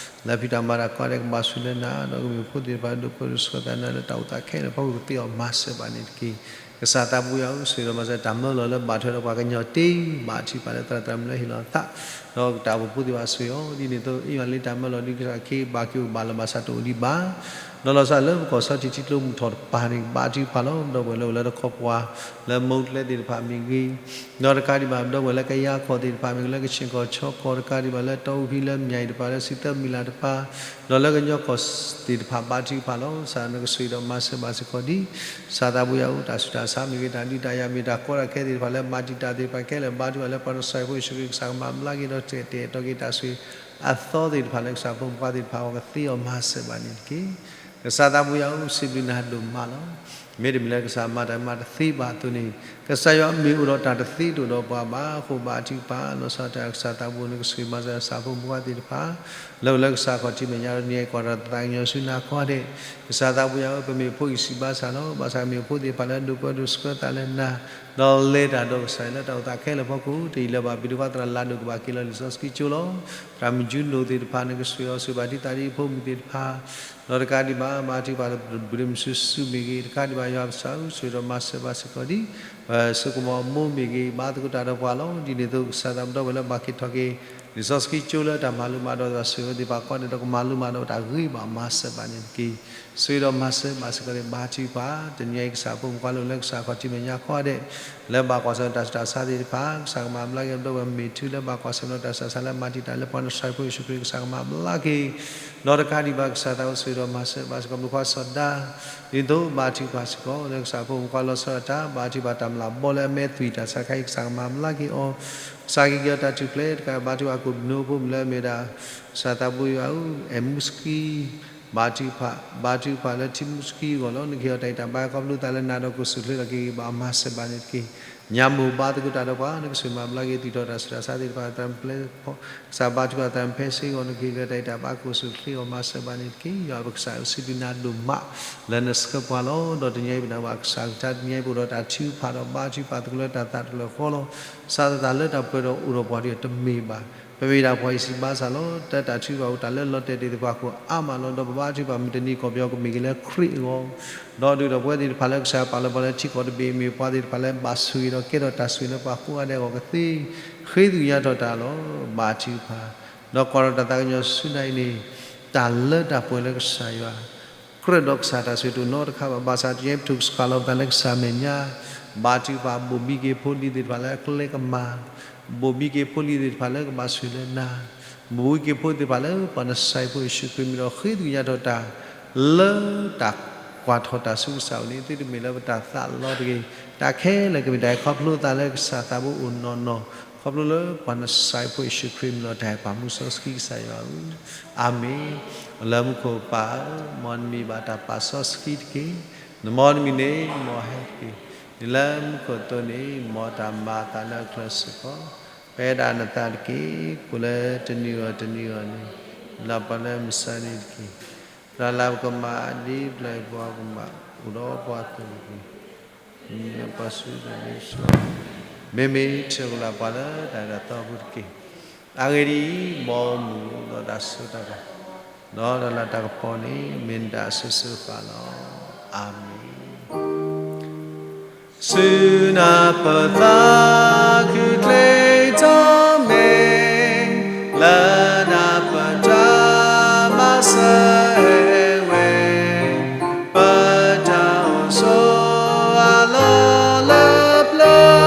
လၢဖံးတၢ်မၤတၢ်ကိးဂၤဒဲး ကဘၣ်ဆိၣ်လၢနၤ ဒီးကမ့ၢ်ဖိသ့ၣ်တဖၣ် ဒိၣ်ပၢဒိၣ်ဆှၢသးနၤလၢတၢ်အိၣ်သးခဲလၢာ်အဖီခိၣ် ကသ့အီၤမၤစၢၤဘၣ်န့ၣ်တက့ၢ်. ကစၢ်သးဘိယွၤဧၢ ဆိၣ်ဂ့ၤဒီးမၤစၢၤတၢ်မၢလီၤလၢဘၣ်ထွဲဒီးပှၤကညီတ့ၢ် ဘါထုကဖၣ်လၢသရၣ်သရၣ်မုၣ်လၢဟ့ၣ်လီၤသး ဒီးတၢ်အိၣ်ဖှိၣ်ဖိသ့ၣ်တဖၣ်ဆိၣ်ဂ့ၤအီၤ ဒ်န့ၣ်အသိး အ့ၣ်ယွၤလၢတၢ်မၢလီၤဒုး ကစၢ်ခ့ဘၣ်က့ၤအိၣ်ဘၣ်လီၤ ဘၣ်ဆၣ်တအိၣ်ဒံးဘၣ် ဒီးလီၤဆီလၢပကီၢ်ဆီထံးထံကျိမုၢ်ထီၣ်တပၤန့ၣ် ဘါထုကဖၣ်လီၤ ဒီပုၢ်ဝဲၢ်လၢအိၣ်လၢတခီပှၤ လၢမိၢ်ကျဲသ့ၣ်တဖၣ်မ့ၢ်ဂ့ၤ ဒီးတကးဒံးဘၣ် ဒီပုၢ်ဝဲၢ်လၢကယၤကီၢ်သ့ၣ်တဖၣ်မ့ၢ်ဂ့ၤ လၢကဆ့ၣ်ကီၢ်ဆီကီၢ် တကးဒံးဘၣ်လၢတီအူဟံးလၢမၠဲၣ်တပၤ လၢစံးသၢမံၤလၢ်တပၤ ဒီးလၢကညီကီၢ်သ့ၣ်တဖၣ် ဘါထုကဖၣ်လီၤ ကစၢ်နကဆိၣ်ဂ့ၤဒီးမၤစၢၤဘၣ်စ့ၢ်ကီးဒံး ကစၢ်သးဘိယွၤဧၢ တၢ်ဆူးတၢ်ဆါမ့ၢ်ဂ့ၤ တၢ်ဒုးတၢ်ယၤမ့ၢ် တၢ်ကီတၢ်ခဲသ့ၣ်တဖၣ်လၢမၤတံာ်တာ်သ့ၣ်တဖၣ်ခဲလၢာ် ဘါထုကဖၣ်လၢပှၤနစၢ်ဖိယ့ၣ်ၡူးခရံာ် ကစၢ်ကမၤဘျါက့ၤဒီးတၢ်အဲၣ်တီက့ၤတၢ်ဆိၣ်ဂ့ၤအသီသ့ၣ်တဖၣ်လၢကစၢ်ဖိမုၣ်ဖိခွါသ့ၣ်တဖၣ်အဂီၢ် ကသ့အီၤမၤစၢၤဘၣ်န့ၣ်တက့ၢ်. ကစၢ်သးဘိယွၤဧၢ စံးဘျုးနၤဒိၣ်မးလီၤ. မ့တမ့ၢ်လၢကစၢ်မၤတၢ်မၤတသ့ဘၣ်အသိးန့ၣ် ကစၢ်ယွၤမ့ၢ်အိၣ်ဒီးတၢ်တသ့တအိၣ်ဒီးပှၤဘၣ်အဃိ ဘါထုကဖၣ် လီၤဆီဒၣ်တၢ် ကစၢ်သးဘိနကဆိၣ်ဂ့ၤမၤစၢၤကစၢ်ဖိမုၣ်ဖိခွါသ့ၣ်တဖၣ် လၢအိၣ်လၢကစၢ်ခီၣ်ထံးမဲာ်ညါဒီး နံၤအံၤကွၢ်တၢ်သးကညီၤဆူနၤကိးဂၤဒဲး ကစၢ်သးဘိယွၤဧၢ ပမ့ၢ်ဖိအံၤစံးဘၣ်ဆၣ်လီၤ. ဘၣ်ဆၣ်မ့ၢ်ဖိသ့ၣ်တဖၣ်လၢဒိၣ်ပၢဒိၣ်ဆှၢသးလၢနၤ ဒီးလဲၤတၢ်ဒီးကစၢ်လၢတၢ်အိၣ်သးခဲလၢာ်အဖီခိၣ် တယံာ်လၢၤဘၣ် ပှၤသရၣ်လၢဒိၣ်ကဘၣ်က့ၤလီၤလံာ်စီဆှံကၠိလီၤ. သရၣ်မုၣ်ကၠူနိၣ်သ့ၣ်တဖၣ် နကဆိၣ်ဂ့ၤအီၤ ဆိၣ်ဂ့ၤဘၣ်တံၤသကိးဖိမုၣ်သ့ၣ်တဖၣ် ဒီးတကးဒံးဘၣ် ဘါထုကဖၣ်လၢပတဘုးဒ့မုၢ်ဆူၣ်ဆူၣ်မ့ၢ်ဂ့ၤ တကးဒံးဘၣ် ယွၤပကစၢ်ဧၢ ဆိၣ်ဂ့ၤဒီးမၤစၢၤဘၣ်စ့ၢ်ကီးဒံး ပှၤစိကမီၤအမိၢ်မ့ၢ်ဂ့ၤ ဘါသကိးတၢ်ဒီးပှၤလီၤ. ဒ်န့ၣ်အသိး ကစၢ်သးဘိဒီပုၢ်ဝဲၢ်လၢဘၣ်က့ၤထီၣ်က့ၤ လံာ်စီဆှံကၠိလၢတၢ်မၤလိမၤဒိးသး ဆိၣ်ဂ့ၤဝဲသ့ၣ်တဖၣ်ကိးဂၤဒဲးဒီး ကမၤလိမၤဒိးတၢ်ဂ့ၤဘၣ် မၤစၢၤဘၣ်န့ၣ်တက့ၢ်. ဆိၣ်ဂ့ၤဒီးမၤစၢၤဘၣ်စ့ၢ်ကီးန့ၣ် ဘါထုကဖၣ် တနံၤအံၤ ကစၢ်အဖိမုၣ်ဖိခွါ လၢလၢကစၢ်ခီၣ်ထံးမဲာ်ညါကိးဂၤဒဲး လၢဘၣ်ကွၢ်ဆၢၣ်မဲာ်တၢ်ဆူးတၢ်ဆါသ့ၣ်တဖၣ် ကစၢ်ကမၤဘျါက့ၤ ပဒိၣ်ဝဲၢ်မ့ၢ်ထု လၢဘၣ်ကွၢ်ဆၢၣ်မဲာ်တၢ်ဆူးတၢ်ဆါ လၢမၤတံာ်တာ်လၢပှၤနဆှဲဖိယ့ၣ်ၡူးခရံာ် ကစၢ်ကမၤဘျါက့ၤ ဒီးတကးဒံးဘၣ် ကစၢ်သးအိၣ်ဆိၣ်ဂ့ၤဒီးမၤစၢၤဘၣ်စ့ၢ်ကီး ပဒိၣ်ခွါစီၤဒါ ဒ်သိးဘါထုကဖၣ်စ့ၢ်ကီး လၢကစၢ်အဖိမုၣ်ဖိခွါလီၤဆီဒၣ်တၢ် ဘါထုကဖၣ်တၢ်မျၢ်ဘီလၢအမဲသွံၣ်တၢ်ဆါခါအံၤ ကစၢ်ကမၤဘျါက့ၤအီၤ ကစၢ်က့ၤက့ၤအီၤတၢ်ထူၣ်ဖျဲးတကး ဘါထုကဖၣ်ကိးမုၢ်နံၤဖိမုၣ်လၢအမ့ၢ်ဝဲဒၣ် ကစၢ်သးဘိယွၤဧၢ အဲၣ်မူစကံ ဘါထုကဖၣ် ဘါထုကဖၣ်လၢထံမူစကံအဂီၢ်လီၤ. နကဟ့ၣ်အီၤတၢ်အံၣ်တၢ်ဘါ ခီဖျိသးလၢနၤဒီး ကိၣ်စူၣ်ချ့လီၤက့ၤဂ့ၤဘၣ် မၤစၢၤဘၣ်န့ၣ်တက့ၢ်. ညါမိၢ်ဘါသကိးတၢ်ဒီးပှၤ နကဆိၣ်ဂ့ၤမၤဘျါက့ၤ သူၣ်ထီၣ်တၢ်ဆူးတၢ်ဆါသ့ၣ်တဖၣ် သရၣ်မုၣ်ပျဲၢ်ဖီ ကစၢ်ဘါထုကဖၣ်သရၣ်မုၣ်ဖဲစ့ၢ်ကီး နကဟ့ၣ်က့ၤအီၤတၢ်အံၣ်တၢ်ဘါ ကိၣ်စူၣ်ချ့အီၤ မၤစၢၤဘၣ်န့ၣ်တက့ၢ်. ယွၤပကစၢ်ဧၢ စံးဘျုးနၤဒိၣ်မး လၢနဆှၢပှၤလီၤ. ဒီးတနံၤအံၤ ပနာ်ဘၣ်ကစၢ်ကလုၢ်ကထါ တနံၤအံၤ ပအိၣ်ဒီးတၢ်ထုကဖၣ်ဒီးဘါထုကဖၣ်သကိးလၢတၢ်သးတဖျၢၣ်ဃီလီၤ. ကစၢ်သးလၢတၢ်ပှဲၤဒီးအိၣ်ဒီးပှၤဒ်အံၤ တမ့ၢ်ဘၣ်. ပမ့ၢ်ဒၣ်ပှၤအံၤစံးဘၣ်စၢ်လီၤ. တၢ် တၢ်ထုကဖၣ်အိၣ်တၢ်လၢလီၤတဲာ်သ့ၣ်တဖၣ်အဃိအါမးလီၤ. ဒီးပဘါထုကဖၣ်မုၢ်တနံၤကီၢ်ပယီၤကမ့ၢ်က့ၤလၢခရံာ်အဂီၢ် ဒီးဒုၣ်ဒီးပှၤသ့ၣ်တဖၣ်လၢကစၢ်ယွၤပာ်လီၤပှၤလၢထံကီၢ်တဘ့ၣ် မ့ၢ်ပှၤသ့ၣ်တဖၣ်လၢဘၣ်ဆိၣ်ဂ့ၤဒီးကဲထီၣ်တၢ်ဆိၣ်ဂ့ၤလၢပှၤကိးဂၤဒဲးအဂီၢ်ကသ့ ဃ့သကွံာ်ညါထီၣ်တၢ်လီၤ. ဘါထုကဖၣ် ဒီးကွၢ်ထီၣ်တၢ်သးကညီၤဆူညါအံၤန့ၣ် တၢ်လၢတၢ်ပှဲၤလၢကစၢ်ယွၤ ကြၢးဒီးကစၢ်တၢ်ဆိၣ်ဂ့ၤတအိၣ်နီတခါဘၣ်. ဘၣ်ဆၣ်တနံၤအံၤ ပထုးကဆှၣ်လီၤပသးလၢကစၢ်မဲာ်ညါ ဘါထုကဖၣ် ဘိၣ်ဘံက့ၤဖိလံၤသ့ၣ်တဖၣ်လၢအကျဲကမၤ ဘိၣ်ဘံက့ၤဖိလံၤသ့ၣ်တဖၣ်လၢ ကဘၣ်ဆိၣ်ဂ့ၤလၢနၤ, ဘိၣ်ဘံက့ၤဖိသ့ၣ်တဖၣ်လၢ ပှၤနဆှဲဖိယ့ၣ်ၡူးခရံာ်မံၤဒီး ဃ့သကွံာ်ညါထီၣ်တၢ် လၢတၢ်ကွၢ်ထီၣ်တၢ်ဆူကစၢ်အအိၣ်န့ၣ် သုတမ့ၢ်လၢပတၢ်သးလီၤတဂ့ၤ. တၢ်ခဲလၢာ်ကမ့ၢ်တၢ်အံၤ ခီဖျိသးလၢကစၢ်သးဘိအိၣ်နီၢ်နီၢ်, ခီဖျိလၢပှၤနဆှဲဖိယ့ၣ်ၡူးခရံာ်မံၤဒီး တၢ်အဲၣ်ပၢ်မူစီဆှံကစၢ်ယွၤဧၢ, အၤမ့ၣ်. လၢမူခိၣ်ပၢ်ဧၢ, မ်နမံၤဘၣ်တၢ်ပာ်စီဆှံတက့ၢ်. နမ်နမံၤန့ၣ် မ်ဟဲတက့ၢ်. ဒ်လၢမူခိၣ်အသိးန့ၣ် မ်တၢ်မၤအသးလၢအချၢစ့ၢ်ကီး, ပအဲၣ်ဒၣ်နသးတက့ၢ်. ကိၣ်လၢတနံၤဂီၢ်တနံၤဂီၢ်န့ၣ် လၢပှၤလၢမုၢ်ဆါန့ၣ်တက့ၢ်. တၢ်လၢပကမၤဒ်ပျၢၤပှၤကမၤ အိၣ်ဒီးပှၤအသိးတက့ၢ်. မ့ၢ်ပှၤဆူတၢ်န့ၣ်ဆူ, မ့မ့ၢ်ထုးကလၢပှၤလၢတၢ်ဒ်သိးပူၤတက့ၢ်. အဂ့ၢ်ဒ်အံၤ, မ်မုၢ်ဒီးတၢ်စိတၢ်ကမီၤ, ဒီးတၢ်လၤတၢ်ကပီၤန့ၣ် မ့ၢ်နတၢ်အစိၤစိၤဃၣ်ဃၣ်လီၤ. အၤမ့ၣ်. ဆူနၢ်ပၢၢ်သးခုချ့ထီၣ်မ့ၢ်, လၢနၢ်ပၢၢ်တၢ်မၤစၢၤဝဲ, ပတၢ်အိၣ်ဆိးအလီၢ်လၢပျၢ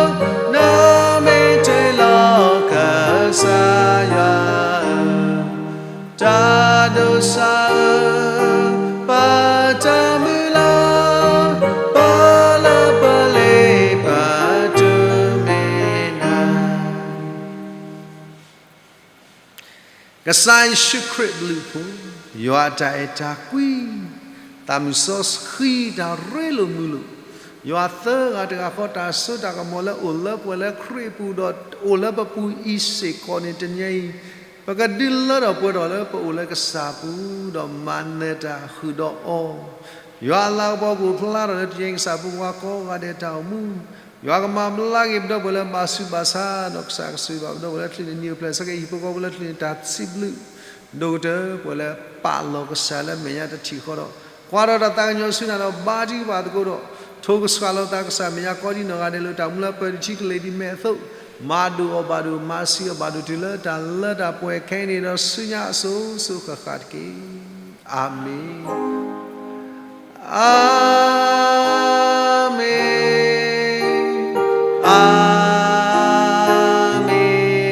ၤ, နမ့ၢ်တ့ၢ်လီၤကစၢ်ယွၤ တၢ်ဒိးစၢ်ဧၢ, ပတၢ်မုၢ်လၢ်, ပလၢပလ့ပတုၤမ့ၢ်နၤ. ကစၢ်ယ့ၣ်ၡူးခရံာ်အဘျုးအဖှိၣ်, ယွၤအတၢ်အဲၣ်တၢ်ကွံ, သးမုၢ်စီဆှံတၢ်ရ့လိာ်မုာ်လိာ်, ယွၤသၢဂၤတဂၤဃီတၢ်စိတၢ်ကမီၤလၢအိၣ်လၢပှဲၤလၢခရံာ်အပူၤ ဒီးအိၣ်လၢပပူၤအံၤစ့ၢ်ကီးန့ၣ် တနံၤအံၤ ပကဒုးလၢထီၣ်ပှဲၤထီၣ်လၢပအိၣ်လၢကစၢ်ပူၤ ဒီးမၤနၢၤတၢ်ဃုာ်ဒီးအီၤ, ယွၤအလၤကပီၤကအိၣ်ဖျါထီၣ်လၢတနံၤအံၤ ကစၢ်ဖိခွါကိးဂၤဒဲးတၢ်အိၣ်မူ, ယွၤကမၤဘျါက့ၤပဒီပုၢ်ဝဲၢ်လၢဘၣ်ဆူးဘၣ်ဆါ, ဒီးကစၢ်ကစၢ်ယွၤ ပဒီပုၢ်ဝဲၢ်လၢချံးန့ၣ် နံၤအိၣ်ဖျဲၣ်ဆၢက့ၤဟံၣ်ဖိဃီဖိလၢချံးန့ၣ် တၢ်စံးဘျုး ဒိၣ်ကတၢၢ် ပှဲၤလၢပာ်လီၤကစၢ်လၢမဲာ်ညါတထံၣ်ဃီဒီး ကွၢ်ထီၣ်တၢ်သးကညီၤဆူနၤဒီးဘါထုကဖၣ်သကိးဒီး ထိးကဆှၣ်လီၤသးကစၢ်မဲာ်ညါကိးဒံနီၢ်ဂၤဒဲးလၢတၢ်မူလၢပၢၤတထံကလ့ၤဒ်မဲာ်အသိး, မၤဒိၣ်အီၤဘၣ်ဒိၣ် မၤစံးအီၤဘၣ်ဒိၣ်တုၤလၢတၢ်လၢတၢ်ပှဲၤခဲအံၤန့ၣ်ဒီးဆူညါအစိၤစိၤဃၣ်ဃၣ်တက့ၢ်. အၤမ့ၣ်. အၤမ့ၣ်. အၤမ့ၣ်.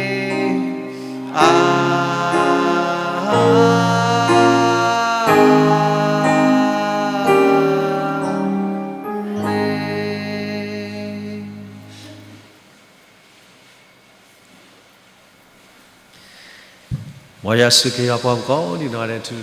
မ်ယွၤဆိၣ်ဂ့ၤပှၤကိးဒံနီၢ်ဂၤဒဲး